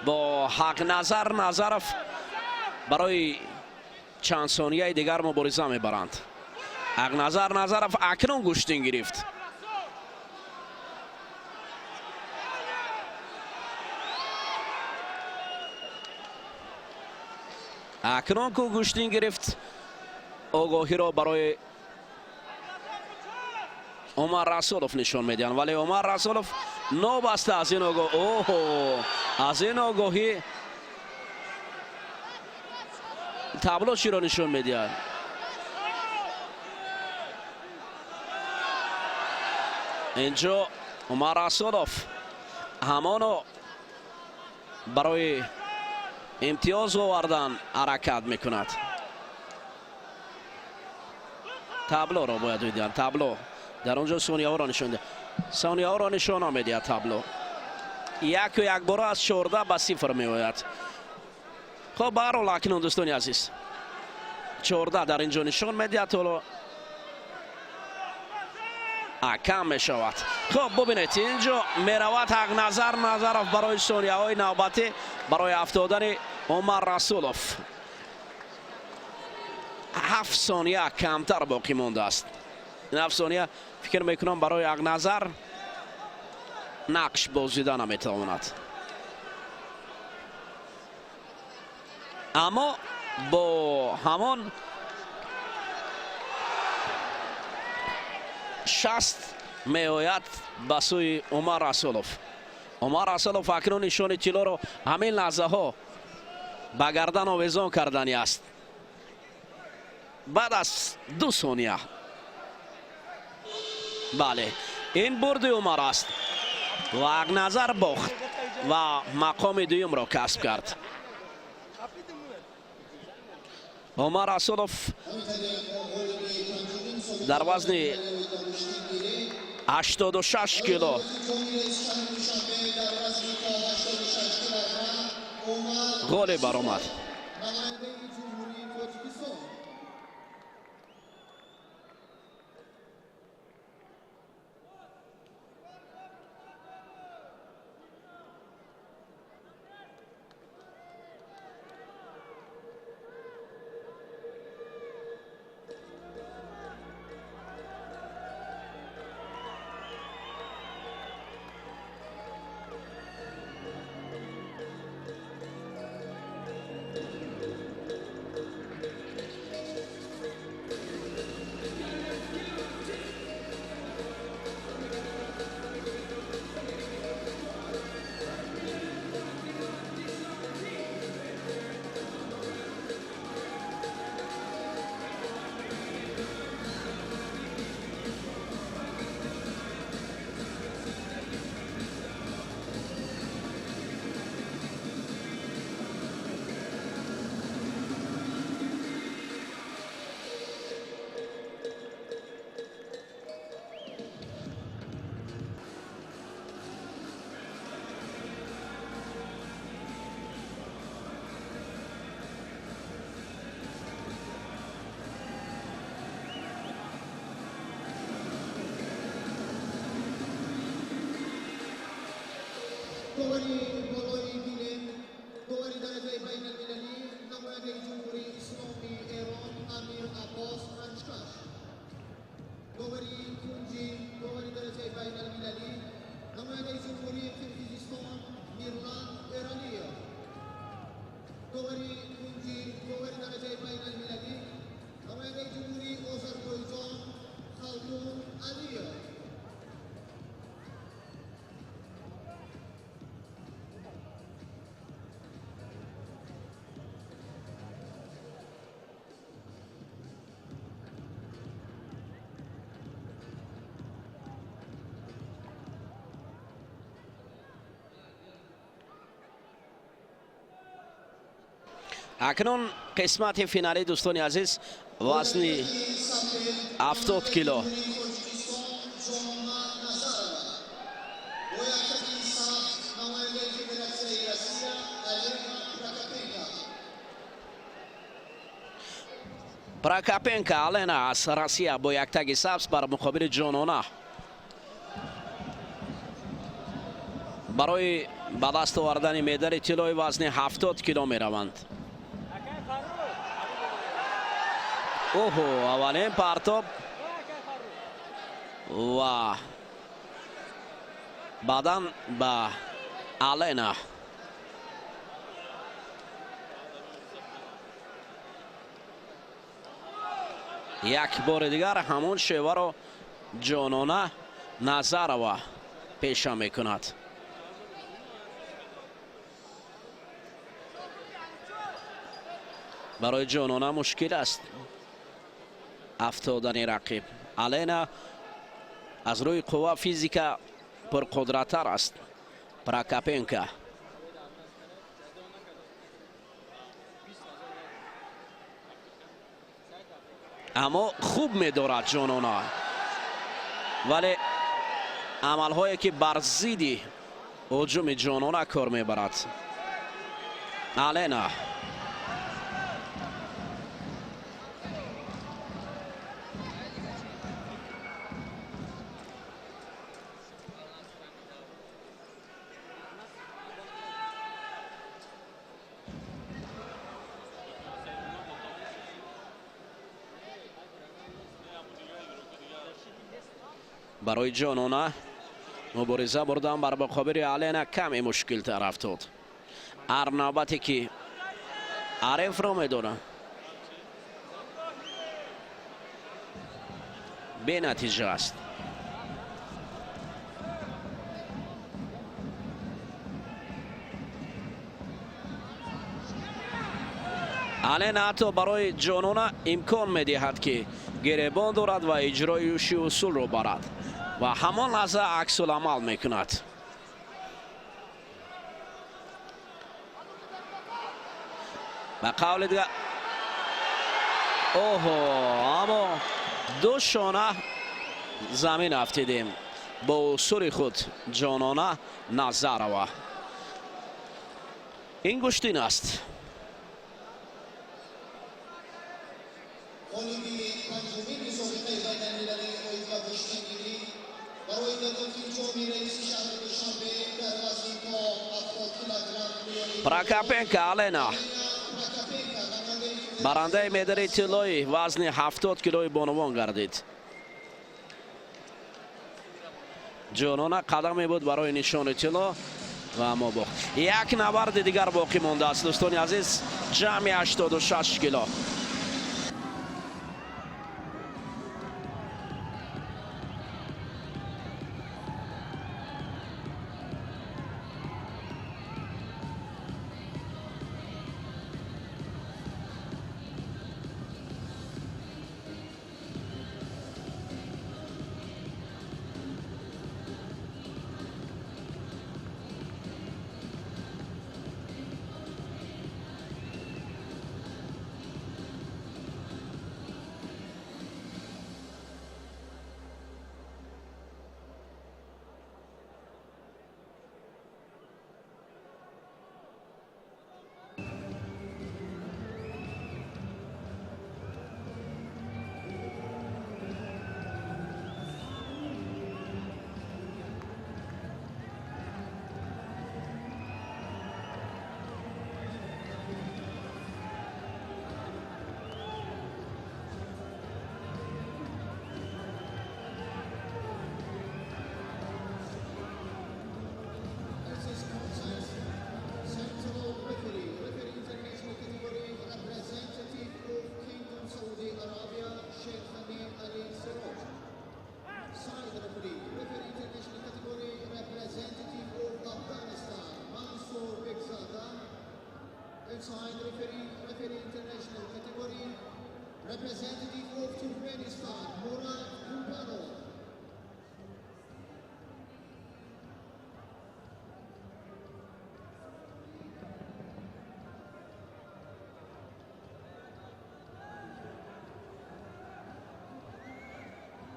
бо Ҳақназар Назаров барои чанд сонияи дигар мубориза мебаранд. Ҳақназар Назаров акнун гӯштин гирифт. Акнун ку гӯштин гирифт, огоҳиро барои Умар Расулов нишон медиҳанд, вале Умар Расулов нобаста аз ин огоҳ, оҳо, аз ин огоҳӣ табло чиро нишон медиҳад? Инҷо Умар Расулов ҳамоно барои имтиёз овардан ҳаракат мекунад. Таблоро бояд дидан. Табло дар он ҷо сонияҳоро нишон диҳад, сонияҳоро нишона медиҳад табло. Яку якбора аз 14 ба 0 меояд. Хоб, баҳрҳол, акнун, дӯстони азиз, 14 дар ин ҷо нишон медиҳад, ҳоло кам мешавад. Хоб, бубинед, ин ҷо меравад Ҳақназар Назаров барои сонияҳои навбатӣ барои афтодани Умар Расулов. 7 сония камтар боқӣ мондааст. Ин 7 сония, фикр мекунам, барои Ҳақназар нақш бозида наметавонад, аммо бо ҳамон 60 меояд ба сӯи Умар Расулов. Умар Расулов акнун нишони тиллоро ҳамин лаҳзаҳо ба гардан овезон кардани аст баъд аз 2 сония. Бале, ин бурди Умар аст ва Ҳақназар бохт ва мақоми дуюмро касб кард. Умар Расулов дар вазни 86 кило ғолиб баромад. Намояндаи Ҷумҳурии Тоҷикистон. Довари болои гилем, довари дараҷаи байналмилалӣ, намояндаи Ҷумҳурии Исломии Эрон Амир Аббос Ранҷкаш. Довари кунҷӣ, довари дараҷаи байналмилалӣ, намояндаи Ҷумҳурии Қирғизистон Мирлан Эралиев. Довари кунҷӣ, довари дараҷаи байналмилалӣ, намояндаи Ҷумҳурии Озарбойҷон Халдун Алиев. Акнун қисмати финалӣ, дӯстони азиз, вазни 70 кило. Прокопенко Алена аз Россия бо яктаги сабз бар муқобили Ҷонона барои ба даст овардани медали тиллои вазни 70 кило мераванд. Оҳо, аввалин партоб ва баъдан ба Алена. Як бори дигар ҳамон шеваро Ҷонона Назарова пеша мекунад. Барои Ҷонона мушкил аст афтодани рақиб. Алена аз рӯи қувва, физика пурқудраттар аст. Прокопенко аммо хуб медорад Ҷонона, вале амалҳое ки бар зидди ҳуҷуми Ҷонона кор мебарад. Алена барои Ҷонона мубориза бурдан бар муқобили Алена каме мушкилтар афтод. Ҳар навбате ки ҳарифро медонад, бенатиҷа аст. Алена ҳатто барои Ҷонона имкон медиҳад, ки гиребон дорад ва иҷрои уши усулро барад ва ҳамон лаҳза аксуламал мекунад. Ба қавли дигар, оҳо, аммо ду шона замин афтидем бо усули худ Ҷонона Назарова. Ин гӯштин аст. Ғолиби панҷумин мусобиқаи байналмилалии оид ба гӯштингирӣ барои дарёфти ҷоми раиси шаҳри Душанбе дар вазни то 70 килограмм миёни Прокопенко Алена барандаи медали тиллои вазни 70 килои бонувон гардид. Ҷонона қадаме буд барои нишони тилло ва аммо бохт. Як набарди дигар боқӣ мондааст, дӯстони азиз, ҷамъи 86 кило.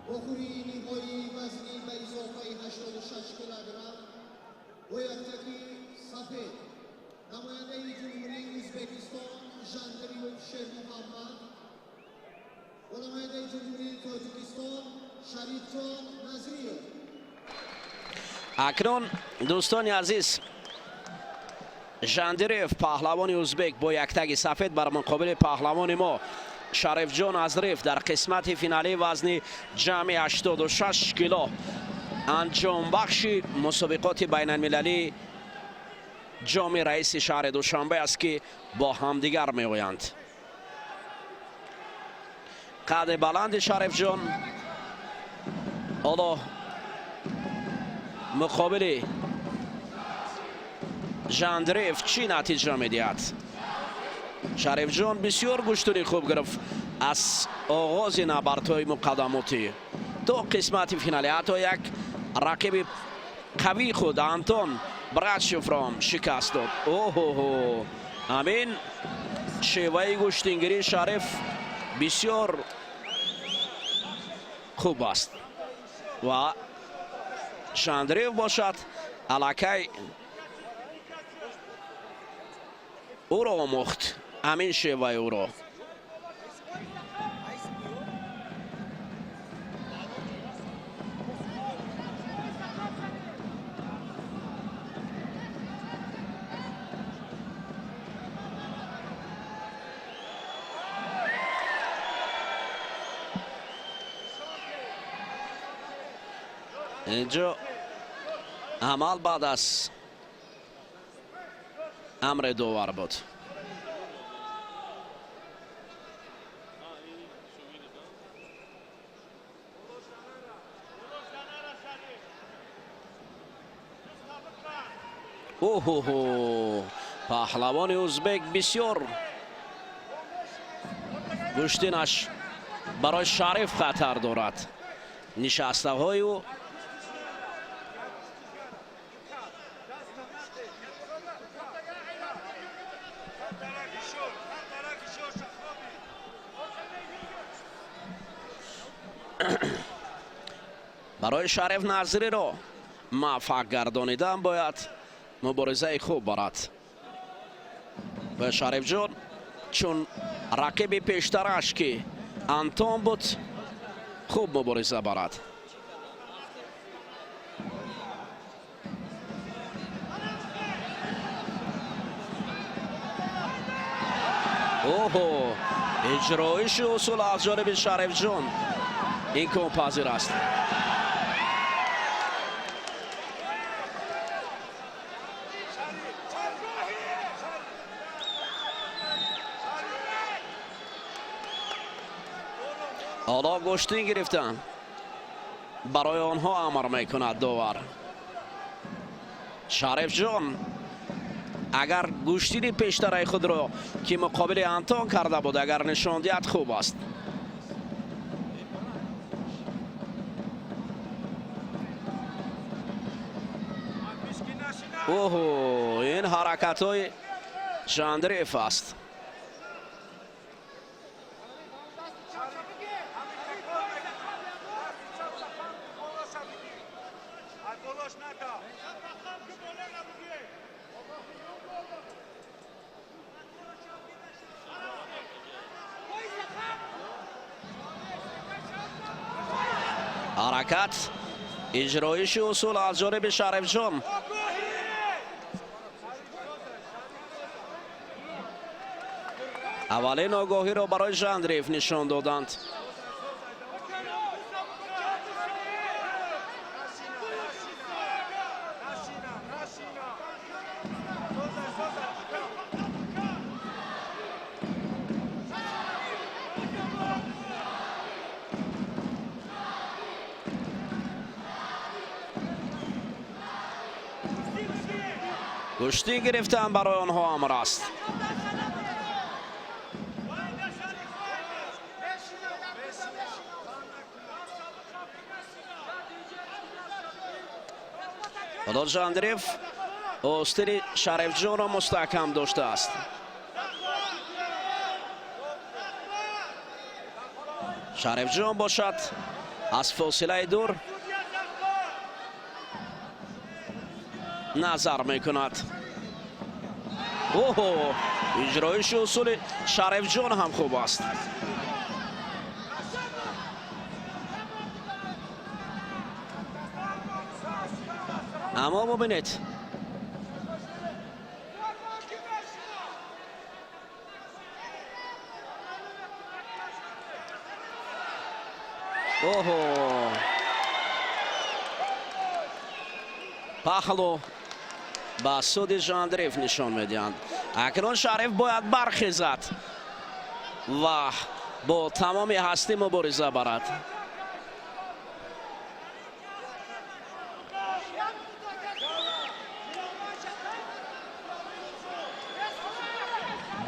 Вохӯрии ниҳоии вазни ба изофаи 86 килограмм бо яктаки сафед намояндаи Ҷумҳурии Ӯзбекистон Жандриев Шермуҳаммад ва намояндаи Ҷумҳурии Тоҷикистон Шарифҷон Назриев. Акнун, дӯстони азиз, Жандириев, паҳлавони узбек, бо яктаги сафед бар муқобили паҳлавони мо Шарифҷон Азриев дар қисмати финалии вазни ҷамъи 86 кило, анҷомбахши мусобиқоти байналмилалии Ҷоми раиси шаҳри Душанбе аст, ки бо ҳамдигар меоянд. Қади баланди Шарифҷон ҳоло муқобили Жандриев чӣ натиҷа медиҳад? Шарифҷон бисёр гӯштуни хуб гирифт аз оғози набардҳои муқаддамотӣ то қисмати финалӣ, ҳатто як рақиби қавии худ Антон Брачевро шикаст дод. Оҳоҳо, ҳамин шеваи гӯштингирии Шариф бисёр хуб аст ва Жандриев бошад, аллакай ӯро омӯхт, ҳамин шеваи ӯро. Инҷо амал баъд аз амри довар буд. Оҳоҳо, паҳлавони узбек бисёр гӯштинаш барои Шариф хатар дорад, нишастаҳои ӯ. Барои Шариф Назриро муваффақ гардонидан бояд муборизаи хуб барад ва Шарифҷон чун рақиби пештараш, ки Антон буд, хуб мубориза барад. Оҳо, иҷроиши усул аз ҷониби Шарифҷон имконпазир аст. Ҳоло гӯштин гирифтан барои онҳо амр мекунад довар. Шарифҷон агар гӯштини пештараи худро, ки муқобили Антон карда буд, агар нишон диҳад, хуб аст. Оҳо, ин ҳаракатҳои Жандриев аст. Ҳаракат, иҷроиши усул аз ҷониби Шарифҷон. Аввалин огоҳиро барои Жандриев нишон доданд. Гӯштӣ гирифтан барои онҳо амр аст. Ҳоло Жандриев остини Шарифҷонро мустаҳкам доштааст. Шарифҷон бошад, Аз фосилаи дур назар мекунад. Оҳо, иҷроиши усули Шарифҷон ҳам хуб аст. Аммо бубинед, оҳо, паҳлу ба суди Жандриев нишон медиҳанд. Акнун Шариф бояд бархезад ва бо тамоми ҳастӣ мубориза барад.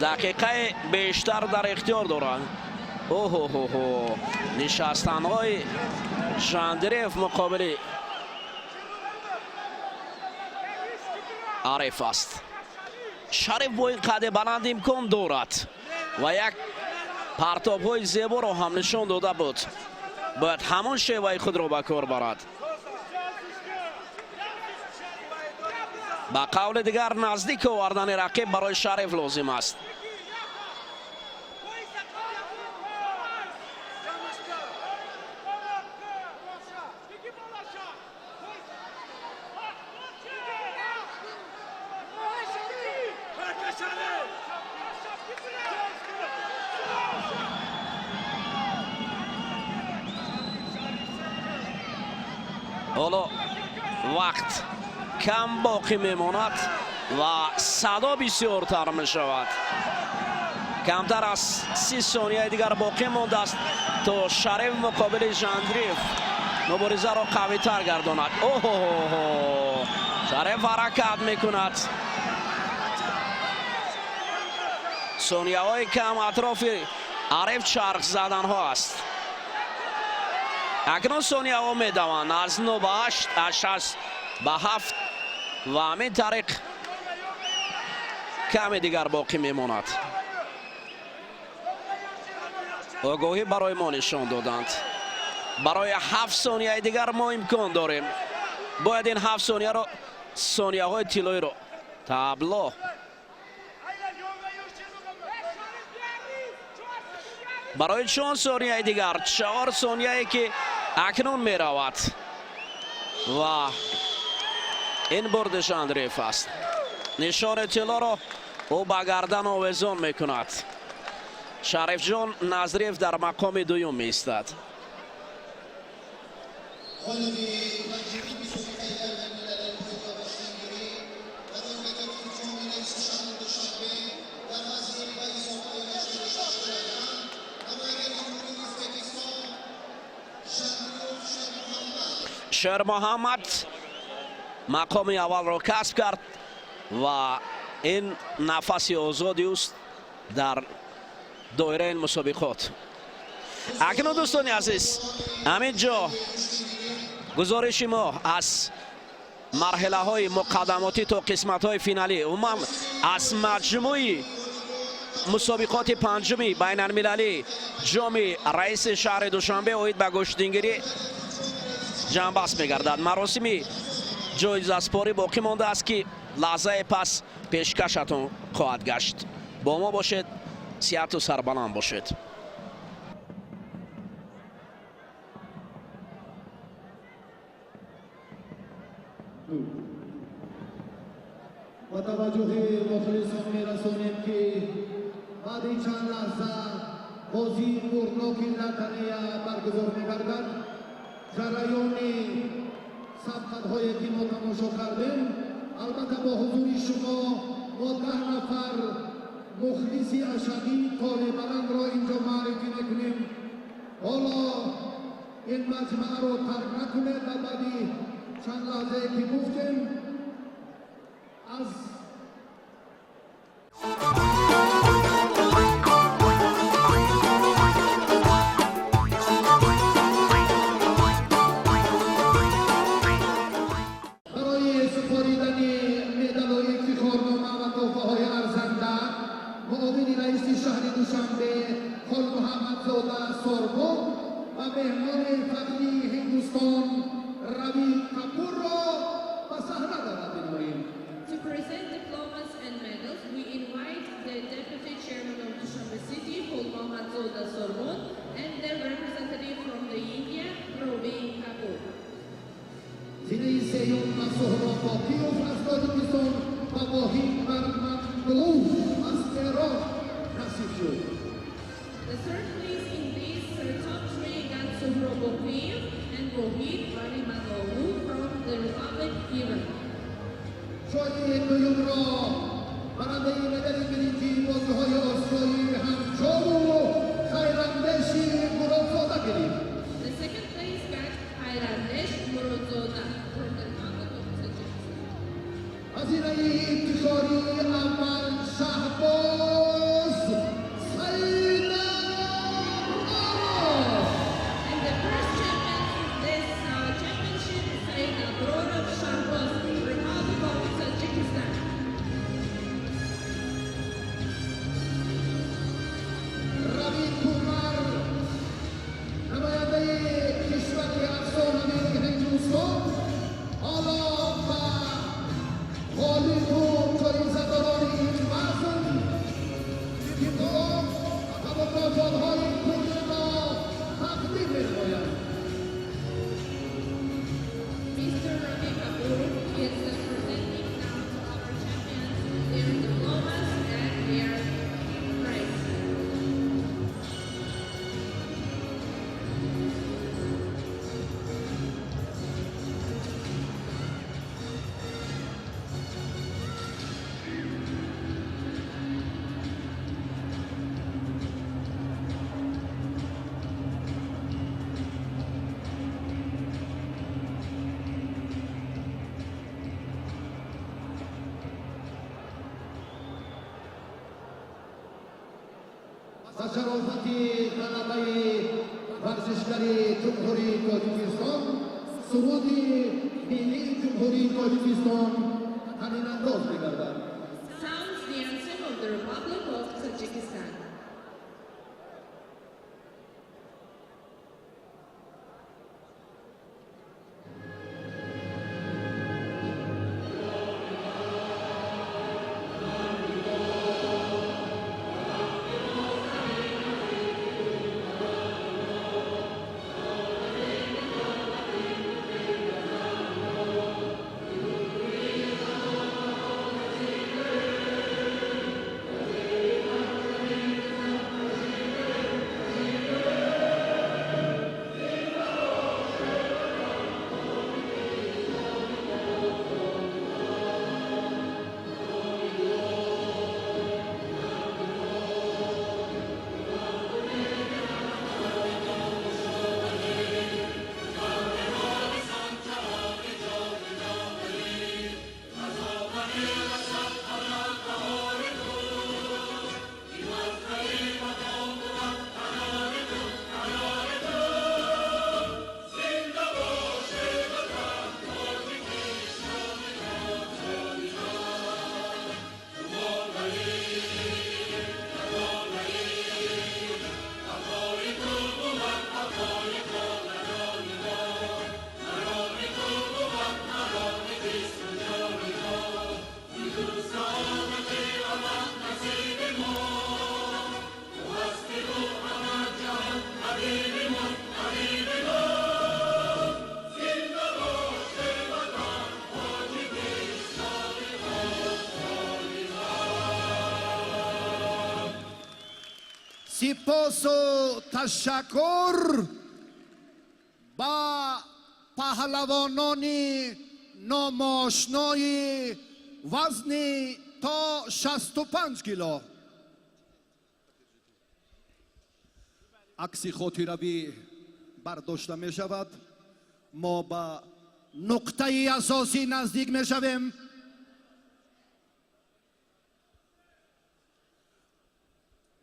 Дақиқаи бештар дар ихтиёр дорад. Оҳоҳоҳо, нишастанҳои Жандриев муқобили Ариф аст. Шариф бо ин қади баланд имкон дорад ва як партобҳои зеборо ҳам нишон дода буд. Бояд ҳамон шеваи худро ба кор барад. Ба қавли дигар, наздик овардани рақиб барои Шариф лозим аст. Ҳоло вақт кам боқӣ мемонад ва садо бисёртар мешавад. Камтар аз 30 сонияи дигар боқӣ мондааст, то Шариф муқобили Жандриев муборизаро қавитар гардонад. Оҳоҳо, Шариф ҳаракат мекунад. Сонияҳои кам атрофи Ариф чарх заданҳо аст. Акнун сонияҳо медаванд аз 9 ба 8, аз 6 ба 7 ва ҳамин тариқ каме дигар боқӣ мемонад. Огоҳӣ барои мо нишон доданд. Барои 7 сонияи дигар мо имкон дорем. Бояд ин 7 сонияро, сонияҳои тиллоиро табло. Барои чон сонияи дигар, 4 сонияе ки акнун меравад ва ин бурди Жандриев аст. Нишони тиллоро ӯ ба гардан овезон мекунад. Шарифҷон Назриев дар мақоми дуюм меистад. Шермуҳаммад мақоми аввалро касб кард ва ин нафаси озоди ӯст дар доираи ин мусобиқот. Акнун, дӯстони азиз, ҳамин ҷо гузориши мо аз марҳилаҳои муқаддамотӣ то қисматҳои финалӣ, умуман аз маҷмӯи мусобиқоти панҷуми байналмилалӣ ҷоми раиси шаҳри Душанбе оид ба гӯштингирӣ ҷамъбаст мегардад. Маросими ҷоизаспорӣ боқӣ мондааст, ки лаҳзаи пас пешкашатон хоҳад гашт. Бо мо бошед, сиҳату сарбаланд бошед. Ба таваҷҷӯҳи мухлисон мерасонем, ки баъди чанд лаҳза бозии бурдноки латания баргузор мегардад. Ҷараёни сабқатҳое ки мо тамошо кардем, албатта бо ҳузури шумо мо 10 нафар мухлиси ашадии толибаландро инҷо муаррифӣ мекунем. Ҳоло ин маҷмаъро тарк накунед ва баъди чанд лаҳзае ки гуфтем аз барои супоридани медалу ифтихорнома ва туҳфаҳои арзанда муовини раиси шаҳри Душанбе Холмуҳаммадзода Сорбон ва меҳмони фахрии Боқиев аз Тоҷикистон ва Воҳид Марманглув аз Эрон насиб шуд. The third place in this top three got Suhrob Bokiyev and Rohit Ralimanoglu from the Republic Iran. جای دوم را برنده مدال برنجی بازی‌های آسیایی هنگجو خیراندش مرادزاده گرفت. The second place got Khairandesh Murodzoda from the Republic of Tajikistan. هزینه افتخاری اول شهباز سید ابرارов. And the first champion in this championship is Saidabrorov Shahboz, Republic of Tajikistan. روی کومر نماینده کشور افسانوی هندوستان حالا و غالب و جایزه‌داران این وزن دیپلم و مکافات‌های پولی را تقدیم می‌نماید. Mr. Ravi Kapoor is presenting now to our champions their diplomas and their prize. با شرافت غلبه ورزشگر جمهوری تاجیکستان سرود ملی جمهوری تاجیکستان طنین انداز می‌گردد. Sounds the anthem of the Republic of Tajikistan. سپاس و تشکر با پهلوانان ناماشنای وزن تا 65 کیلو. عکس خاطروی برداشته می شود. ما به نقطه اساسی نزدیک می شویم.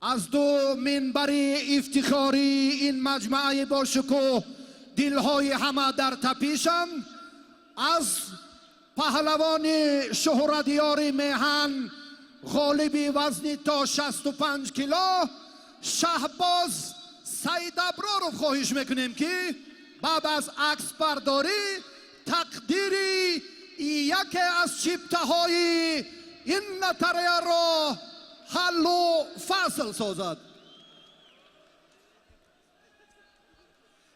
از دو منبر افتخاری این مجمعه باشکوه دلهای همه در تپیشند. از پهلوان شهرتیار میهن، غالب وزن تا 65 کیلو، شهباز سید ابراروف خواهش میکنیم که بعد از عکس برداری تقدیر یکی از چیپته های این لاتاریا را حل و فصل سازد.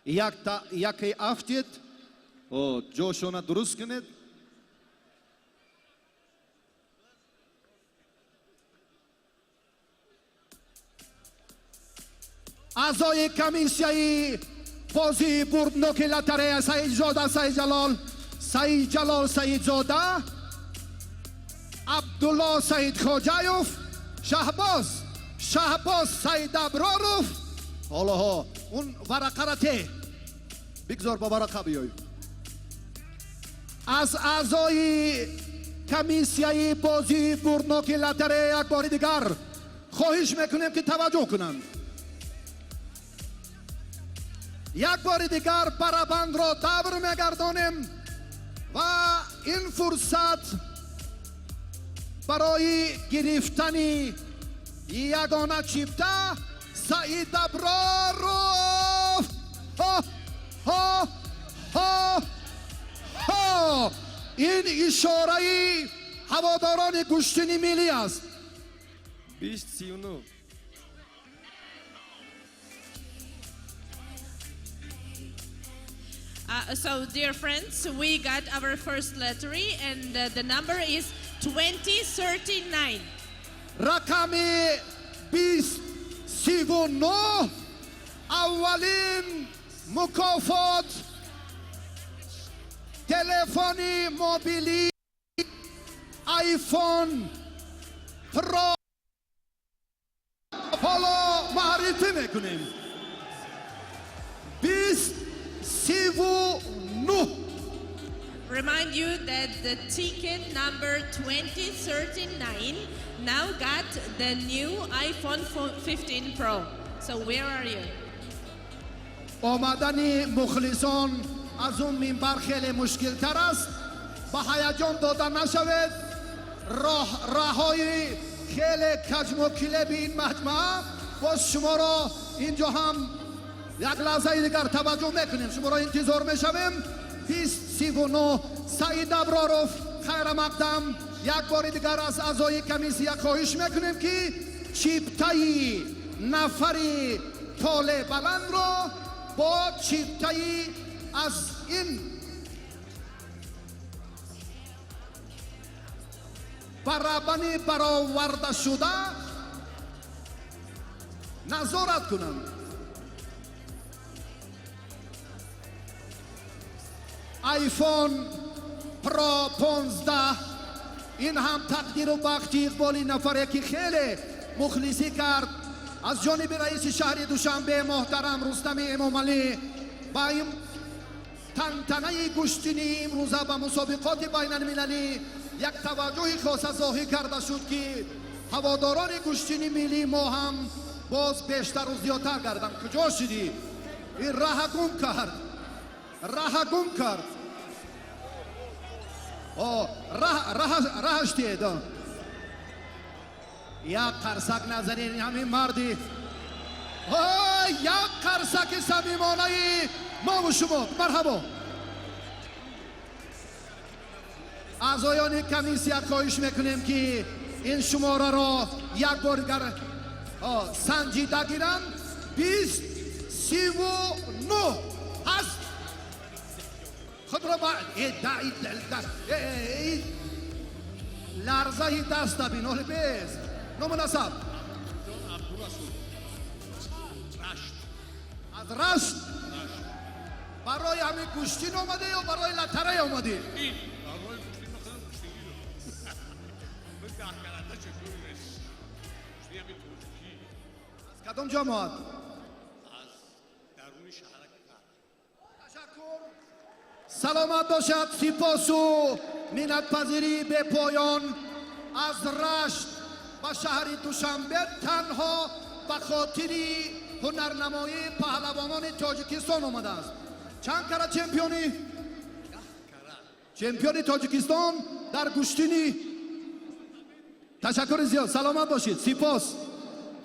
یک تا یکی افتید. جاشونه درست کنید. Аъзои комиссияи бозии бурдноки лотарея Саидзода Саидҷалол, Саидҷалол Саидзода, Абдулло Саидхоҷаев, Шаҳбоз, Шаҳбоз Саидаброров. Ҳолоҳо он варақара те бигзор, ба варақа биёй. Аз аъзои комиссияи бозии бурдноки лотарея як бори дигар хоҳиш мекунем, ки таваҷҷӯҳ кунанд. Як бори дигар барабанро давр мегардонем ва ин фурсат барои гирифтани ягона чипта Саидаброров. Ҳо ҳо ҳо ҳо! Ин ишораи ҳаводорони гӯштини миллӣ аст. 20-39. So, dear friends, we got our first lottery, and the number is 2039. Рақами 2039, аввалин мукофот телефони мобилӣ Айфон Про ҳоло маърифӣ мекунем. 2039. Remind you that the ticket number 2039 now got the new iPhone 15 Pro. So where are you? Омадани мухлисон аз он минбар хеле мушкилтар аст. Ба ҳаяҷон дода нашавед. Роҳ раҳои хеле каҷмукилеби ин маҷмаа боз шуморо инҷо ҳам як лаҳзаи дигар таваҷҷӯҳ мекунем, шуморо интизор мешавем. 2039, Саид Аброров, хайрамақдам. Як бори дигар аз аъзои комиссия хоҳиш мекунем, ки чиптаи нафари толе баландро бо чиптаи аз ин барабани баровардашуда назорат кунанд. Айфон Про 15, ин ҳам тақдиру бахти иқболи нафаре, ки хеле мухлисӣ кард. Аз ҷониби раиси шаҳри Душанбе муҳтарам Рустами Эмомалӣ ба ин тантанаи гӯштинии имрӯза, ба мусобиқоти байналмилалӣ як таваҷҷӯҳи хоса зоҳир карда шуд, ки ҳаводорони гӯштини миллии мо ҳам боз бештару зиёдтар гарданд. Куҷо шидӣ? Ин раҳа гум кард, раҳа гум кард. Раҳаш тиед. Як қарсак назанед ҳамин марди, як қарсаки самимонаи мову шумо. Марҳабо. Аъзоёни комиссия, хоҳиш мекунем, ки ин шумораро як бор дигар санҷида гиранд. 2039 ҳаст. Худро ларзаи даста бин. Оли бес ному насаб? Аз Рашт. Барои ҳамин гӯштин омадӣ ё барои лотарея омадӣ? برای گوشتی مثلا گوشتیگی رو ده چطوری رسید گوشتی همین ترکی. Аз кадом ҷамоат? از درون شهرک غرب. Ташаккур, саломат бошад. Сипосу миннатпазирии бепоён. Аз Рашт ба шаҳри Душанбе танҳо ба хотири ҳунарнамоии паҳлавонони Тоҷикистон омадааст. Чанд кара чемпионӣ? Чемпиони Тоҷикистон дар гӯштини. Ташаккури зиёд, саломат бошед, сипос,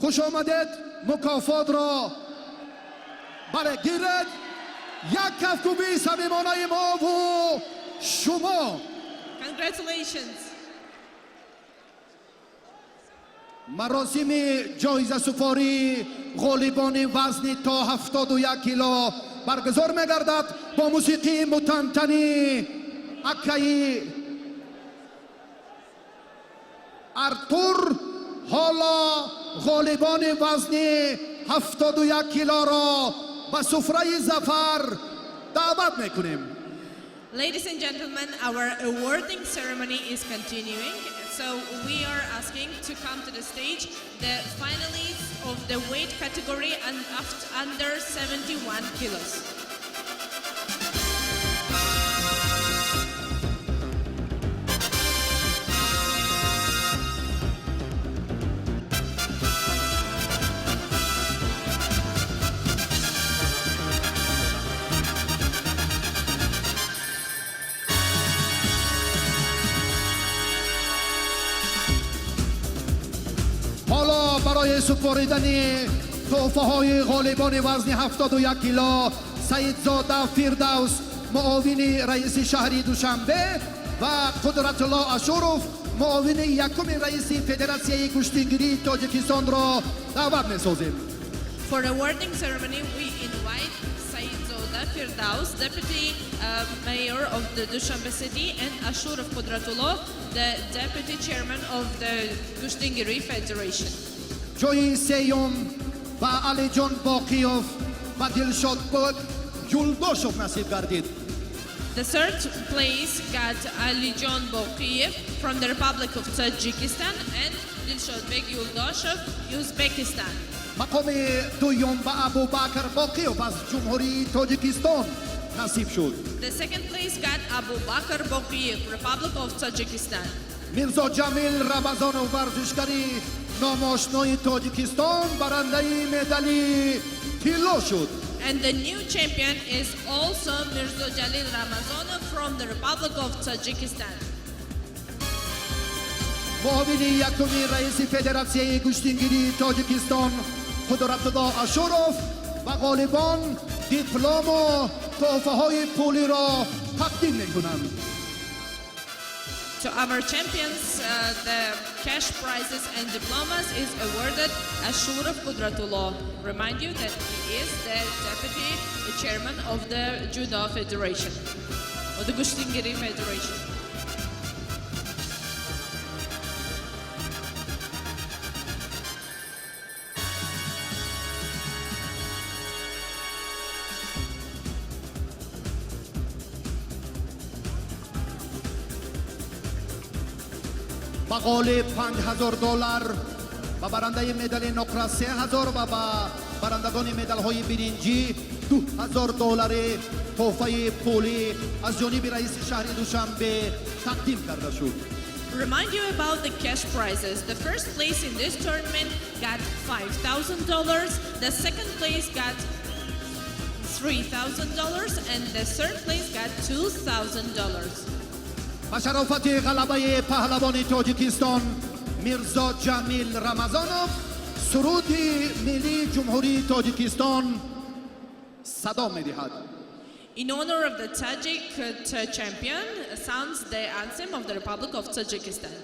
хуш омадед. Мукофотро бале гиред. Як кафкӯбии самимонаи мову шумо. Congratulations. Маросими ҷоизасупории ғолибони вазни то 71 кило баргузор мегардад бо мусиқии мутантани акаи Артур. Ҳоло ғолибони вазни 71 килоро ба суфраи зафар даъват мекунем. Ladies and gentlemen, our awarding ceremony is continuing. So we are asking to come to the stage the finalists of the weight category and under 71 kilos. Ҳоло барои супоридани тӯҳфаҳои ғолибони вазни 71 кило Саидзода Фирдавс, муовини раиси шаҳри Душанбе, ва Қудратулло Ашуров, муовини якуми раиси Федератсияи гӯштингирии Тоҷикистонро даъват месозем. For the awarding ceremony, we invite Saidzoda Firdaus, Deputy Mayor of the Dushanbe City, and Ashurov Qudratullo, the Deputy Chairman of the Gushtingiri Federation. Ҷои сеюм ба Алиҷон Боқиёв ва Дилшодбек Юлдошев насиб гардид. The third place got Alijon Boqiyev from the Republic of Tajikistan and Dilshodbek Yuldoshev, Uzbekistan. Мақоми дуюм ба Абубакр Боқиёв аз Ҷумҳурии Тоҷикистон насиб шуд. The second place got Abu Bakr Boqiyev, Republic of Tajikistan. Мирзо Ҷамил Рамазонов, варзишгари номошнои Тоҷикистон, барандаи медали тилло шуд. And the new champion is also Mirzo Jalil Ramazanov from the Republic of Tajikistan. Муовини якуми раиси Федератсияи гӯштингирии Тоҷикистон Қудратулло Ашуров ба ғолибон диплому тӯҳфаҳои пулиро тақдим мекунанд. To our champions, the cash prizes and diplomas is awarded Ashurov Qudratullah. Remind you that he is the deputy chairman of the Judo Federation, or the Gushtingiri Federation. Ба ғолиб 5000 доллар, ба барандаи медали нуқра 3000 ва ба барандагони медалҳои биринҷӣ 2000 доллари тӯҳфаи пулӣ аз ҷониби раиси шаҳри Душанбе тақдим карда шуд. Remind you about the cash prizes. The first place in this tournament got $5,000, the second place got $3,000, and the third place got $2,000. Ба шарофати ғалабаи паҳлавони Тоҷикистон Мирзо Ҷамил Рамазонов суруди миллии Ҷумҳурии Тоҷикистон садо медиҳад. In honor of the Tajik champion, sounds the anthem of the Republic of Tajikistan.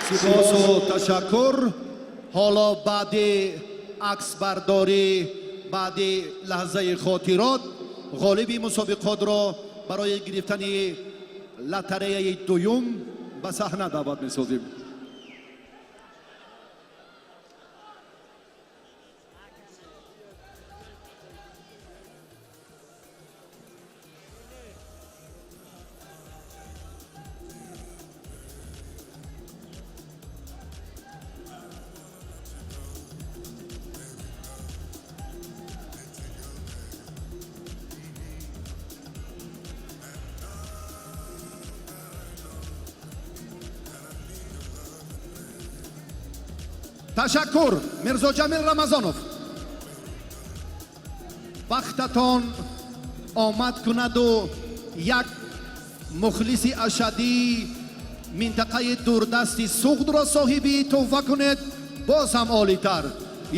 Сипосу ташаккур. Ҳоло баъди аксбардорӣ, баъди лаҳзаи хотирот, ғолиби мусобиқотро барои гирифтани лотареяи дуюм ба саҳна даъват месозем. Ташаккур, Мирзоҷамил Рамазонов. Вақтатон омад кунаду як мухлиси ашаддии минтақаи дурдасти Суғдро соҳиби тӯҳфа кунед, боз ҳам олитар,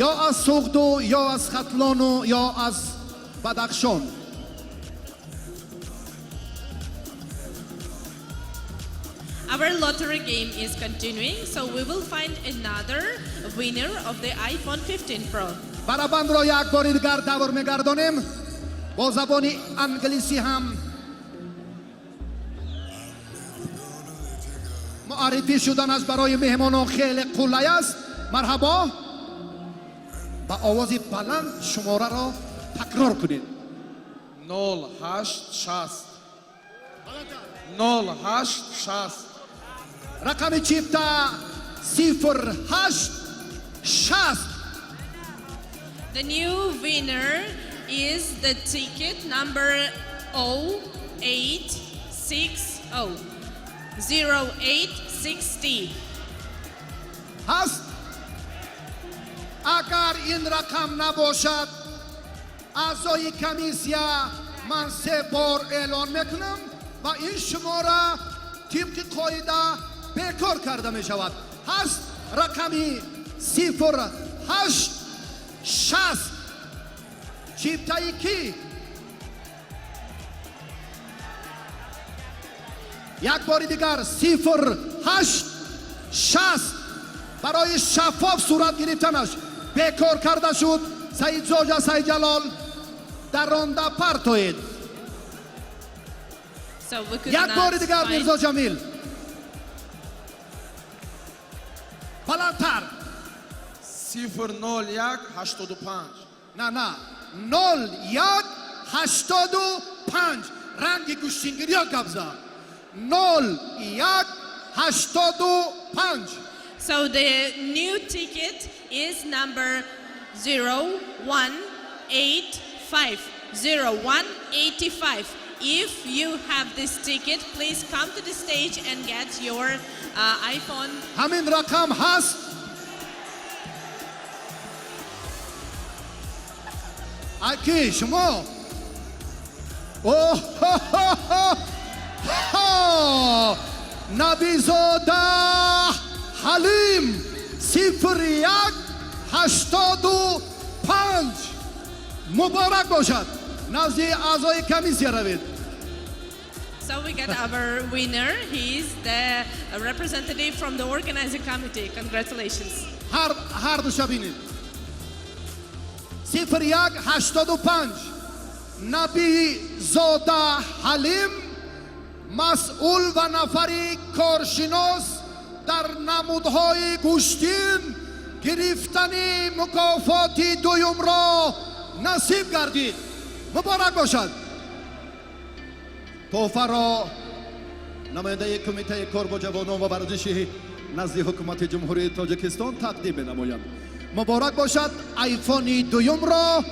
ё аз Суғду, ё аз Хатлону, ё аз Бадахшон. Our lottery game is continuing, so we will find another winner of the iPhone 15 Pro. Барабанро як бори дигар давр мегардонем. Бо забони англисӣ ҳам муаррифӣ шуданаш барои меҳмонон хеле қулай аст. Марҳабо, ба овози баланд шумораро такрор кунед. 08 60, 08 60. Рақами чипта 08 60. The new winner is the ticket number 0860. 0860. Ҳаст. Агар ин рақам набошад, аъзои комиссия, ман се бор эълон мекунам ва ин шумора тибқи қоида бекор карда мешавад. Ҳаст рақами 08 60? Чиптаи кӣ? Як бори дигар, 08 60. Барои шаффоф сурат гирифтанаш бекор карда шуд. Саидзоҷа Сайдҷалол, даронда партоед. Як бори дигар, Мирзо Ҷамил, баландтар. 0 01 85. На, на, 01 85. Ранги гӯштингириё гап зад. 01 85. So the new ticket is number 0185. 0185. If you have this ticket, please come to the stage and get your iPhone. Ҳамин рақам ҳаст? Аки шумо? Оҳ, Набизода Ҳалим, 01 85, муборак бошад, назди аъзои комиссия равед. So we got our winner. He is the representative from the organizing committee. Congratulations. Ҳар душа бинед. 01 85, Набизода Ҳалим, масъул ва нафари коршинос дар намудҳои гӯштин, гирифтани мукофоти дуюмро насиб гардид. Муборак бошад. Тӯҳфаро намояндаи Кумитаи кор бо ҷавонон ва варзиши назди Ҳукумати Ҷумҳурии Тоҷикистон тақдим менамояд. Муборак бошад, айфони дуюмро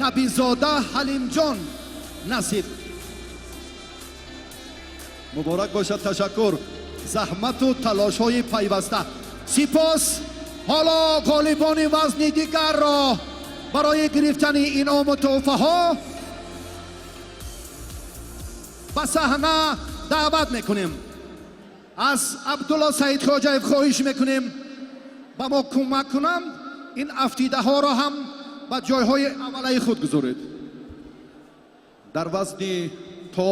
Набизода Ҳалимҷон насиб. Муборак бошад, ташаккур, заҳмату талошҳои пайваста сипос. Ҳоло ғолибони вазни дигарро барои гирифтани инъому тӯҳфаҳо ба саҳна даъват мекунем. Аз Абдулло Саидхоҷаев хоҳиш мекунем, ба мо кӯмак кунанд, ин афтидаҳоро ҳам ба ҷойҳои аввалаи худ гузоред. Дар вазни то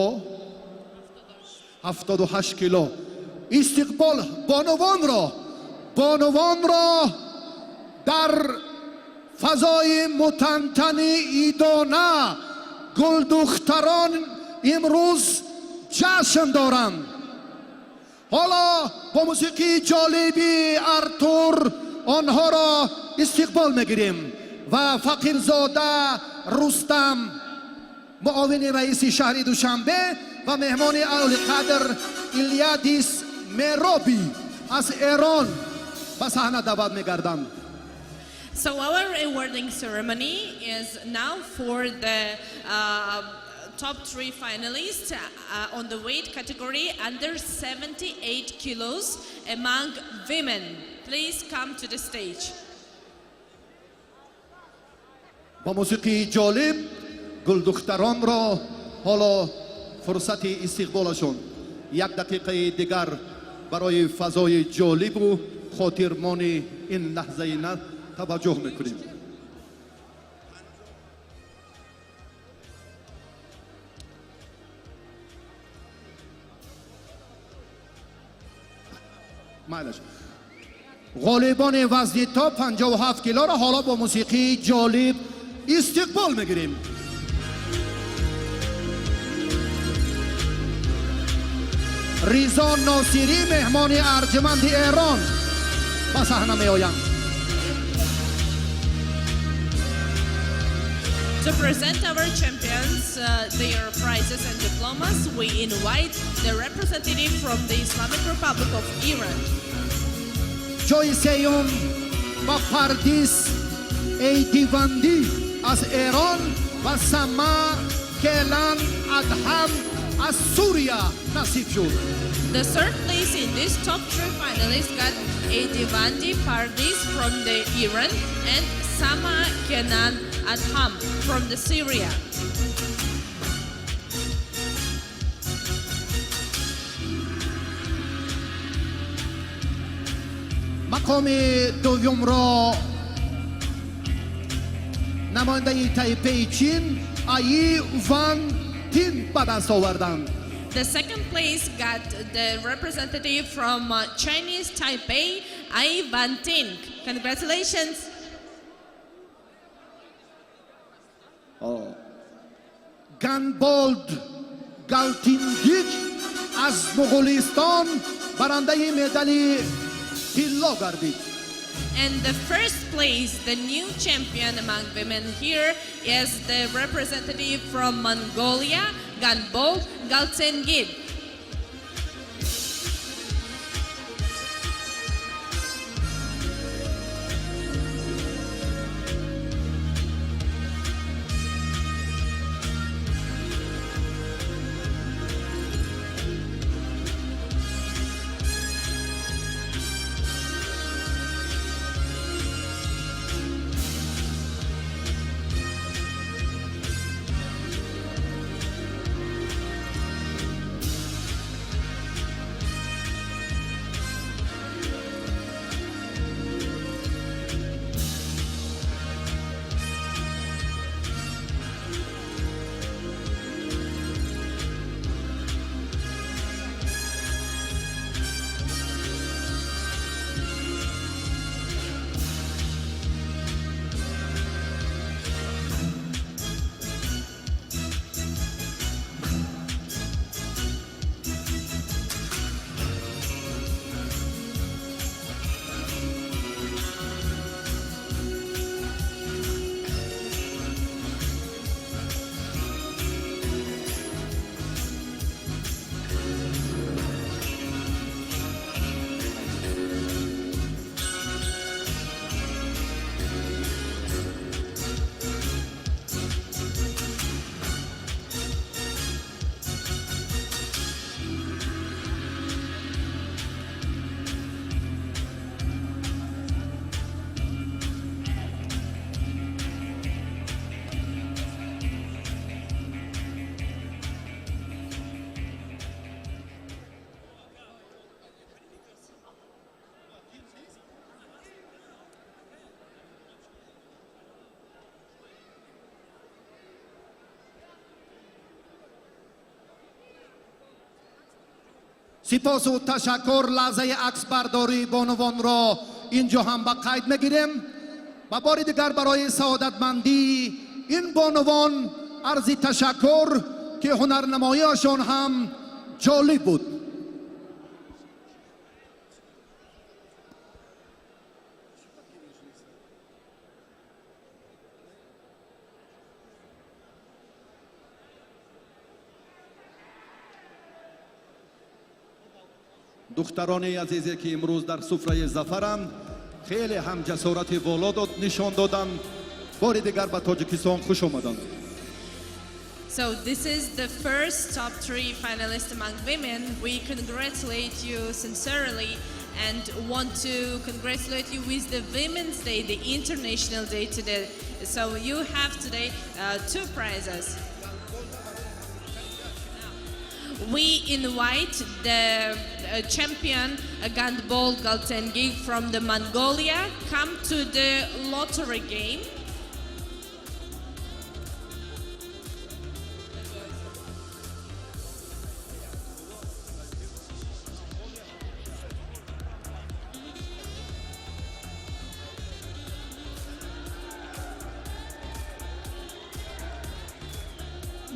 78 кило истиқбол бонувонро Бонувонро дар фазои мутантани идона гулдухтарон имрӯз ҷашн доранд. Ҳоло бо мусиқии ҷолиби Артур онҳоро истиқбол мегирем ва Фақирзода Рустам, муовини раиси шаҳри Душанбе, ва меҳмони олиқадр Илядис Мероби аз Эрон ба саҳна даъват мегарданд. So our awarding ceremony is now for the top three finalists on the weight category under 78 kilos among women. Please come to the stage. Бо мусиқии ҷолиб гулдухтаронро ҳоло фурсати истиқболашон як дақиқаи дигар барои фазои ҷолибу хотирмони ин лаҳзаи на таваҷҷӯҳ мекунем. Майлаш, ғолибони вазни то 57 килоро ҳоло бо мусиқии ҷолиб истиқбол мегирем. Ризо Носирӣ, меҳмони арҷуманди Эрон, ба саҳна меоянд. To present our champions their prizes and diplomas, we invite the representative from the Islamic Republic of Iran. Ҷои сеюм ба Пардис Эйдивандӣ аз Эрон ва Сама Келан Адҳам аз Сурия насиб шуд. The third place in this top three finalists got Edivandi Pardis from the Iran and Sama Kenan Adham from the Syria. Мақоми дуюмро намояндаи Тайпеи Чин Аи Ван Тин ба даст оварданд. The second place got the representative from Chinese Taipei, Ai Van Ting. Congratulations. Ганболд Галтиндик аз Муғулистон барандаи медали тилло гардид. And the first place, the new champion among women here is the representative from Mongolia, Ganbold Galtsengid. Сипосу ташаккур. Лаҳзаи аксбардории бонувонро инҷо ҳам ба қайд мегирем ва бори дигар барои саодатмандии ин бонувон арзи ташаккур, ки ҳунарнамоиашон ҳам ҷолиб буд. Духтарони азизе, ки имрӯз дар суфраи зафаранд, хеле ҳам ҷасорати воло нишон доданд. Бори дигар ба Тоҷикистон хуш омаданд. So this is the first top three finalists among women. We congratulate you sincerely and want to congratulate you with the Women's Day, the International Day today. So you have today two prizes. We invite the champion Ganbold Galtengig from the Mongolia come to the lottery game.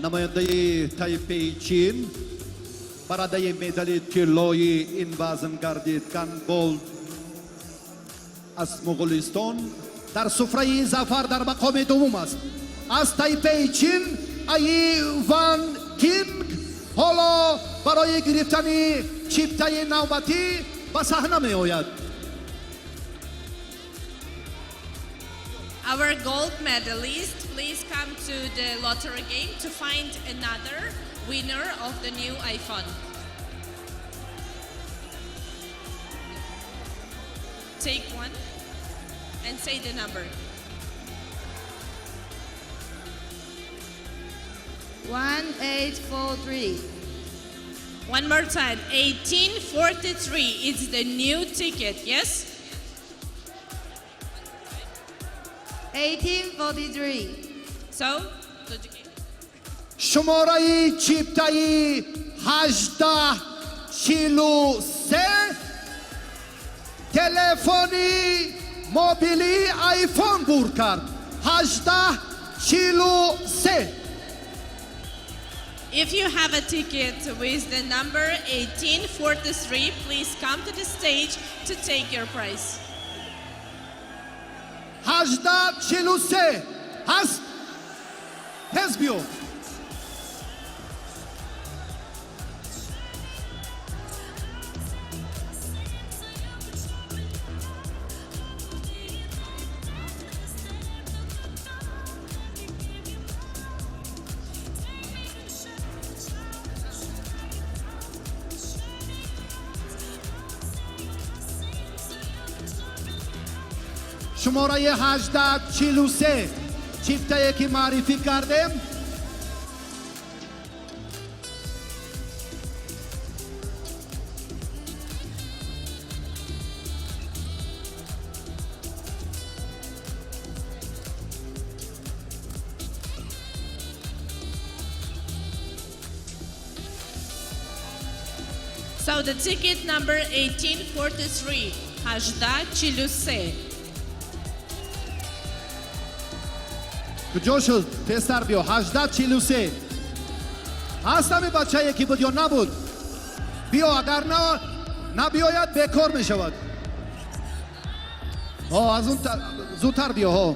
Намояндаи Тайпеи Чин, барандаи медали тиллои ин вазн гардид, Ганболд аз Муғулистон. Дар суфраи зафар дар мақоми дуввум аст. Аз Тайпеи Чин Аи Ван Кинг ҳоло барои гирифтани чиптаи навбатӣ ба саҳна меояд. Our gold medalist, please come to the lottery game to find another winner of the new iPhone. Take one and say the number. 1843. One more time, 1843. It's the new ticket, yes? 1843. So, Тоҷикӣ. Шумораи чиптаи 1843 телефони мобилии Айфон бурд кард. 1843. If you have a ticket with the number 1843, please come to the stage to take your prize. 1843 ҳаст, тез биё. Шумораи 1843, чиптае ки маърифӣ кардем. So the ticket number 1843, Hajda Chiluse. Куҷо шуд? Тезтар биё. 1843 ҳаст. Ҳами бачае ки буд ё набуд? Биё, агар на набиёяд, бекор мешавад. Ҳо, аз он зудтар биё, ҳо.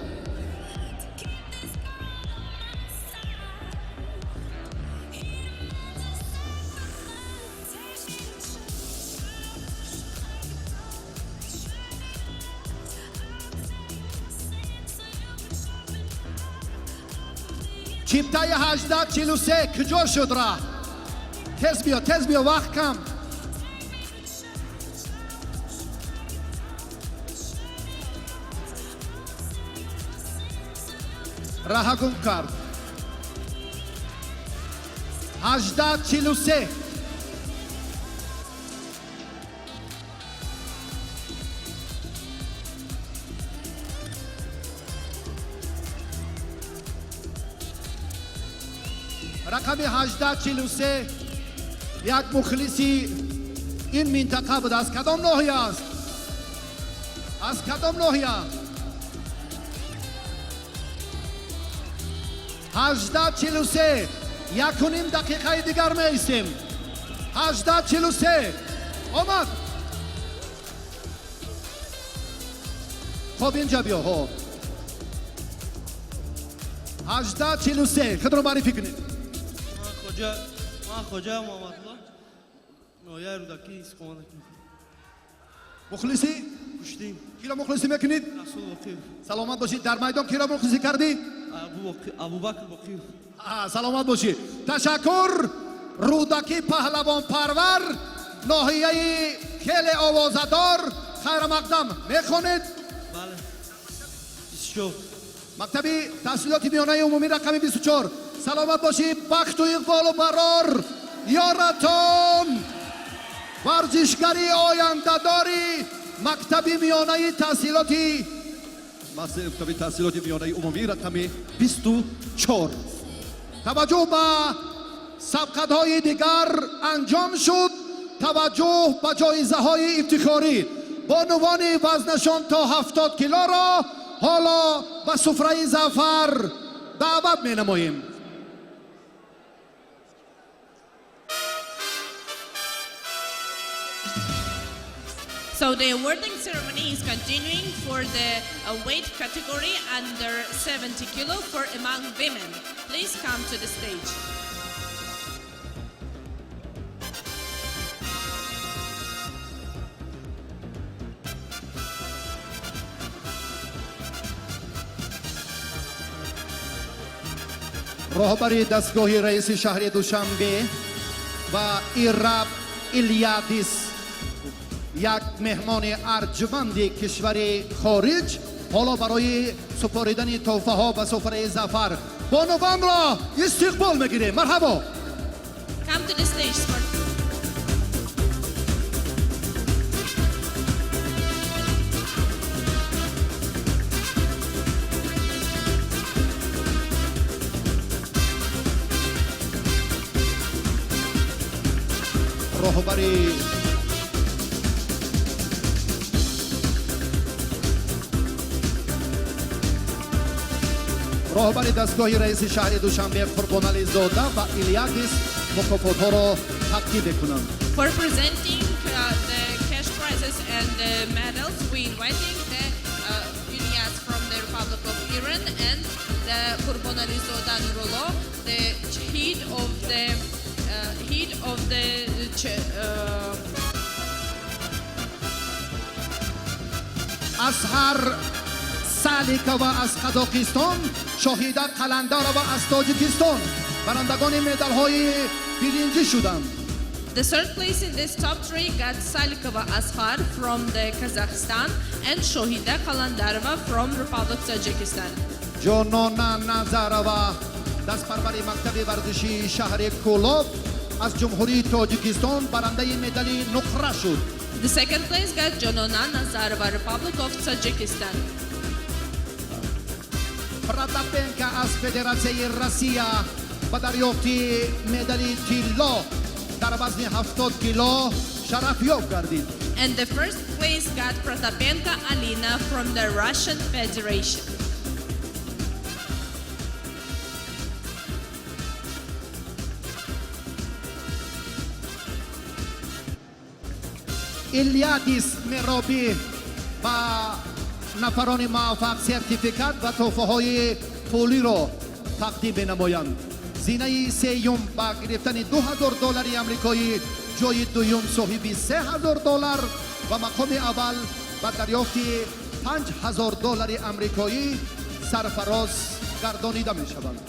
Чиптаи 1843 куҷо шуд раҳ? Тез биё, тез биё, вақт кам. Раҳа гум кард. 1843. Рақами 1843, як мухлиси Ин минтақа буд. Аз кадом ноҳия аст? Аз кадом ноҳия? 18:43. 1.5 дақиқаи дигар меистем. 18:43 омад. Хоб, инҷа биё. Ҳо, 18:43. Худро муаррифӣ кунед. Ман Хоҷа Муҳаммадулло, ноҳияи Рӯдакӣ истиқомат. Мухлиси? Гӯштӣ. Киро мухлисӣ мекунед? Расул Боқиев. Саломат бошед. Дар майдон киро мухлисӣ кардӣ? Абубакр Боқиев. Саломат бошӣ, ташаккур. Рӯдакӣ паҳлавонпарвар, ноҳияи хеле овозадор. Хайрамақдам. Мехонед? Бале, 24. Мактаби таҳсилоти миёнаи умумӣ рақами 24. Саломат бошӣ, бахту иқболу барор ёратон, варзишгари ояндадори мактаби миёнаи таҳсилоти мактаби таҳсилоти миёнаи умумӣ рақами 24. Таваҷҷӯҳ ба сабқатҳои дигар анҷом шуд. Таваҷҷӯҳ ба ҷоизаҳои ифтихорӣ. Бонувони вазнашон то 70 килоро ҳоло ба суфраи зафар даъват менамоем. So the awarding ceremony is continuing for the weight category under 70 kilo for among women. Please come to the stage. Роҳбари дастгоҳи раиси шаҳри Душанбе ва Ираб Илядис, як меҳмони арҷманди кишвари хориҷ, ҳоло барои супоридани тӯҳфаҳо ба суфраи зафар бонувонро истиқбол мегирем. Марҳабо. Come to the stage, sport. Роҳбари дастгоҳи раиси шаҳри Душанбе Қурбонализода ва Илядис мукофотҳоро тақдим мекунанд. For presenting the cash prizes and the medals, we inviting the Ilyas from the Republic of Iran and the Qurbonalizoda Nurullo, the head of the Асҳар Саликова аз Қазоқистон, Шоҳида Қаландарова аз Тоҷикистон барандагони медалҳои биринҷӣ шуданд. The third place in this top three got Salikova Ashar from the Kazakhstan and Shohida Kalandarova from Republic Tajikistan. Ҷонона Назарова, дастпарвари мактаби варзишии шаҳри Кӯлоб аз Ҷумҳурии Тоҷикистон, барандаи медали нуқра шуд. The second place got Jonona Nazarova, Republic of Tajikistan. Протапенко аз Федератсияи Россия ба дарёфти медали тилло дар вазни 70 кило шарафёб гардид. And the first place got Protapenko Alina from the Russian Federation. Илядис Меробӣ ба нафарони муваффақ сертификат ва тӯҳфаҳои пулиро тақдим менамоянд. Зинаи сеюм ба гирифтани 2000 доллари амрикоӣ, ҷои дуюм соҳиби 3000 доллар ва мақоми аввал ба дарёфти 5000 доллари амрикоӣ сарфароз гардонида мешаванд.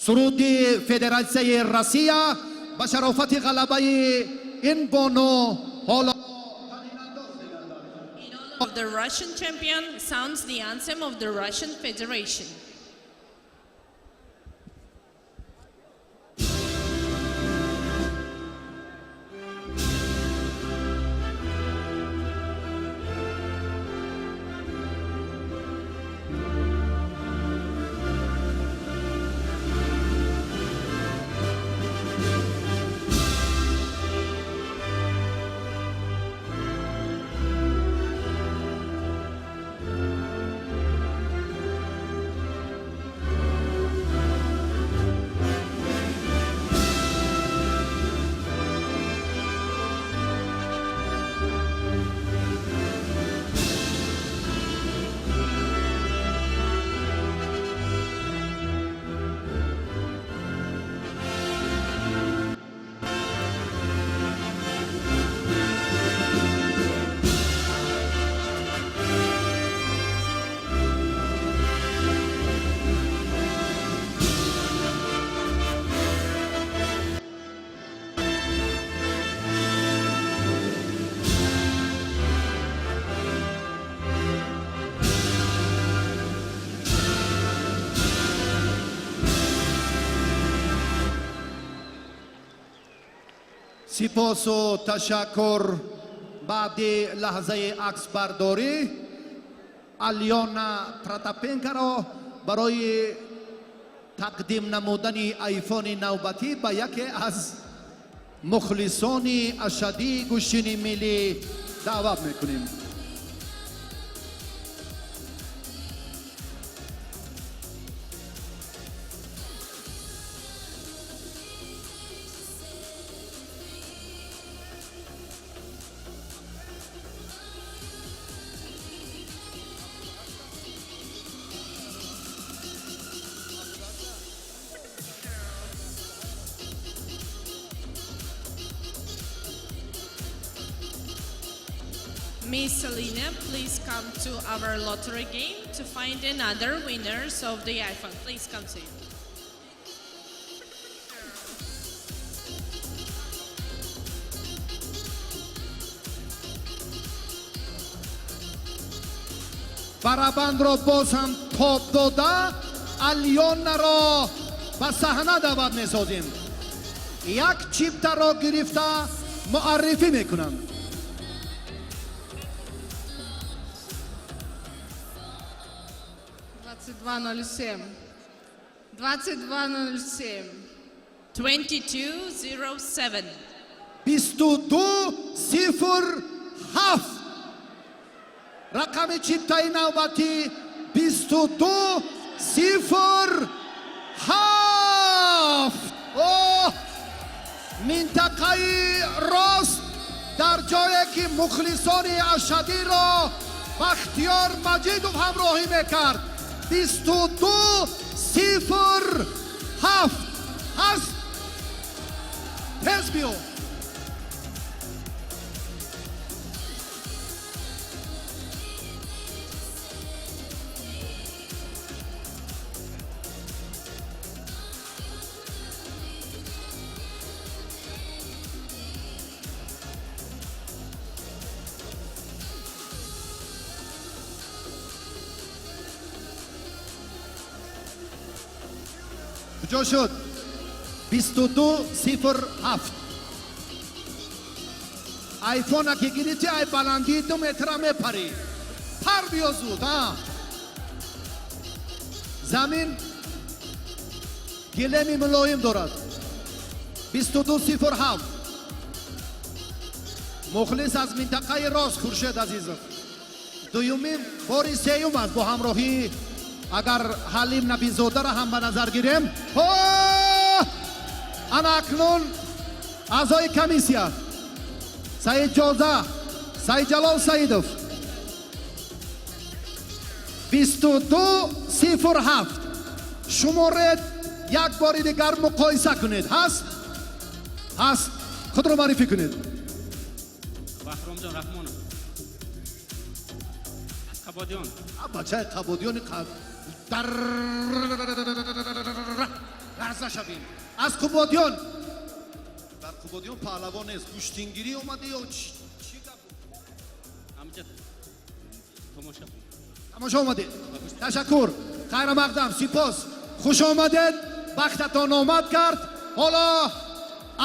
Суруди Федератсияи Россия ба шарофати ғалабаи ин бону ҳоло Of the Russian champion sounds the anthem of the Russian Federation. Сипосу ташаккур. Баъди лаҳзаи аксбардорӣ Алёна Протапенкоро барои тақдим намудани айфони навбатӣ ба яке аз мухлисони ашаддии гӯштини миллӣ даъват мекунем. Miss Selena, please come to our lottery game to find another winners of the iPhone. Please come to you. Барабанро боз ҳам тоб дода, Алёнаро ба саҳна даъват месозем. Як чиптаро гирифта муаррифӣ мекунам. 22:07. 22:07. 22:07. 22:07. Рақами чиптаи навбатӣ 22:07. Оҳ, минтақаи рост, дар ҷое ки мухлисони ашадиро Бахтиёр Маҷидов ҳамроҳӣ мекард. 22:07 ҳаст. Тез биё. Куҷо шуд? 22:07. Айфона ки гирифти, ай баландии 2 метра мепарӣ. Пар, биё зуд. А замин гилеми мулоим дорад. 22:07. Мухлис аз минтақаи рост, Хуршед Азизов, дуюмин бори, сеюм аст бо ҳамроҳӣ, агар Ҳалим Набизодаро ҳам ба назар гирем. Ана акнун аъзои комиссия Саидҷоза Саидҷалол Саидов. 22:07. Шуморед, як бори дигар муқоиса кунед. Ҳаст, ҳаст. Худро муаррифӣ кунед. Баҳромҷон Раҳмонов аз Қабодиён. Бачаи Қабодиёни дар ларза шавем. Аз Қубодиён. Дар Қубодиён паҳлавон нест. Гӯштингирӣ омадӣ ё чӣ гап? Ҳамҷа томоша. Тамошо омадед. Ташаккур, хайрамақдам, сипос, хуш омадед, бахтатон омад кард. Ҳоло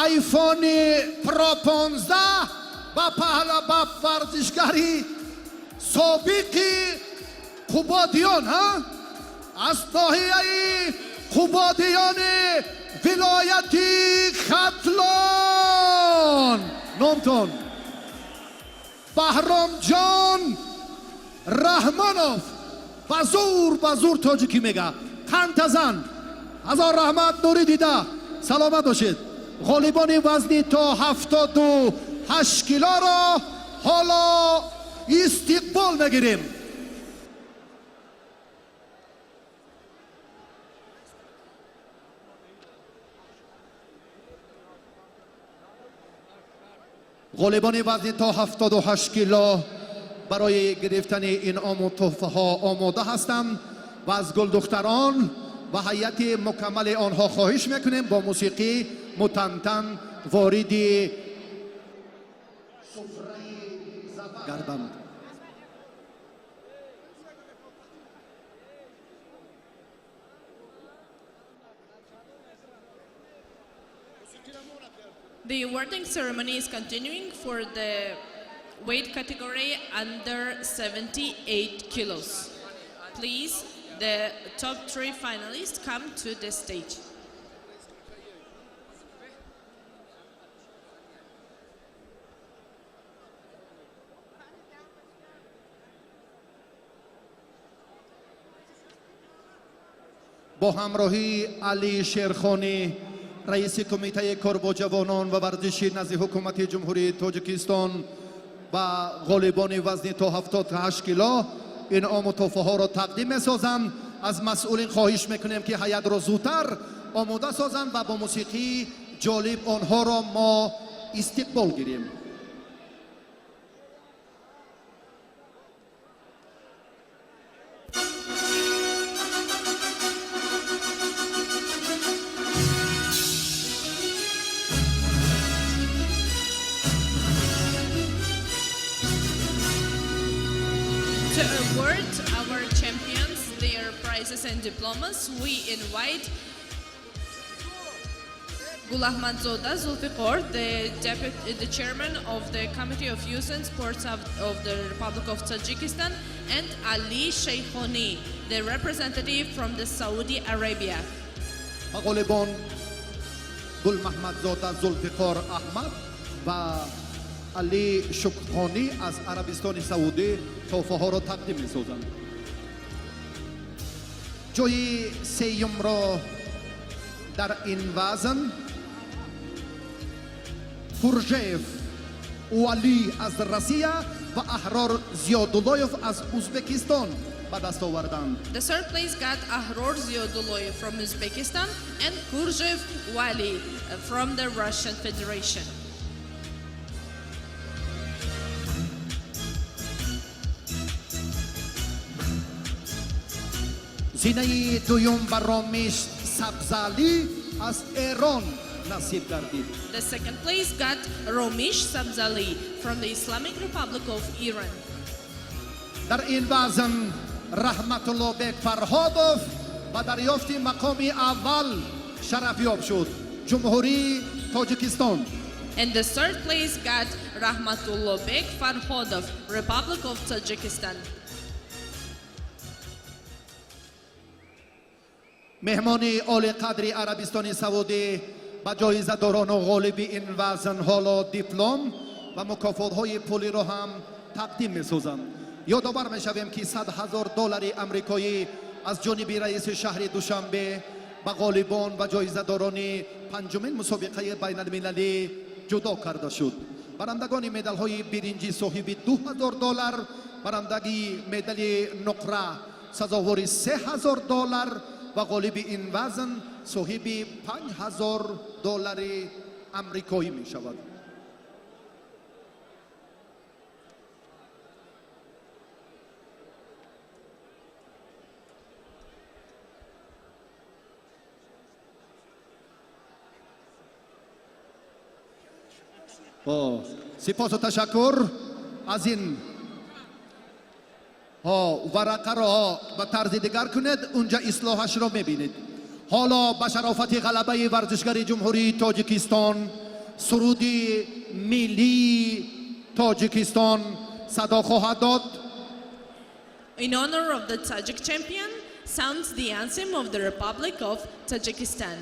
айфони Про 15 ба паҳла ба варзишгари собиқи Қубодиён, ҳа, аз ноҳияи Қубодиёни вилояти Хатлон. Номтон? Баҳромҷон Раҳмонов. Ба зур, ба зур тоҷикӣ мега. Қантазан. Ҳазор раҳмат, нури дида, саломат бошед. Ғолибони вазни то 78 килоро ҳоло истиқбол мегирем. Ғолибони вазни то 78 кило барои гирифтани инъому тӯҳфаҳо омода ҳастанд ва аз гулдухтарон ва ҳайати мукаммали онҳо хоҳиш мекунем, бо мусиқӣ мутантан вориди гарданд. The awarding ceremony is continuing for the weight category under 78 kilos. Please, the top three finalists come to the stage. Бо ҳамроҳии Алӣ Шерхонӣ, раиси Кумитаи кор бо ҷавонон ва варзиши назди Ҳукумати Ҷумҳурии Тоҷикистон, ба ғолибони вазни то 78 кило инъому тӯҳфаҳоро тақдим месозанд. Аз масъулин хоҳиш мекунем, ки ҳайатро зудтар омода созанд ва бо мусиқии ҷолиб онҳоро мо истиқбол гирем. To award our champions their prizes and diplomas, we invite Gulahmadzoda Zulfiqor, the chairman of the Committee of Youth and Sports of the Republic of Tajikistan, and Ali Sheikhoni, the representative from the Saudi Arabia. Ба ғолибон Гулмаҳмадзода Зулфиқор Аҳмад ва Алӣ Шукхонӣ аз Арабистони Саудӣ тӯҳфаҳоро тақдим месозанд. Ҷои сеюмро дар ин вазн Куржеев Уалӣ аз Россия ва Аҳрор Зиёдуллоев аз Узбекистон ба даст оварданд. The third place got Ahror Ziyodulloyev from Uzbekistan and Kurjev Wali from the Russian Federation. Зинаи дуюм ба Ромиш Сабзалӣ аз Эрон насиб гардид. The second place got Romish Sabzali from the Islamic Republic of Iran. Дар ин вазн Раҳматуллобек Фарҳодов ба дарёфти мақоми аввал шарафёб шуд, Ҷумҳурии Тоҷикистон. And the third place got Rahmatullobek Farhodov, Republic of Tajikistan. Меҳмони олиқадри Арабистони Саудӣ ба ҷоизадорону ғолиби ин вазн ҳоло диплом ва мукофотҳои пулиро ҳам тақдим месозанд. Ёдовар мешавем, ки 100 000 доллари амрикоӣ аз ҷониби раиси шаҳри Душанбе ба ғолибон ва ҷоизадорони панҷумин мусобиқаи байналмилалӣ ҷудо карда шуд. Барандагони медалҳои биринҷӣ соҳиби 2000 доллар, барандаги медали нуқра сазовори 3000 доллар ва ғолиби ин вазн соҳиби 5000 доллари амрикоӣ мешавад. Сипосу ташаккур. Аз ин варақаро ба тарзи дигар кунед, унҷа ислоҳашро мебинед. Ҳоло ба шарофати ғалабаи варзишгари Ҷумҳурии Тоҷикистон суруди миллии Тоҷикистон садо хоҳад дод. In honor of the Tajik champion sounds the anthem of the Republic of Tajikistan.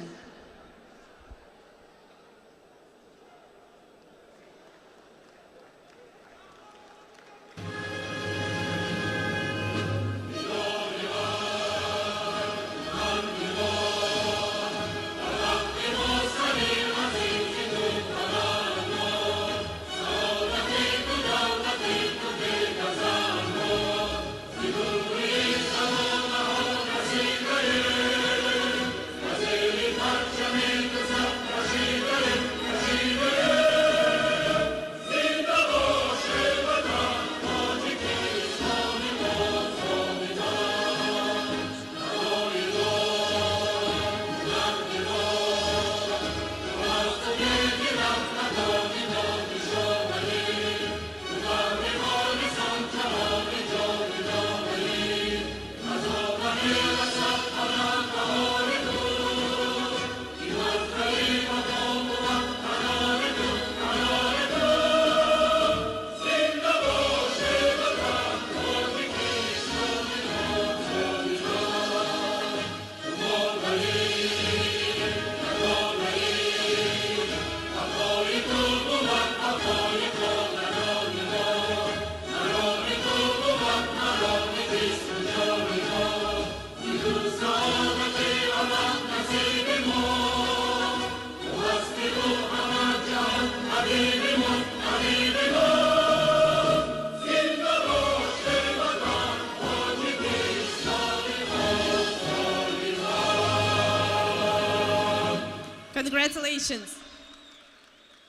Congratulations.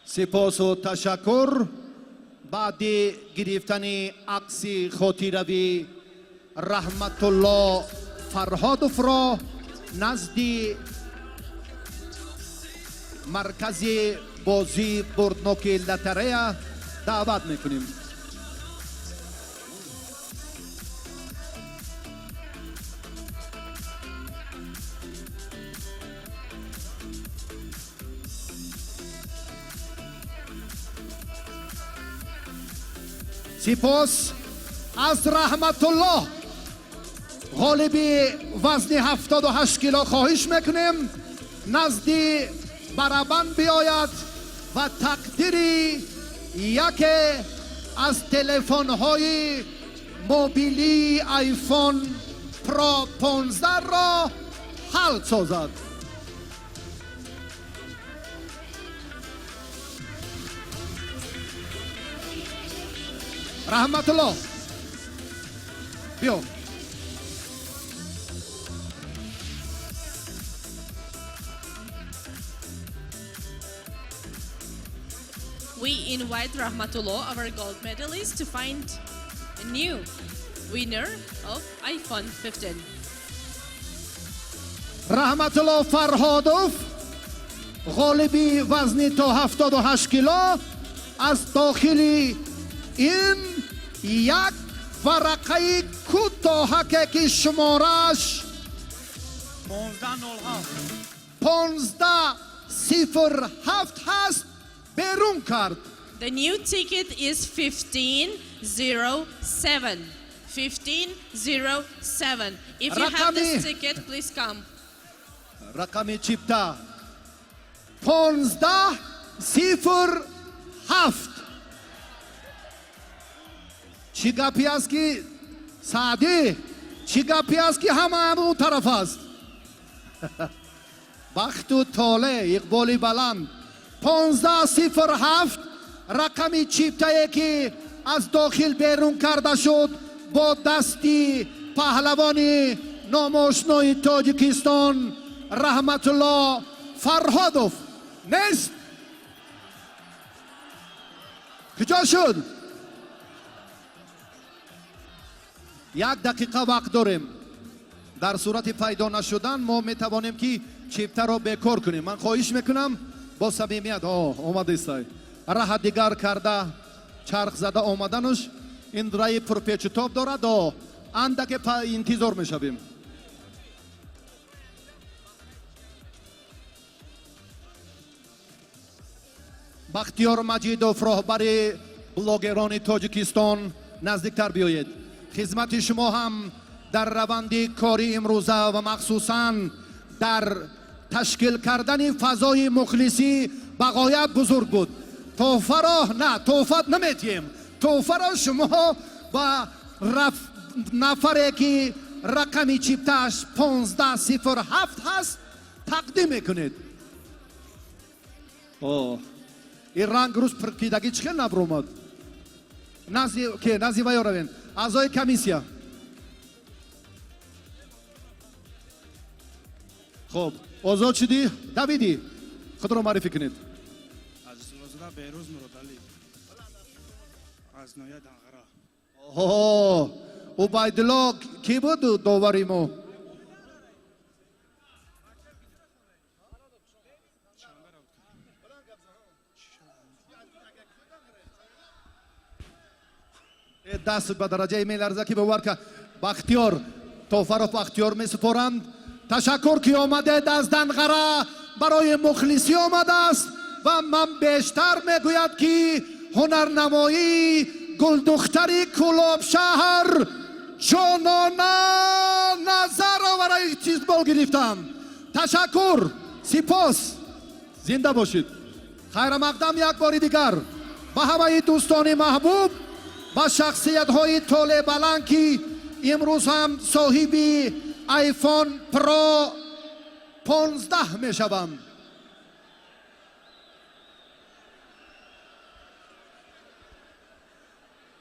Сипосу ташаккур. Баъди гирифтани акси хотиравӣ Раҳматулло Фарҳодовро назди маркази бозии бурдноки лотерея даъват мекунем. Сипос аз Раҳматуллоҳ, ғолиби вазни 78 кило, хоҳиш мекунем назди барабан биёяд ва тақдири яке аз телефонҳои мобилии iPhone Pro 15 ро ҳал созад. Раҳматулло, биё. We invite Rahmatullah, our gold medalist, to find a new winner of iPhone 15. Раҳматулло Фарҳодов, ғолиби вазни то 78 кило, аз дохили ин як варақаи кӯтоҳаке, ки шуморааш 1507 ҳаст, берун кард. The new ticket is 1507. 1507. If you have this ticket, please come. Рақами чипта 1507. Чӣ гапе аст, ки Саъдӣ, чӣ гапе аст, ки ҳама он тараф аст? Бахту толеъ, иқболи баланд. 1507 рақами чиптае, ки аз дохил берун карда шуд бо дасти паҳлавони номошинои Тоҷикистон Раҳматулло Фарҳодов, нест. Куҷо шуд? Як дақиқа вақт дорем. Дар сурати пайдо нашудан мо метавонем, ки чиптаро бекор кунем. Ман хоҳиш мекунам бо самимият. Омадистай, раҳа дигар карда, чарх зада омаданаш, ин раи пурпечутоб дорад. Андаке интизор мешавем. Бахтиёр Маҷидов, роҳбари блогерони Тоҷикистон, наздиктар биёед. Хизмати шумо ҳам дар раванди кори имрӯза ва махсусан дар ташкил кардани фазои мухлисӣ ба ғоят бузург буд. Тӯҳфаро на, тӯҳфа наметиҳем, тӯҳфаро шумо ба нафаре, ки рақами чиптааш 1507 ҳаст, тақдим мекунед. Ин ранг рӯз пиркидагӣ чӣ хел набромад? Назди ке, назди ваё равем, аъзои комиссия. Хуб, озод шудӣ, давидӣ, худро муаррифӣ кунед. Азизуллозода Беҳрӯз Муродалӣ аз ноҳияи Данғара. Оҳо, Убайдулло кӣ буд довари мо? Даст ба дараҷае меларза, ки бовар ка. Бахтиёр тӯҳфаро Бахтиёр месупоранд. Ташаккур, ки омадед аз Данғара, барои мухлисӣ омадааст ва ман бештар мегӯяд, ки ҳунарнамоии гулдухтари Кӯлобшаҳр Ҷонона Назароваро истиқбол гирифтам. Ташаккур, сипос, зинда бошед. Хайрамақдам як бори дигар ба ҳамаи дӯстони маҳбуб ва шахсиятҳои толеъбаланд, ки имрӯз ҳам соҳиби iPhone Pro 15 мешаванд.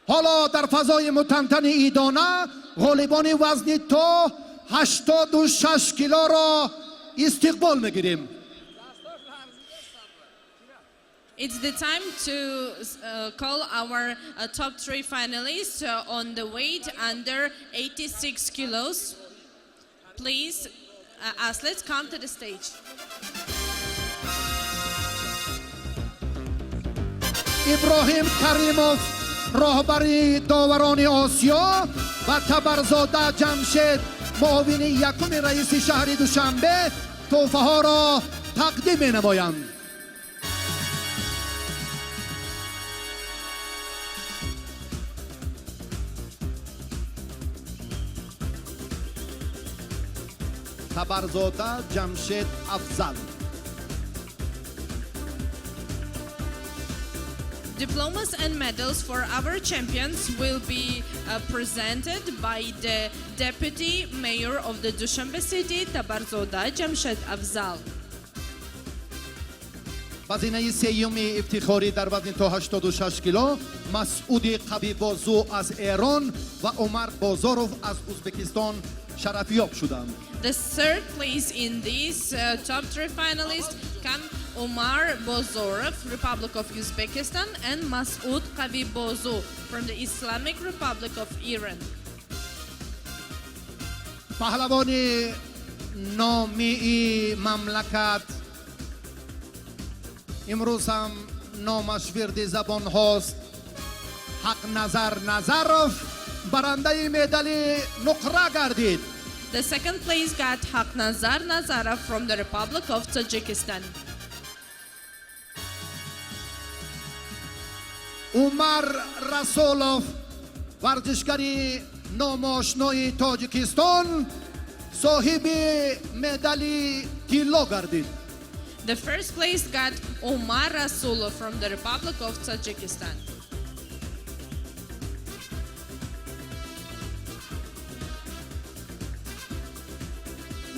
Ҳоло дар фазои мутантани идона ғолибони вазни то 86 килоро истиқбол мегирем. It's the time to call our top three finalists on the weight under 86 kilos. Please, athletes, come to the stage. Иброҳим Каримов, роҳбари доварони Осиё, ва Табарзода Ҷамшед, муовини якуми раиси шаҳри Душанбе, тӯҳфаҳоро тақдим менамоянд. Табарзода Ҷамшед Афзал. Diplomas and medals for our champions will be presented by the Deputy Mayor of the Dushanbe City, Tabarzoda Jamshed Afzal. Ба зинаи сеюми ифтихорӣ дар вазни то 86 кило Масъуди Қавибозу аз Эрон ва Умар Бозоров аз Ӯзбекистон шарафёб шуданд. The third place in these top three finalists come Umar Bozorov, Republic of Uzbekistan, and Masoud Qavibozu from the Islamic Republic of Iran. Паҳлавони номии мамлакат имрӯз ҳам номаш вирди забонҳост, Ҳақназар Назаров барандаи медали нуқра гардид. The second place got Haknazar Nazarov from the Republic of Tajikistan. Умар Расулов, варзишгари номошнои Тоҷикистон, соҳиби медали тилло гардид. The first place got Omar Rasulov from the Republic of Tajikistan.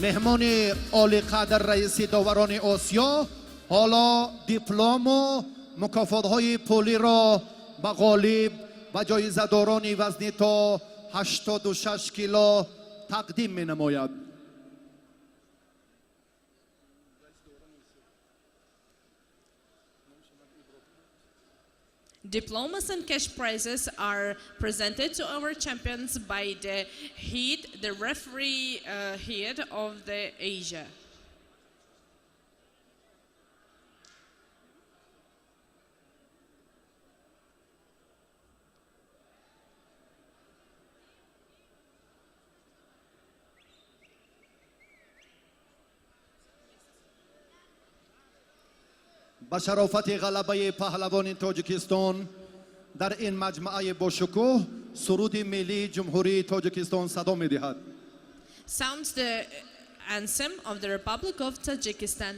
Меҳмони олиқадр, раиси доварони Осиё ҳоло диплому мукофотҳои пулиро ба ғолиб ва ҷоизадорони вазни то 86 кило тақдим менамояд. Diplomas and cash prizes are presented to our champions by the head, the referee head of the Asia. Ба шарофати ғалабаи паҳлавони Тоҷикистон дар ин маҷмӯаи бошукӯҳ суруди миллии Ҷумҳурии Тоҷикистон садо медиҳад. Sounds the anthem of the Republic of Tajikistan.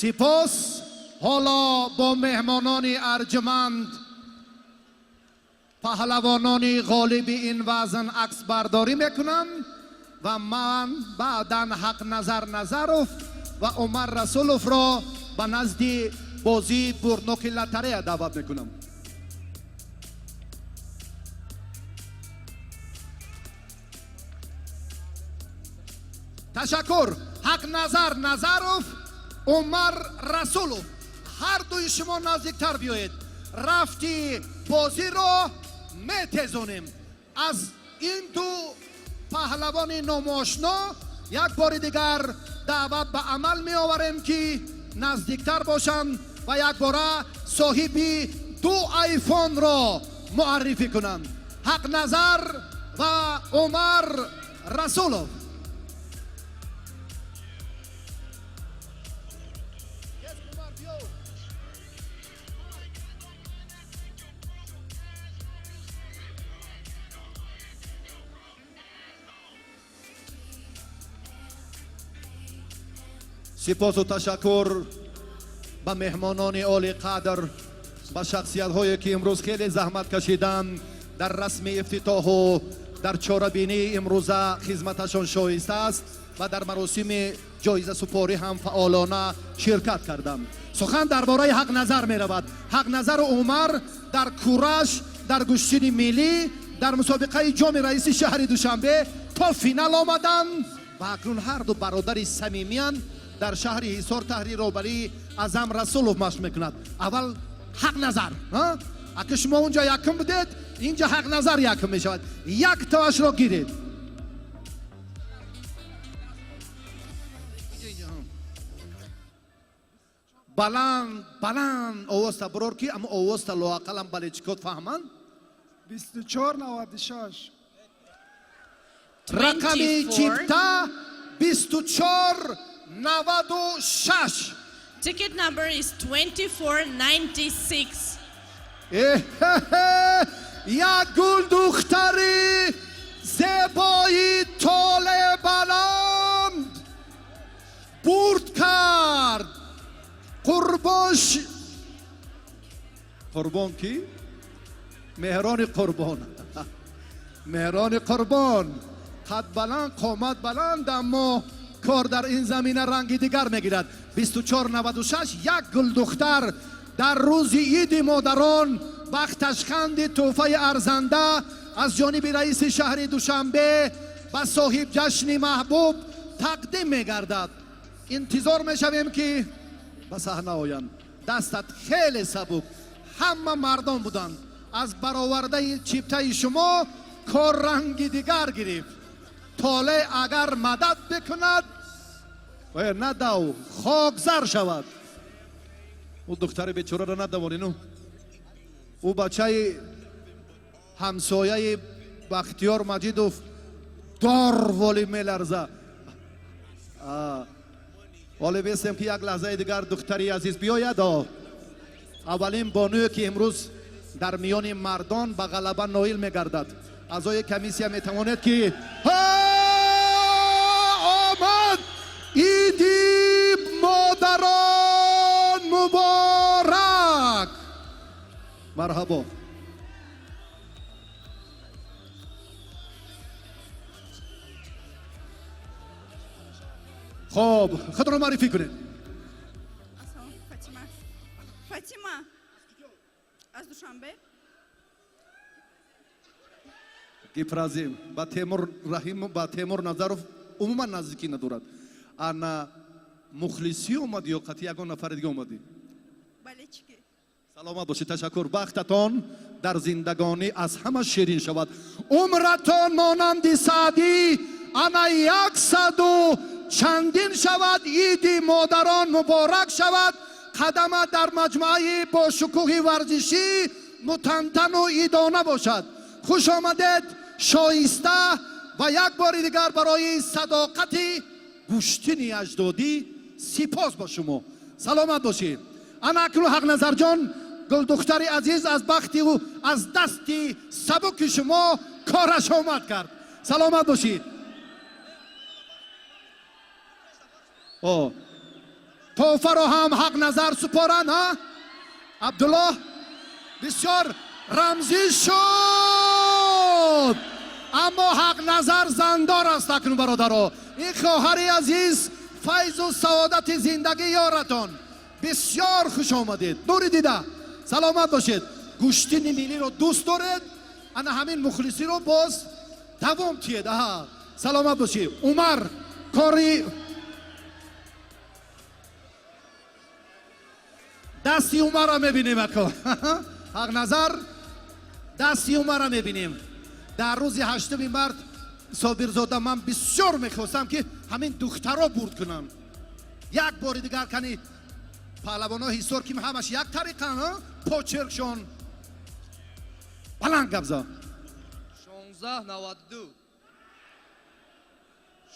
Сипос. Ҳоло бо меҳмонони арҷманд Паҳлавонони ғолиби ин вазн аксбардорӣ мекунанд ва ман баъдан Ҳақназар Назаров ва Умар Расуловро ба назди бозии бурдноки лотарея даъват мекунам. Ташаккур. Ҳақназар Назаров, Умар Расулов, ҳар дуи шумо наздиктар биёед. Рафти бозиро метезонем. Аз ин ду паҳлавони номошно як бори дигар даъват ба амал меоварем, ки наздиктар бошанд ва якбора соҳиби ду айфонро муаррифӣ кунанд. Ҳақназар ва Умар Расулов. Сипосу ташаккур ба меҳмонони олиқадр, ба шахсиятҳое, ки имрӯз хеле заҳмат кашиданд дар расми ифтитоҳу дар чорабинии имрӯза хизматашон шоиста аст ва дар маросими ҷоизасупорӣ ҳам фаъолона ширкат карданд. Сухан дар бораи Ҳақназар меравад. Ҳақназару Умар дар кураш, дар гӯштини миллӣ, дар мусобиқаи Ҷоми раиси шаҳри Душанбе то финал омаданд ва акнун ҳарду бародари самимиянд. Дар шаҳри Ҳисор таҳри роҳбарии Аъзам Расулов машқ мекунад. Аввал Ҳақназар. Ака, шумо унҷа якум будед, инҷа Ҳақназар якум мешавад. Як тавашро гиред. Баланд баланд овозта бурор, ки ама овозта лоақалам болельщикот фаҳманд. 24,96. Рақами чипта 24,96. Ticket number is 2496. Як гулдухтари зебои толе баланд бурд кард. Қурбон, қурбон ки? Меҳрони Қурбон. Меҳрони Қурбон қад баланд, қомат баланд, аммо кор дар ин замина ранги дигар мегирад. 24,96. Як гулдухтар дар рӯзи иди модарон бахташханди тӯҳфаи арзанда аз ҷониби раиси шаҳри Душанбе ба соҳиб ҷашни маҳбуб тақдим мегардад. Интизор мешавем, ки ба саҳна оянд. Дастат хеле сабук. Ҳама мардон буданд. Аз баровардаи чиптаи шумо кор ранги дигар гирифт. Толе агар мадад бикунад, надав, хокзар шавад. Ӯ духтари бечораро надавонину. Ӯ бачаи ҳамсояи Бахтиёр Маҷидов дор воли меларза. Ҳоле бестем, ки як лаҳзаи дигар духтари азиз биёяд. Аввалин бонуе, ки имрӯз дар миёни мардон ба ғалаба ноил мегардад. Аъзои комиссия метавонед, ки омад. Иди модарон муборак! Марҳабо. Хоб, худро муаррифӣ кунед. Фатима. Фатима. Аз Душанбе. Гипразим ба Темур Раҳим, ба Темур Назаров умуман наздикӣ надорад. Ана мухлисӣ омадӣ ё қатъи ягон нафари дига омадӣ? Болельщики. Саломат бошед, ташаккур. Бахтатон дар зиндагонӣ аз ҳама ширин шавад, умратон монанди Саъдӣ ана яксаду чандин шавад. Иди модарон муборак шавад. Қадама дар маҷмӯаи бошукӯҳи варзишӣ мутантану идона бошад. Хуш омадед, шоиста, ва як бори дигар барои садоқати гӯштини аҷдодӣ сипос ба шумо. Саломат бошед. Ана акнун Ҳақназарҷон, гулдухтари азиз аз бахти ӯ аз дасти сабуки шумо кораш омад кард. Саломат бошед. О тӯҳфаро ҳам Ҳақназар супоранд. Ҳа, Абдуллоҳ, бисёр рамзӣ шуд. Аммо Ҳақназар зандор аст. Акнун, бародаро, ин хоҳари азиз, файзу саодати зиндагӣ ёратон, бисёр хуш омадед, нури дида, саломат бошед. Гӯштини миллиро дӯст доред, ана ҳамин мухлисиро боз давом тиед. Аҳа, саломат бошед. Умар кори дасти Умарро мебинем. Ако Ҳақназар, дасти Умарро мебинем. Дар рӯзи 8 март, Собирзода, ман бисёр мехостам, ки ҳамин духтаро бурд кунам як бори дигар. Кани паҳлавоно Ҳисор, ки ҳамаш як тариқан почерк шон баланд гап зад. 16 92,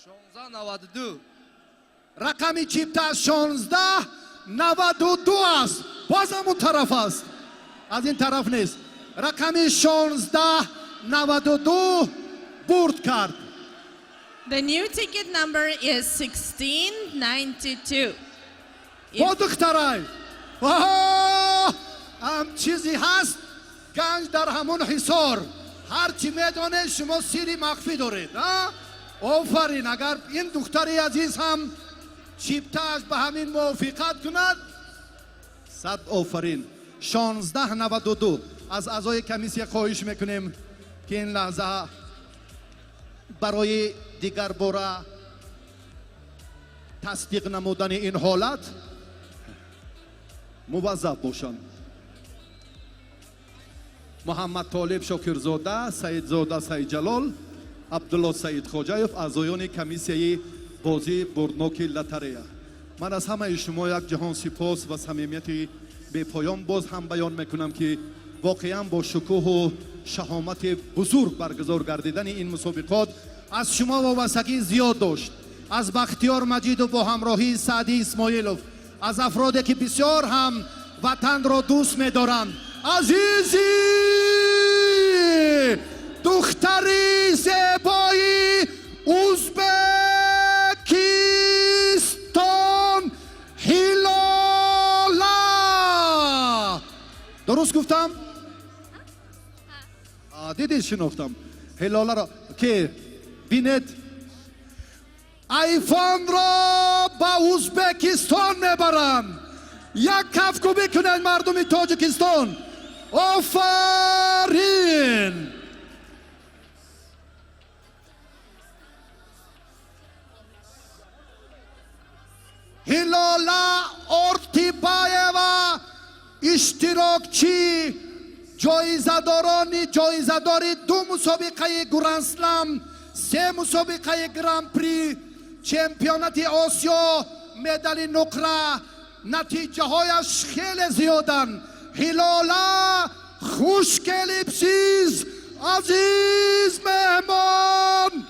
16 92. Рақами чипта 16 92 аст. Боз ҳамун тараф аст, аз ин тараф нест. Рақами 16 92 бурд кард. The new ticket number is 1692. Бо духтарай ҳам чизе ҳаст, ганҷ дар ҳамон Ҳисор. Ҳарчи медонед шумо, сири махфӣ доред. Офарин! Агар ин духтари азиз ҳам чиптааш ба ҳамин мувофиқат кунад, сад офарин. 16 92. Аз аъзои комиссия хоҳиш мекунем, ки ин лаҳза барои дигар бора тасдиқ намудани ин ҳолат муваззаф бошанд. Муҳаммад Толиб Шокирзода, Саидзода Саидҷалол, Абдулло Саидхоҷаев, аъзоёни комиссияи бозии бурдноки лотарея. Ман аз ҳамаи шумо як ҷаҳон сипос ва самимияти бепоён боз ҳам баён мекунам, ки воқеан бо шукӯҳу шаҳомати бузург баргузор гардидани ин мусобиқот аз шумо вобастагӣ зиёд дошт, аз Бахтиёр Маҷидов бо ҳамроҳии Саъдӣ Исмоилов, аз афроде ки бисёр ҳам ватанро дӯст медоранд. Азизи духтари зебои Узбекистон, Ҳилола, дуруст гуфтам? Дидед, шинохтам Ҳилоларо, ки бинед, Айфонро ба Узбекистон мебаранд. Як кафкӯбӣ кунед, мардуми Тоҷикистон. Офарин! Ҳилола Ортибаева, иштирокчӣ, ҷоизадорони ҷоизадори ду мусобиқаи Гранд-слам, се мусобиқаи Гран-при, чемпионати Осиё, медали нуқра, натиҷаҳояш хеле зиёданд. Ҳилола, хуш келибсиз, азиз меҳмонлар,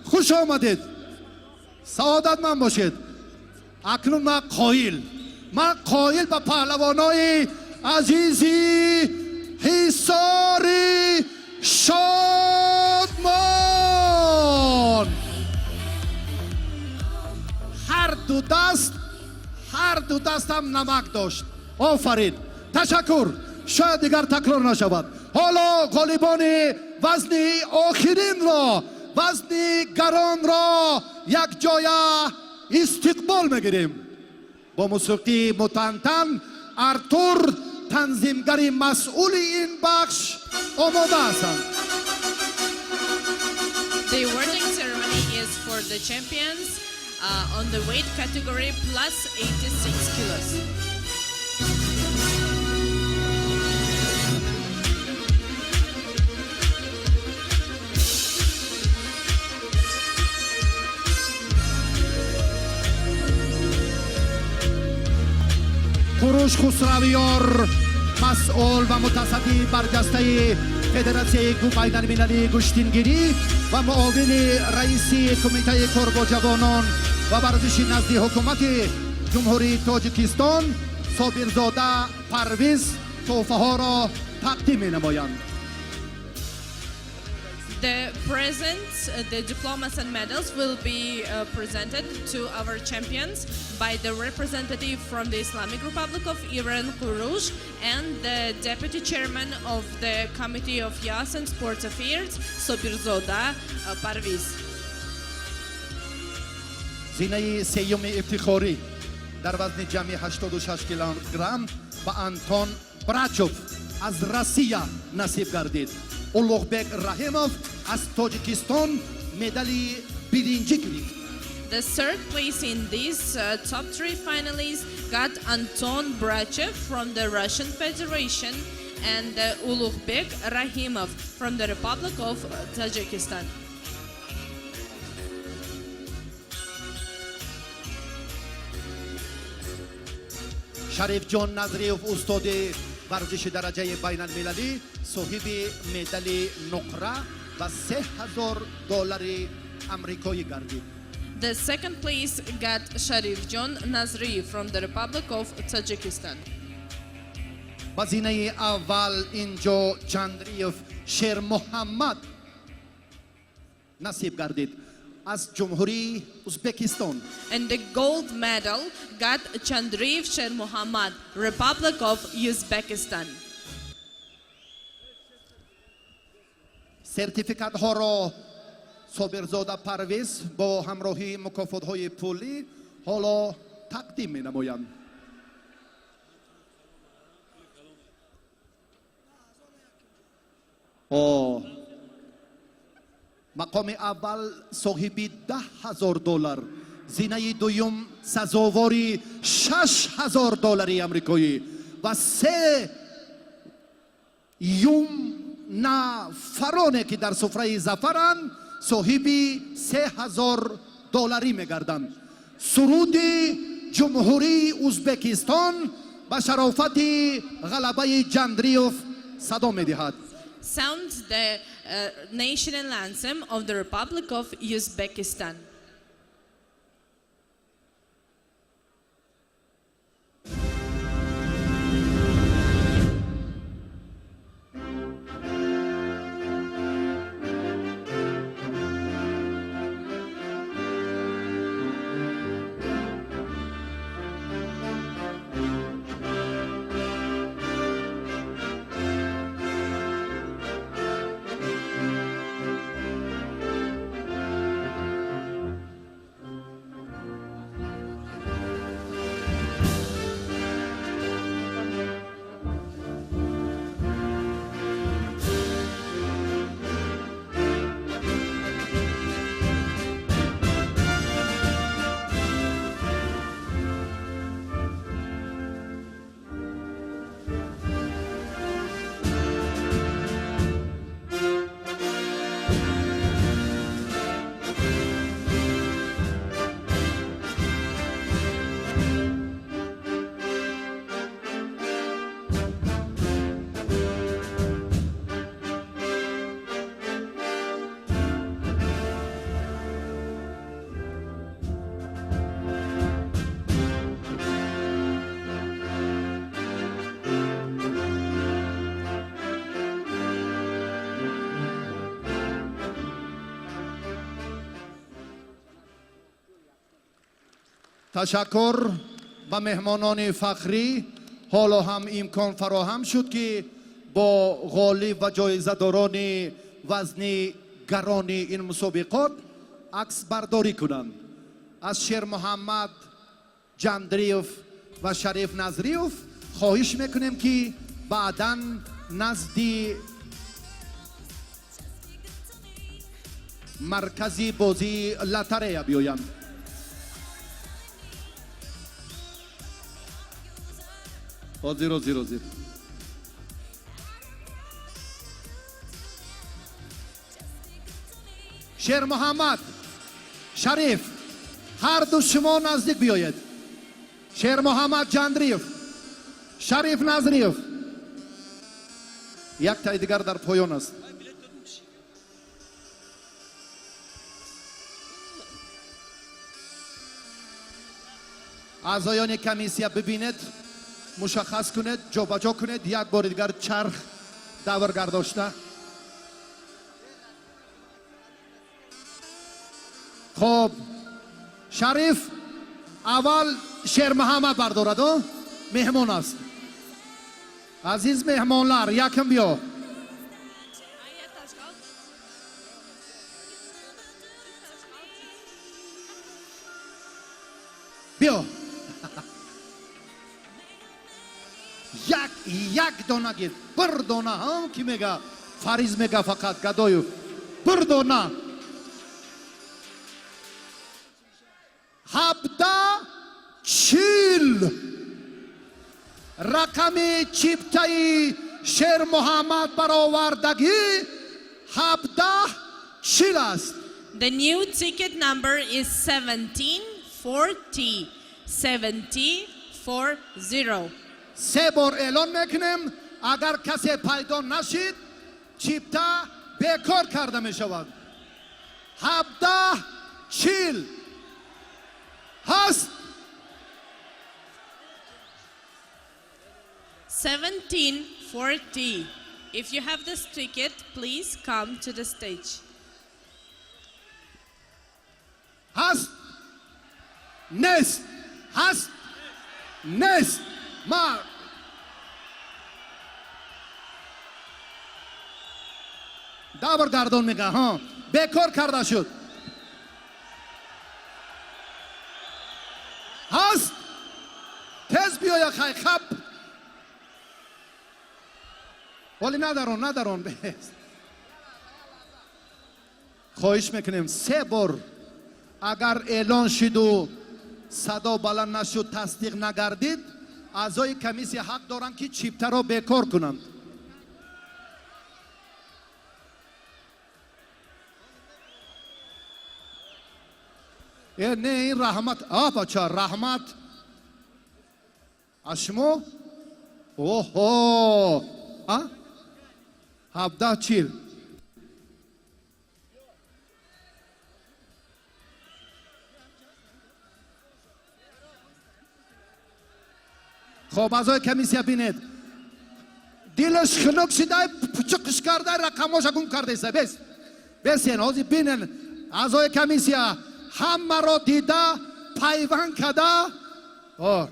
хуш омадед, саодатманд бошед. Акнун ман қоил ба паҳлавонои азизи Ҳисори Шодмон. Ҳар ду дастам намак дошт. Офарин, ташаккур. Шояд дигар такрор нашавад. Ҳоло ғолибони вазни охиринро, вазни гаронро якҷоя истиқбол мегирем бо мусиқии мутантан. Артур, танзимгари масъули ин бахш, омода ҳастанд. The awarding ceremony is for the champions on the weight category plus 86 kilos. Куруш Хусравиёр, масъул ва мутасаддии барҷастаи Федератсияи байналмилалии гӯштингирӣ ва муовини раиси Кумитаи кор бо ҷавонон ва варзиши назди ҳукумати Ҷумҳурии Тоҷикистон, Собирзода Парвиз тӯҳфаҳоро тақдим менамоянд. The presents, the diplomas and medals will be presented to our champions by the representative from the Islamic Republic of Iran, Kurush, and the deputy chairman of the Committee of Youth and Sports Affairs, Sobirzoda Parviz. Зинаи сеюми ифтихорӣ дар вазни ҷамъи 86 килограмм ба Антон Брачов аз Россия насиб гардид. Улуғбек Раҳимов аз Тоҷикистон медали биринҷӣ гирифт. The third place in these top three finalists got Anton Brachev from the Russian Federation and Ulugbek Rahimov from the Republic of Tajikistan. Шарифҷон Назриев, устоди варзиши дараҷаи байналмилалӣ, соҳиби медали нуқра ва 3000 доллари амрикоӣ гардид. The second place got Sharifjon Nazri from the Republic of Tajikistan. Ба зинаи аввал инҷо Чандриев Шермуҳаммад насиб гардид аз Ҷумҳурии Узбекистон. And the gold medal got Chandriyev Sher Muhammad, Republic of Uzbekistan. Сертификатҳоро Собирзода Парвиз бо ҳамроҳии мукофотҳои пулӣ ҳоло тақдим менамоянд. О мақоми аввал соҳиби 10 000 доллар, зинаи дуюм сазовори 6000 доллари амрикоӣ ва сеюм нафароне ки дар суфраи зафаранд, соҳиби 3000 долларӣ мегарданд. Суруди Ҷумҳурии Узбекистон ба шарофати ғалабаи Ҷандриев садо медиҳад. Sounds the national anthem of the Republic of Uzbekistan. Ташаккур ба меҳмонони фахрӣ. Ҳоло ҳам имкон фароҳам шуд, ки бо ғолиб ва ҷоизадорони вазни гарони ин мусобиқот аксбардорӣ кунанд. Аз Шермуҳаммад Ҷандриев ва Шариф Назриев хоҳиш мекунем, ки баъдан назди маркази бозии лотарея биёянд. Ҳозир, ҳозир, ҳозир. Шермуҳаммад, Шариф, ҳарду шумо наздик биёед. Шермуҳаммад Ҷандриев, Шариф Назриев, як таи дигар дар поён аст. Аъзоёни комиссия, бибинед, мушаххас кунед, ҷобаҷо кунед, як бори дигар чарх давр гардошта. Хоб, Шариф аввал Шермуҳаммад бардорад, о меҳмон аст. Азиз меҳмонлар, якм биё. Биё, як як дона гир, бір дона. Ҳам ки мега, Фариз мега, фақат Гадоев бір дона. 17:40 рақами чиптаи Шермуҳаммад баровардагӣ 17:40 аст. The new ticket number is 1740. 1740. Се бор эълон мекунем. Агар касе пайдо нашид, чипта бекор карда мешавад. 17:40 ҳаст? 1740. If you have this ticket, please come to the stage. Ҳаст, нест? Ҳаст, нест? Ма давр гардон мега, ҳо, бекор карда шуд. Ҳаст? Тез биёя. Хай, хаб, ҳоли надарон, надарон. Бест, хоҳиш мекунем, се бор агар эълон шиду садо баланд нашуд, тасдиқ нагардид, аъзои комиссия ҳақ доранд, ки чиптаро бекор кунанд. Э, не, ин раҳмат. А, бача, раҳмат аз шумо. Оҳо, а 17:40. Хоб, аъзои комиссия, бинед, дилаш хунук шидай, пучуқш карда, рақамоша гум кардаиса. Бес, бесен, ҳозир бинен, аъзои комиссия ҳамаро дида, пайванд када. О,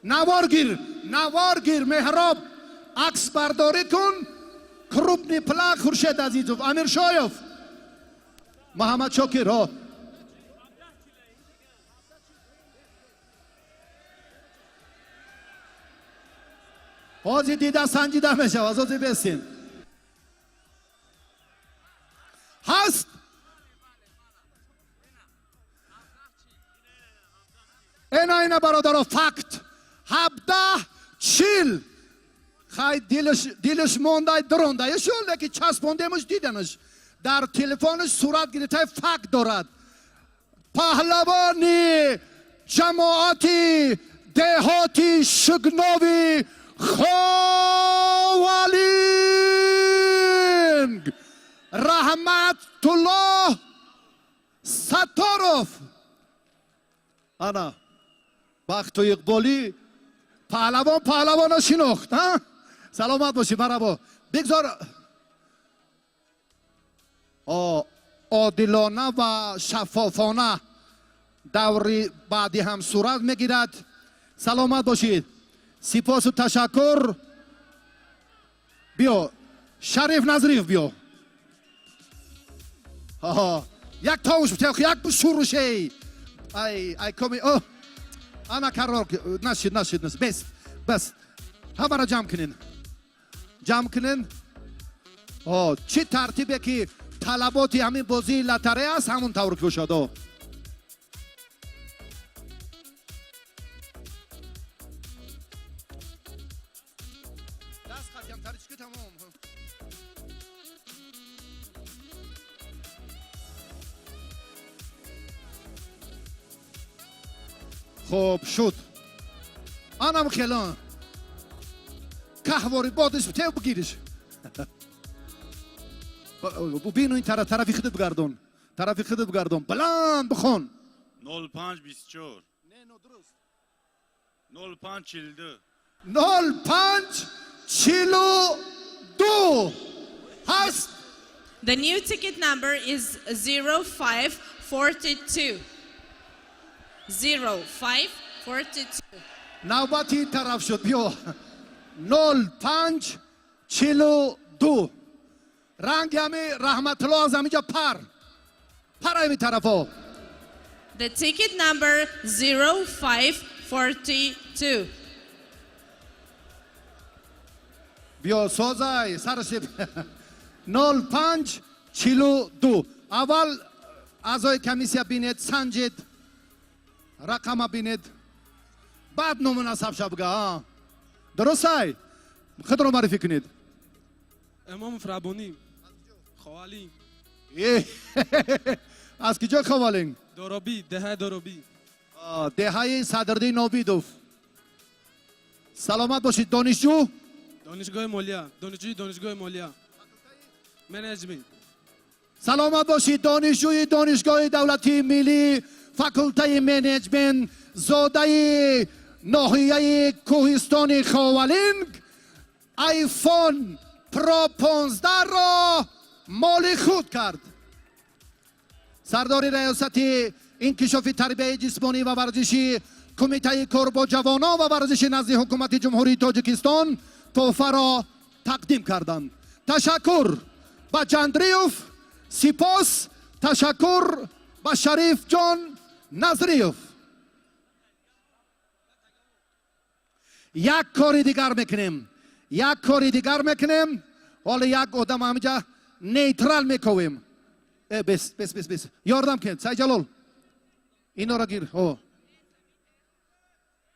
навор гир, навор гир, Меҳроб, аксбардорӣ кун, крупный план. Хуршед Азизов, Амиршоев, Муҳаммадшокир, о. Ҳозир дида, санҷида мешавад. Ҳозир бесин. Ҳаст? Ина, ина, бародаро, факт 17:40. Хай, дилаш, дилаш мондай, дурондай шул, ки часпондемаш, диданаш, дар телефонаш сурат гирифтай, факт дорад. Паҳлавони ҷамоати деҳоти Шугнови Ховалинг Раҳматуллоҳ Сатторов. Ана, бахту иқболӣ паҳлавон паҳлавона шинохт. А, саломат бошӣ, марҳабо. Бигзор одилона ва шаффофона даври баъдӣ ҳам сурат мегирад. Саломат бошед, сипосу ташаккур. Биё, Шариф Назриев, биё. Як тавуш, як шурушей. Ай, ай, коми, о, ана, қарор нашид, нашид. Бес, бас, ҳамаро ҷамъ кунен, ҷамъ кунен. О, чӣ тартибе ки талаботи ҳамин бозии лотарея аст, ҳамон тавр ки бошад. О, даст хатям тарички, тамом. Хоб, шуд. Анам хелон каҳвори бодиш тев бигириш. Бину, ин тараф, тарафи худат бигардон, тарафи худат бигардон, баланд бихон. 0524. Не, нодуруст. 0542. 0542 ҳаст? The new ticket number is 0542. 42. 05 42. Навбати ин тараф шуд. Биё, 05 42. Ранги ҳами Раҳматулло аз ҳамиҷа пар пар ҳами тарафо. The ticket number 0542. Биё, созай сараш. 05 42. Аввал аъзои комиссия бинед, санҷед, рақама бинед, баъд ному насабша бига. Дурустай, худро муаррифӣ кунед. Эмомов Раббонӣ, Ховалинг. Аз киҷо, Ховалинг? Доробӣ, деҳаи Доробӣ. Деҳаи Садриддин Обидов. Саломат бошед. Донишҷӯ? Донишгоҳи молия, донишҷӯи донишгоҳи молия, менеҷмент. Саломат бошед. Донишҷӯи Донишгоҳи давлатии миллӣ, факултаи менеҷмент, зодаи ноҳияи кӯҳистони Ховалинг Айфон Про 15-ро моли худ кард. Сардори раёсати инкишофи тарбияи ҷисмонӣ ва варзиши Кумитаи кор бо ҷавонон ва варзиши назди Ҳукумати Ҷумҳурии Тоҷикистон тӯҳфаро тақдим карданд. Ташаккур ба Ҷандриев, сипос, ташаккур ба Шарифҷон Назриев. Як кори дигар мекунем, як кори дигар мекунем. Ҳоло як одам ҳамиҷа нейтрал мековем. Бес, бес, бес, бес, ёрдам кунед. Сайҷалол, инора гир. О,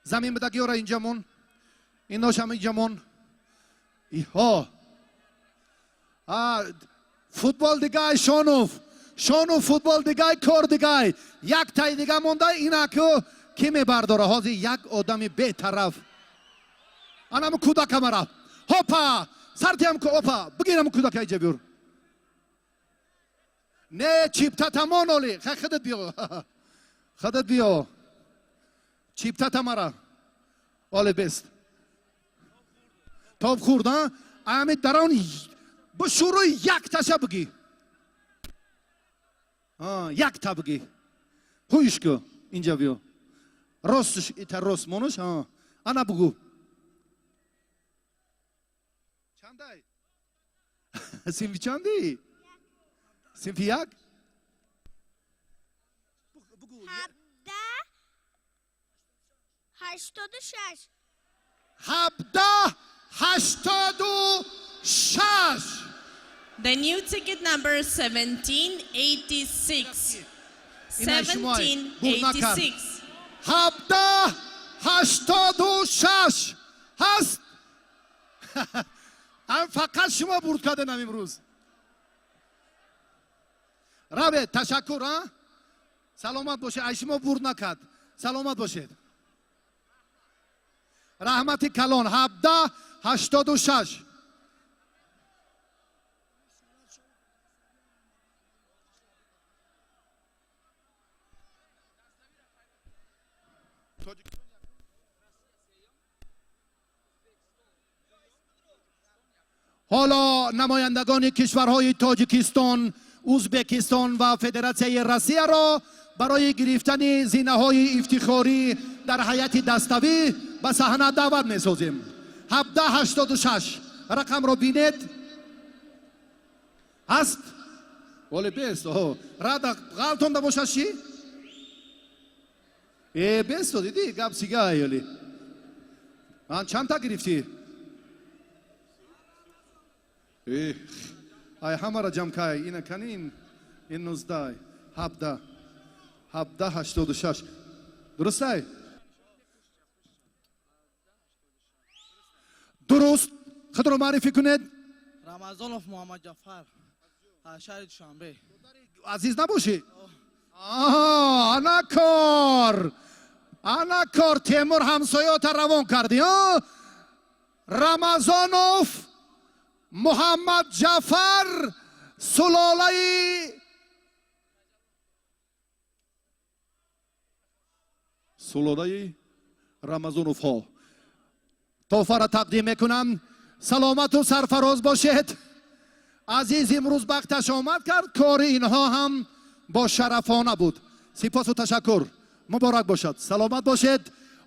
замин бидагиёра инҷа мон, иношам инҷа мон. Иҳо, футбол дигай, Шонов, Шонов, футбол дигай, кор дигай. Як тай дига монда, инаку ки мебардора? Ҳозир як одами бетараф, анаму кӯдака мара. Ҳопа, сартиам ку, опа, бигирам кӯдака, иҷа биёр. Не, чипта тамон оли. Хай, худат биё, худат биё, чипта тамара оле бест. Тоб хурд, а ами дарон бо шуруи якташа бигӣ, якта бигӣ. Ҳуиш ку, инҷа биё, ростш ита рост монуш. Ана, бугӯ, чандай синфи, чанди синфи як? 17 86. 17 86. The new ticket number 1786. 1786. 17 86 ҳаст. Ам фақат шумо бурд карденам имрӯз. Равед, ташаккур. А, саломат бошед. Ай шумо бурд накард. Саломат бошед, раҳмати калон. 17 86. Ҳоло намояндагони кишварҳои Тоҷикистон, Ӯзбекистон ва Федератсияи Россияро барои гирифтани зинаҳои ифтихорӣ дар ҳайати даставӣ ба саҳна даъват месозем. 17 86 рақамро бинед, ҳаст оле бест рада ғалтонда бошад чӣ? Э, бесто, дидӣ, гап сига ёли. Ан чандта гирифтӣ? Ай, ҳамара ҷамъ кай, ина канин, ин 19, 17, 17 86 дурустай? Дуруст. Худро муаррифӣ кунед. Рамазонов Муҳаммадҷафар, аз шаҳри Душанбе. Азиз набошӣ. Ана кор, ана кор, Темур, ҳамсоёта равон кардӣ. Рамазонов Муҳаммадҷафар, сулолаи Рамазоновҳо тӯҳфаро тақдим мекунам. Саломату сарфароз бошед. Азиз имрӯз бахташ омад кард, кори инҳо ҳам Бошарафона буд. Сипосу ташаккур, муборак бошад, саломат бошед.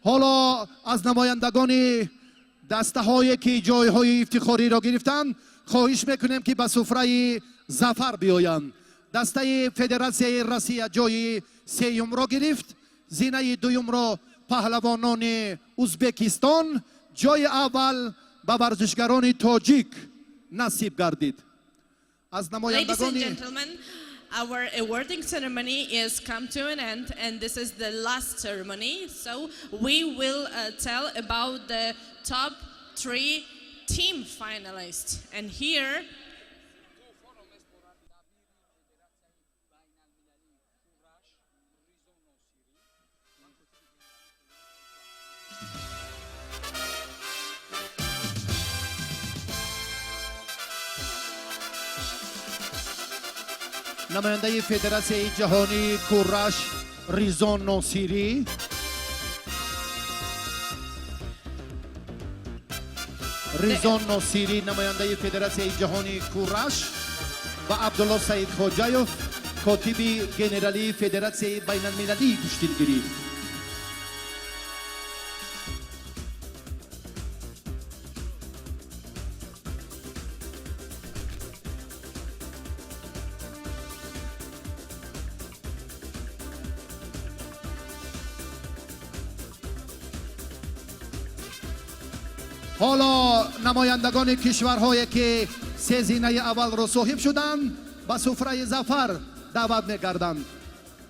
Ҳоло аз намояндагони дастаҳое ки ҷойҳои ифтихориро гирифтанд, хоҳиш мекунем, ки ба суфраи зафар биёянд. Дастаи Федератсияи Россия ҷои сеюмро гирифт, зинаи дуюмро паҳлавонони Узбекистон, ҷои аввал ба варзишгарони тоҷик насиб гардид. Аз Ladies and намояндагони gentlemen, our awarding ceremony is come to an end, and this is the last ceremony. So we will tell about the top three team finalists. And here, Намояндаи Федератсияи ҷаҳонии кураш Ризон Носирӣ. Ризон Носирӣ, намояндаи Федератсияи ҷаҳонии кураш, ва Абдулло Саидхоҷаев, котиби генералии Федератсияи байналмилалии гӯштингирӣ. Ҳоло намояндагони кишварҳое ки се зинаи аввалро соҳиб шуданд, ба суфраи зафар даъват мегарданд.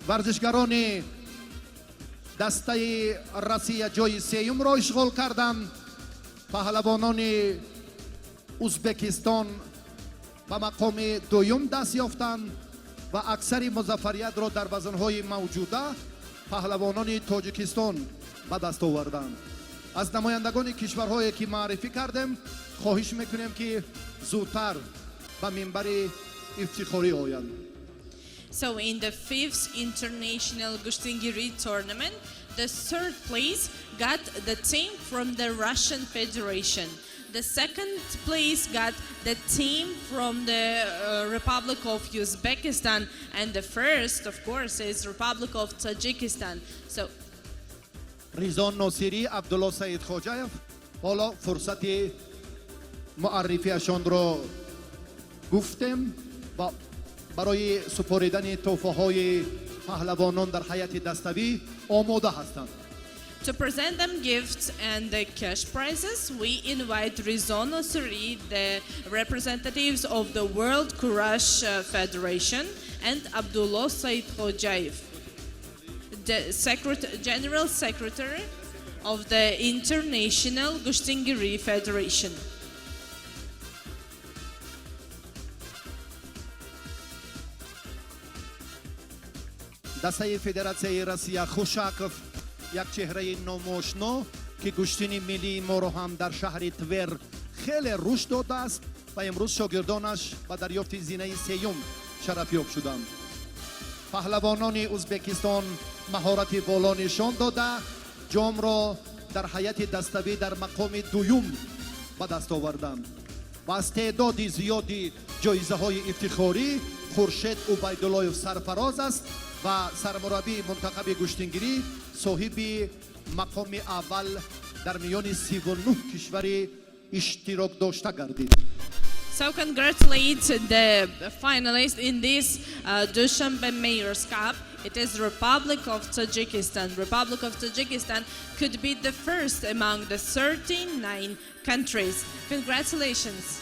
Варзишгарони дастаи Россия ҷои сеюмро ишғол карданд, паҳлавонони Узбекистон ба мақоми дуюм даст ёфтанд ва аксари музаффариятро дар вазнҳои мавҷуда паҳлавонони Тоҷикистон ба даст оварданд. Аз намояндагони кишварҳое ки маърифӣ кардем, хоҳиш мекунем, ки зудтар ба минбари ифтихорӣ оянд. So in the fifth international Gushtingiri tournament, the third place got the team from the Russian Federation. The second place got the team from the Republic of Uzbekistan, and the first, of course, is Republic of Tajikistan. So Ризон Носирӣ, Абдулло Саидхоҷаев ҳоло фурсати муаррифиашонро гуфтем ва барои супоридани тӯҳфаҳои паҳлавонон дар ҳайати даставӣ омода ҳастанд. To present them gifts and the cash prizes, we invite Rizon Nosiri, the representatives of the World Kurash Federation, and Abdullah Said Khojaev, the General Secretary of the International Gushtingiri Federation. Дастаи Федератсияи Россия, Хушаков, як чеҳраи номошно, ки гӯштини миллии моро ҳам дар шаҳри Твер хеле рушд додааст ва имрӯз шогирдонаш ба дарёфти зинаи сеюм шарафёб шуданд. Паҳлавонони Узбекистон маҳорати боло нишон дода, ҷомро дар ҳайати даставӣ дар мақоми дуюм ба даст оварданд ва аз теъдоди зиёди ҷоизаҳои ифтихорӣ Хуршед Убайдуллоев сарфароз аст ва сармураббии мунтахаби гӯштингирӣ соҳиби мақоми аввал дар миёни 39 кишвари иштирокдошта гардид. So congratulate the finalists in this Dushanbe Mayor's Cup. It is Republic of Tajikistan. Republic of Tajikistan could be the first among the 39 countries. Congratulations.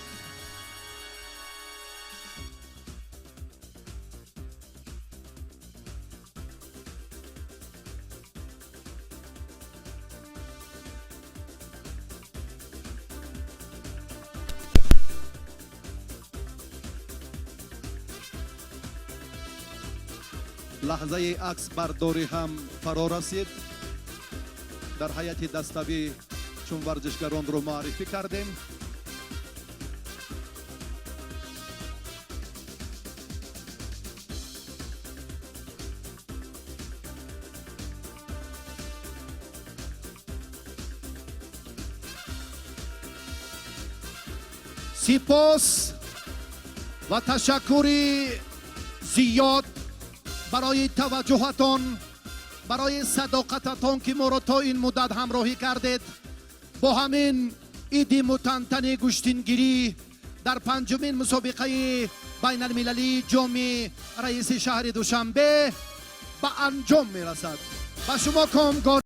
Лаҳзаи акс бардорӣ ҳам фаро расид. Дар ҳайати даставӣ чун варзишгаронро муаррифӣ кардем. Сипос ва ташаккури зиёд. Барои таваҷҷӯҳатон, барои садоқататон, ки моро то ин муддат ҳамроҳӣ кардед, бо ҳамин иди мутантани гӯштингирӣ дар панҷумин мусобиқаи байналмилалии ҷоми раиси шаҳри Душанбе ба анҷом мерасад. Ба шумо комгор.